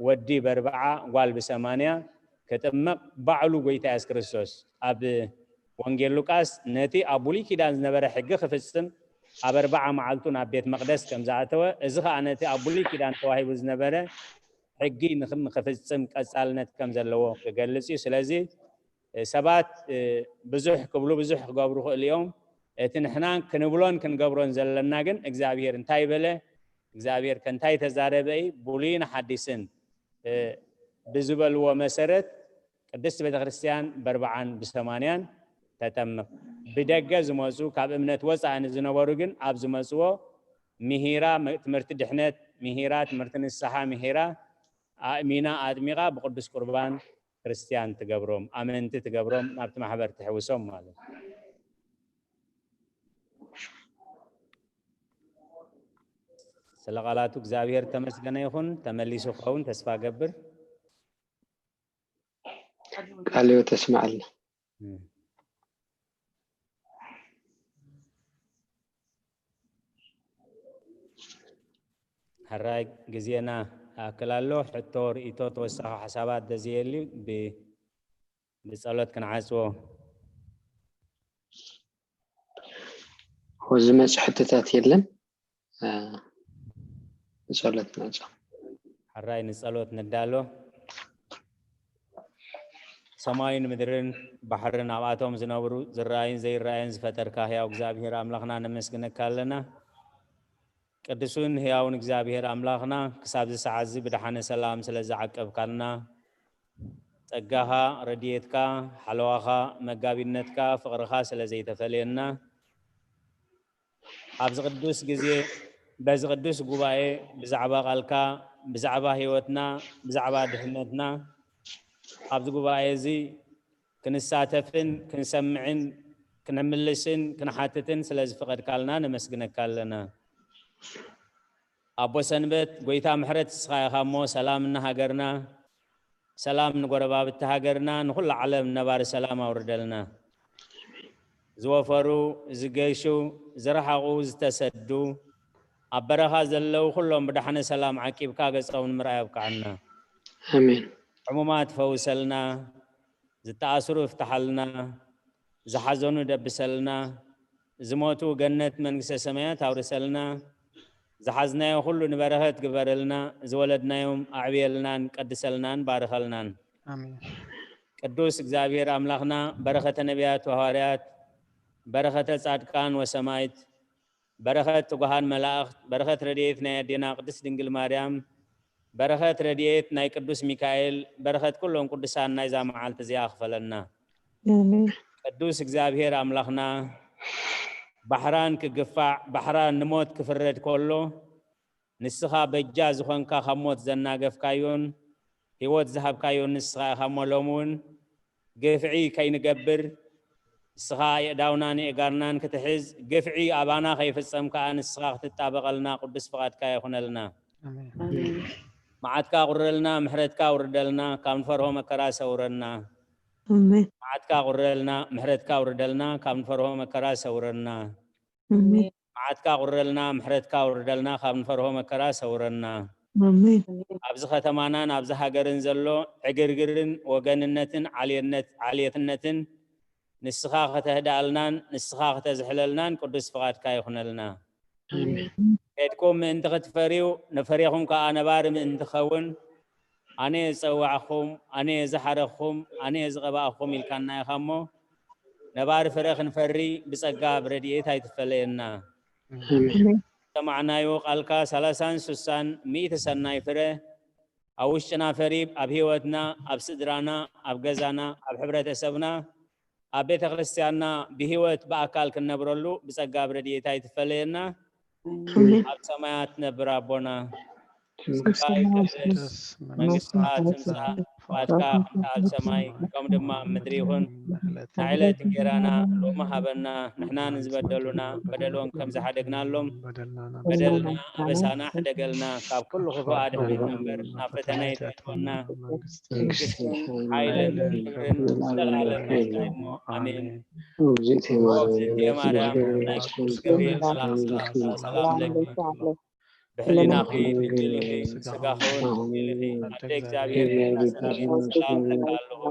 ወዲ በርብዓ ጓል ብሰማንያ ክጥመቕ ባዕሉ ጎይታ የሱስ ክርስቶስ ኣብ ወንጌል ሉቃስ ነቲ ኣብ ብሉይ ኪዳን ዝነበረ ሕጊ ክፍጽም ኣብ ኣርብዓ መዓልቱ ናብ ቤት መቕደስ ከም ዝኣተወ፣ እዚ ኸኣ ነቲ ኣብ ብሉይ ኪዳን ተዋሂቡ ዝነበረ ሕጊ ንክም ክፍጽም ቀጻልነት ከም ዘለዎ ክገልጽ እዩ። ስለዚ ሰባት ብዙሕ ክብሉ ብዙሕ ክገብሩ ክእሉ እዮም። እቲ ንሕና ክንብሎን ክንገብሮን ዘለና ግን እግዚኣብሔር እንታይ በለ፣ እግዚኣብሔር ከ እንታይ ተዛረበ እዩ። ብሉይን ሓዲስን ብዝበልዎ መሰረት ቅድስቲ ቤተክርስትያን በርብዓን ብሰማንያን ተጠምቕ። ብደገ ዝመፁ ካብ እምነት ወፃኢ ንዝነበሩ ግን ኣብ ዝመፅዎ ምሂራ ትምህርቲ ድሕነት ምሂራ ትምህርቲ ንስሓ ምሂራ ኣእሚና ኣጥሚቓ ብቅዱስ ቁርባን ክርስትያን ትገብሮም ኣመንቲ ትገብሮም ናብቲ ማሕበር ትሕውሶም ማለት እዩ። ስለ ቃላቱ እግዚኣብሔር ተመስገነ ይኹን። ተመሊሱ ክኸውን ተስፋ ገብር። ቃልዮ ተስማዓልና። ሕራይ ግዜና ይኣክል ኣሎ። ሕቶ ርእይቶ ተወሳኺ ሓሳባት ደዝየሊ ብጸሎት ክንዓጽዎ። ዝመጽእ ሕቶታት የለን። ብጸሎት ናጽ ሕራይ ንጸሎት ንዳሎ። ሰማይን ምድርን ባሕርን ኣብኣቶም ዝነብሩ ዝረኣይን ዘይረኣይን ዝፈጠርካ ህያው እግዚኣብሔር ኣምላኽና ነመስግነካ ኣለና። ቅዱሱን ህያውን እግዚኣብሔር ኣምላኽና ክሳብ እዚ ሰዓት እዚ ብደሓነ ሰላም ስለ ዝዓቀብካልና ጸጋኻ፣ ረድኤትካ፣ ሓለዋኻ፣ መጋቢነትካ፣ ፍቕርኻ ስለ ዘይተፈለየና ኣብዚ ቅዱስ ግዜ በዚ ቅዱስ ጉባኤ ብዛዕባ ቃልካ ብዛዕባ ህይወትና ብዛዕባ ድሕነትና ኣብዚ ጉባኤ እዚ ክንሳተፍን ክንሰምዕን ክነምልስን ክንሓትትን ስለ ዝፈቐድካልና ነመስግነካ ኣለና። ኣቦ ሰንበት ጎይታ ምሕረት ንስኻ ኢኻ እሞ ሰላም ንሃገርና ሰላም ንጎረባብቲ ሃገርና ንኹላ ዓለም ነባሪ ሰላም ኣውርደልና። ዝወፈሩ ዝገሹ ዝረሓቑ ዝተሰዱ ኣብ በረኻ ዘለዉ ኩሎም ብዳሕነ ሰላም ዓቂብካ ገጾም ንምርኣይ ኣብቅዓና። ኣሜን። ሕሙማት ፈውሰልና፣ ዝተኣስሩ ፍትሓልና፣ ዝሓዘኑ ደብሰልና፣ ዝሞቱ ገነት መንግስተ ሰማያት ኣውርሰልና፣ ዝሓዝናዮ ኩሉ ንበረኸት ግበረልና፣ ዝወለድናዮም ኣዕብየልናን ቀድሰልናን ባርኸልናን። ኣሜን። ቅዱስ እግዚኣብሔር ኣምላኽና በረኸተ ነቢያት ወሃዋርያት፣ በረኸተ ጻድቃን ወሰማይት፣ በረኸት ትጉሃን መላእኽት፣ በረኸት ረድኤት ናይ ኣዴና ቅድስት ድንግል ማርያም፣ በረኸት ረድኤት ናይ ቅዱስ ሚካኤል፣ በረኸት ኩሎም ቅዱሳን ናይዛ መዓልቲ እዚኣ ክፈለና። ኣሜን። ቅዱስ እግዚኣብሔር ኣምላኽና ባሕራን ክግፋዕ፣ ባሕራን ንሞት ክፍረድ ከሎ፣ ንስኻ በጃ ዝኾንካ፣ ካብ ሞት ዘናገፍካዮን ህይወት ዝሃብካዮን ንስኻ ኢኻ እሞ፣ ሎሚ እውን ግፍዒ ከይንገብር፣ ንስኻ የእዳውናን የእጋርናን ክትሕዝ፣ ግፍዒ ኣባና ከይፍጸም ከኣ ንስኻ ክትጣበቐልና ቅዱስ ፍቓድካ ይኹነልና። ኣሜን። ኣሜን። መዓትካ ቁረልና፣ ምሕረትካ ውርደልና፣ ካብ ንፈርሆ መከራ ሰውረና። ኣሜን። መዓትካ ቁረልና፣ ምሕረትካ ውርደልና፣ ካብ ንፈርሆ መከራ ሰውረና። ኣሜን። መዓትካ ቁረልና፣ ምሕረትካ ውርደልና፣ ካብ ንፈርሆ መከራ ሰውረና። ኣሜን። ኣብዚ ከተማናን ኣብዚ ሃገርን ዘሎ ዕግርግርን ወገንነትን ዓልየነት-፣ ዓልየትነትን ንስኻ ከተህድኣልናን ንስኻ ከተዝሕለልናን ቅዱስ ፍቓድካ ይኹነልና። ኣሜን። ከድኩም ምእንቲ ክትፈርዩ፣ ንፍሬኹም ከኣ ነባሪ ምእንቲ ኸውን፣ ኣነ እየ ዝጸዋዕኹም፣ ኣነ እየ ዝሓረኽኹም፣ ኣነ እየ ዝቐባእኹም ኢልካና ኢኻ እሞ፣ ነባሪ ፍረ ክንፈሪ ብጸጋ ብረድኤት ኣይትፈለየና። ኣሜን። ሰማዕናዮ ቃልካ ሰላሳን ስሳን ሚእቲ ሰናይ ፍረ ኣብ ውሽጥና ፈሪ፣ ኣብ ህይወትና፣ ኣብ ስድራና፣ ኣብ ገዛና፣ ኣብ ሕብረተሰብና፣ ኣብ ቤተ ክርስቲያንና ብህይወት ብኣካል ክንነብረሉ ብጸጋ ብረድኤት ኣይትፈለየና። ኣሜን። ኣብ ሰማያት ትነብር ኣቦና፣ ስምካ ይቀደስ፣ መንግስትኻ ትምጻእ፣ ፍቓድካ ከምቲ ኣብ ሰማይ ከም ድማ ኣብ ምድሪ ይኹን። ናይ ዕለት እንጌራና ሎሚ ሃበና፣ ንሕና ንዝበደሉና በደሎም ከም ዝሓደግናሎም በደልና ኣበሳና ሕደገልና፣ ካብ ኩሉ ክፉእ ኣድሕነና እምበር ናብ ፈተና ኣይተእትወና። መንግስትን ሓይልን ክብርን ዘለዓለም ናትካ እዩ እሞ፣ ኣሜን። ኣሜን። እግዝእትየ ማርያም፣ እግዝእትየ ማርያም፣ ናይ ቅዱስ ገብርኤል መልኣኽ ሰላምታ፣ ሰላም ለኪ። ብሕሊናኺ ድንግል ኢኺ፣ ስጋኺ እውን ድንግል ኢኺ። ኣደ እግዚኣብሔር፣ ሰላም እብለኪ ኣለኹ።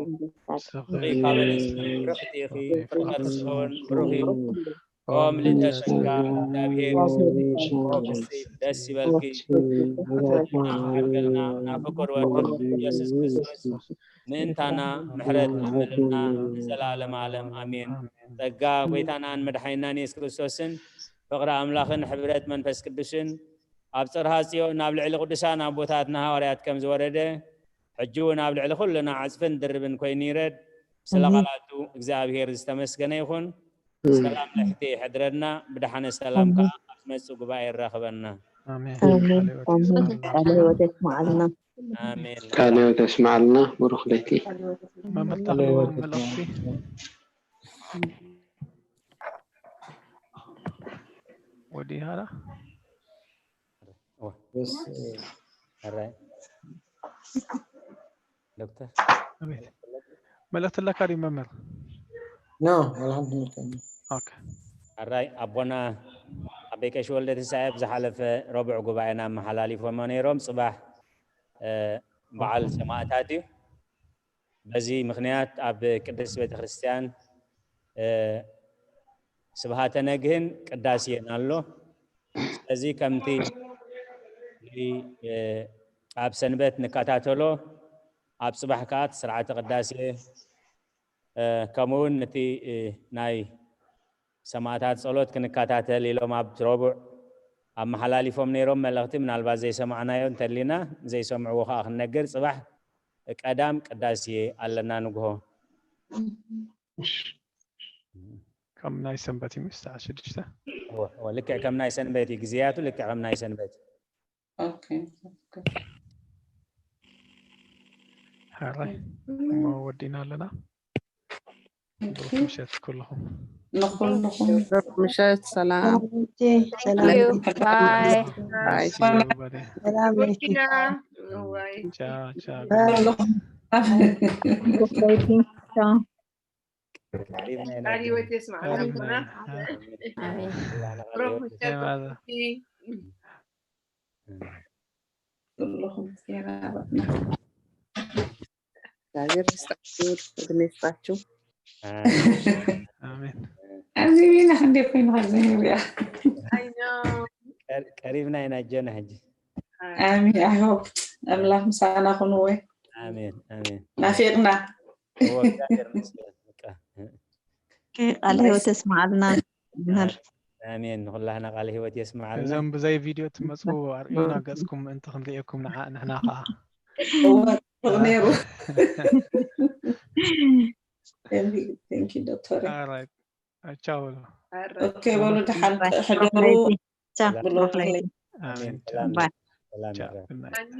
ፍሬ ካብ ርእስኺ ብርኽቲ ኢኺ፣ ፍረ ከርስኺ እውን ብሩኽ እዩ። ኦ ምልእተ ጸጋ፣ እግዚኣብሔር ምስሌኪ፣ ኦ ፍስሕቲ፣ ደስ ይበልኪ። ኣዴና ኣገልገልና፣ ናብ ፍቁር ወድኺ ኢየሱስ ክርስቶስ ምእንታና ምሕረት ኣምልና ንዘለዓለመ ዓለም ኣሜን። ጸጋ ጐይታናን መድሓኒናን የሱስ ክርስቶስን ፍቕሪ ኣምላኽን ሕብረት መንፈስ ቅዱስን ኣብ ጽርሃ ጽዮን ኣብ ልዕሊ ቅዱሳን ኣቦታትና ሃዋርያት ከም ዝወረደ፣ ሕጂ እውን ኣብ ልዕሊ ኩልና ዕጽፍን ድርብን ኮይኑ ይረድ። ስለ ኣሜን። ቃላቱ እግዚኣብሔር ዝተመስገነ ይኹን። ኣሜን። ሰላም ለሕቴ ይሕድረና፣ ብደሓነ ሰላም ኣሜን። ከኣ ኣብ ዝመጽእ ጉባኤ የራኽበና። ኣሜን። ኣሜን። ቃለ ሕይወት ኣሜን። የስምዓልና። ቃለ ሕይወት የስምዓልና። ኣሜን። ቃለ ሕይወት የስምዓልና። ብሩኽ ለይቲ። መምህር ተኽለ መልእኽቲ ወዲሃላ። እዋ። የስ፣ ሕራይ። ዶክተር። ኣቤት። መልእኽቲ ኣለካ ድዩ መምህር? ኖ፣ ወላ ሓንቲ መልእኽቲ የለን። ኦኬ። ሕራይ፣ ኣቦና ኣቦይ ቀሺ ወልደ ትንሳኤ ብዝሓለፈ ረቡዕ ጉባኤና ኣመሓላሊፎሞ ነይሮም። ጽባሕ፣ እ፣ በዓል ሰማእታት እዩ። በዚ ምኽንያት ኣብ ቅድስት ቤተክርስትያን፣ እ፣ ስብሃተ ነግህን ቅዳሴን ኣሎ። ስለዚ ከምቲ፣ እ፣ ኣብ ሰንበት ንከታተሎ፣ ኣብ ጽባሕ ከኣ እቲ ስርዓተ ቅዳሴ፣ እ፣ ከምኡ እውን ነቲ፣ እ፣ ናይ ሰማእታት ጸሎት ክንከታተል ኢሎም ኣብ ረቡዕ ኣመሓላሊፎም ነይሮም መልእኽቲ። ምናልባት ዘይሰማዕናዮ እንተሊና፣ ዘይሰምዕዎ ከኣ ክንነግር፣ ጽባሕ ቀዳም ቅዳሴ ኣለና ንግሆ። ከም ናይ ሰንበት እዩ፣ ምስ ሰዓት ሽዱሽተ። እወ፣ እወ፣ ልክዕ ከም ናይ ሰንበት እዩ፣ ግዜያቱ ልክዕ ከም ናይ ሰንበት እዩ። ኦኬ፣ ኦኬ። ሕራይ፣ እሞ ወዲና ኣለና። ኦኬ። ብሩኽ ምሸት ኩልኹም። ንኹልኹም። ብሩኽ ምሸት፣ ሰላም። ሰላም። Thank you። Bye። ባይ። See you፣ buddy። ሰላም ለኪ። ወዲና። እዋይ። ቻው፣ ቻው። ባይ። ኩልኹም። ብሩኽ ለይቲ። ቻው። ቃል ህይወት የስማዕና። ኣሜን። ኣሜን። ብሩኽ ምሸት። ሄማዛ። ኩልኹም ሄማዛ። እግዚኣብሔር ይስጣችሁ፣ ዕድመ ይስጣችሁ። ኣሜን። ኣብዚ ቢና ክንደይ ኮይኑ ካብ ዘንብያ። I know። ቀር-፣ ቀሪብና ኢና ጆና ሕጂ። ኣሜን። I hope ኣምላኽ ምሳና ኩኑ ወይ። ኣሜን፣ ኣሜን። ናፊቕና። እዎ፣ እግዚኣብሔር ይመስገን። በቃ። ኦኬ፣ ቃለ ህይወት የስምዓልና መምህር። ኣሜን። ንኹላህና ቃለ ህይወት የስምዓልና። እዞም ብዘይ ቪድዮ ትመጽኡ ኣርእዩና ገጽኩም ምእንቲ ክንርእየኩም ንዓ-፣ ንሕና ኸኣ። እዎ፣ ጽቡቕ ነይሩ። Thank you፣ thank you፣ ዶክተር። All right። ቻው በሉ። ኦኬ፣ በሉ ደሓን ሕደሩ። ብሎ ኣሜን። ሰላም ባይ። ሰላም ቻው። ይረፍ። Good night። ኣኒ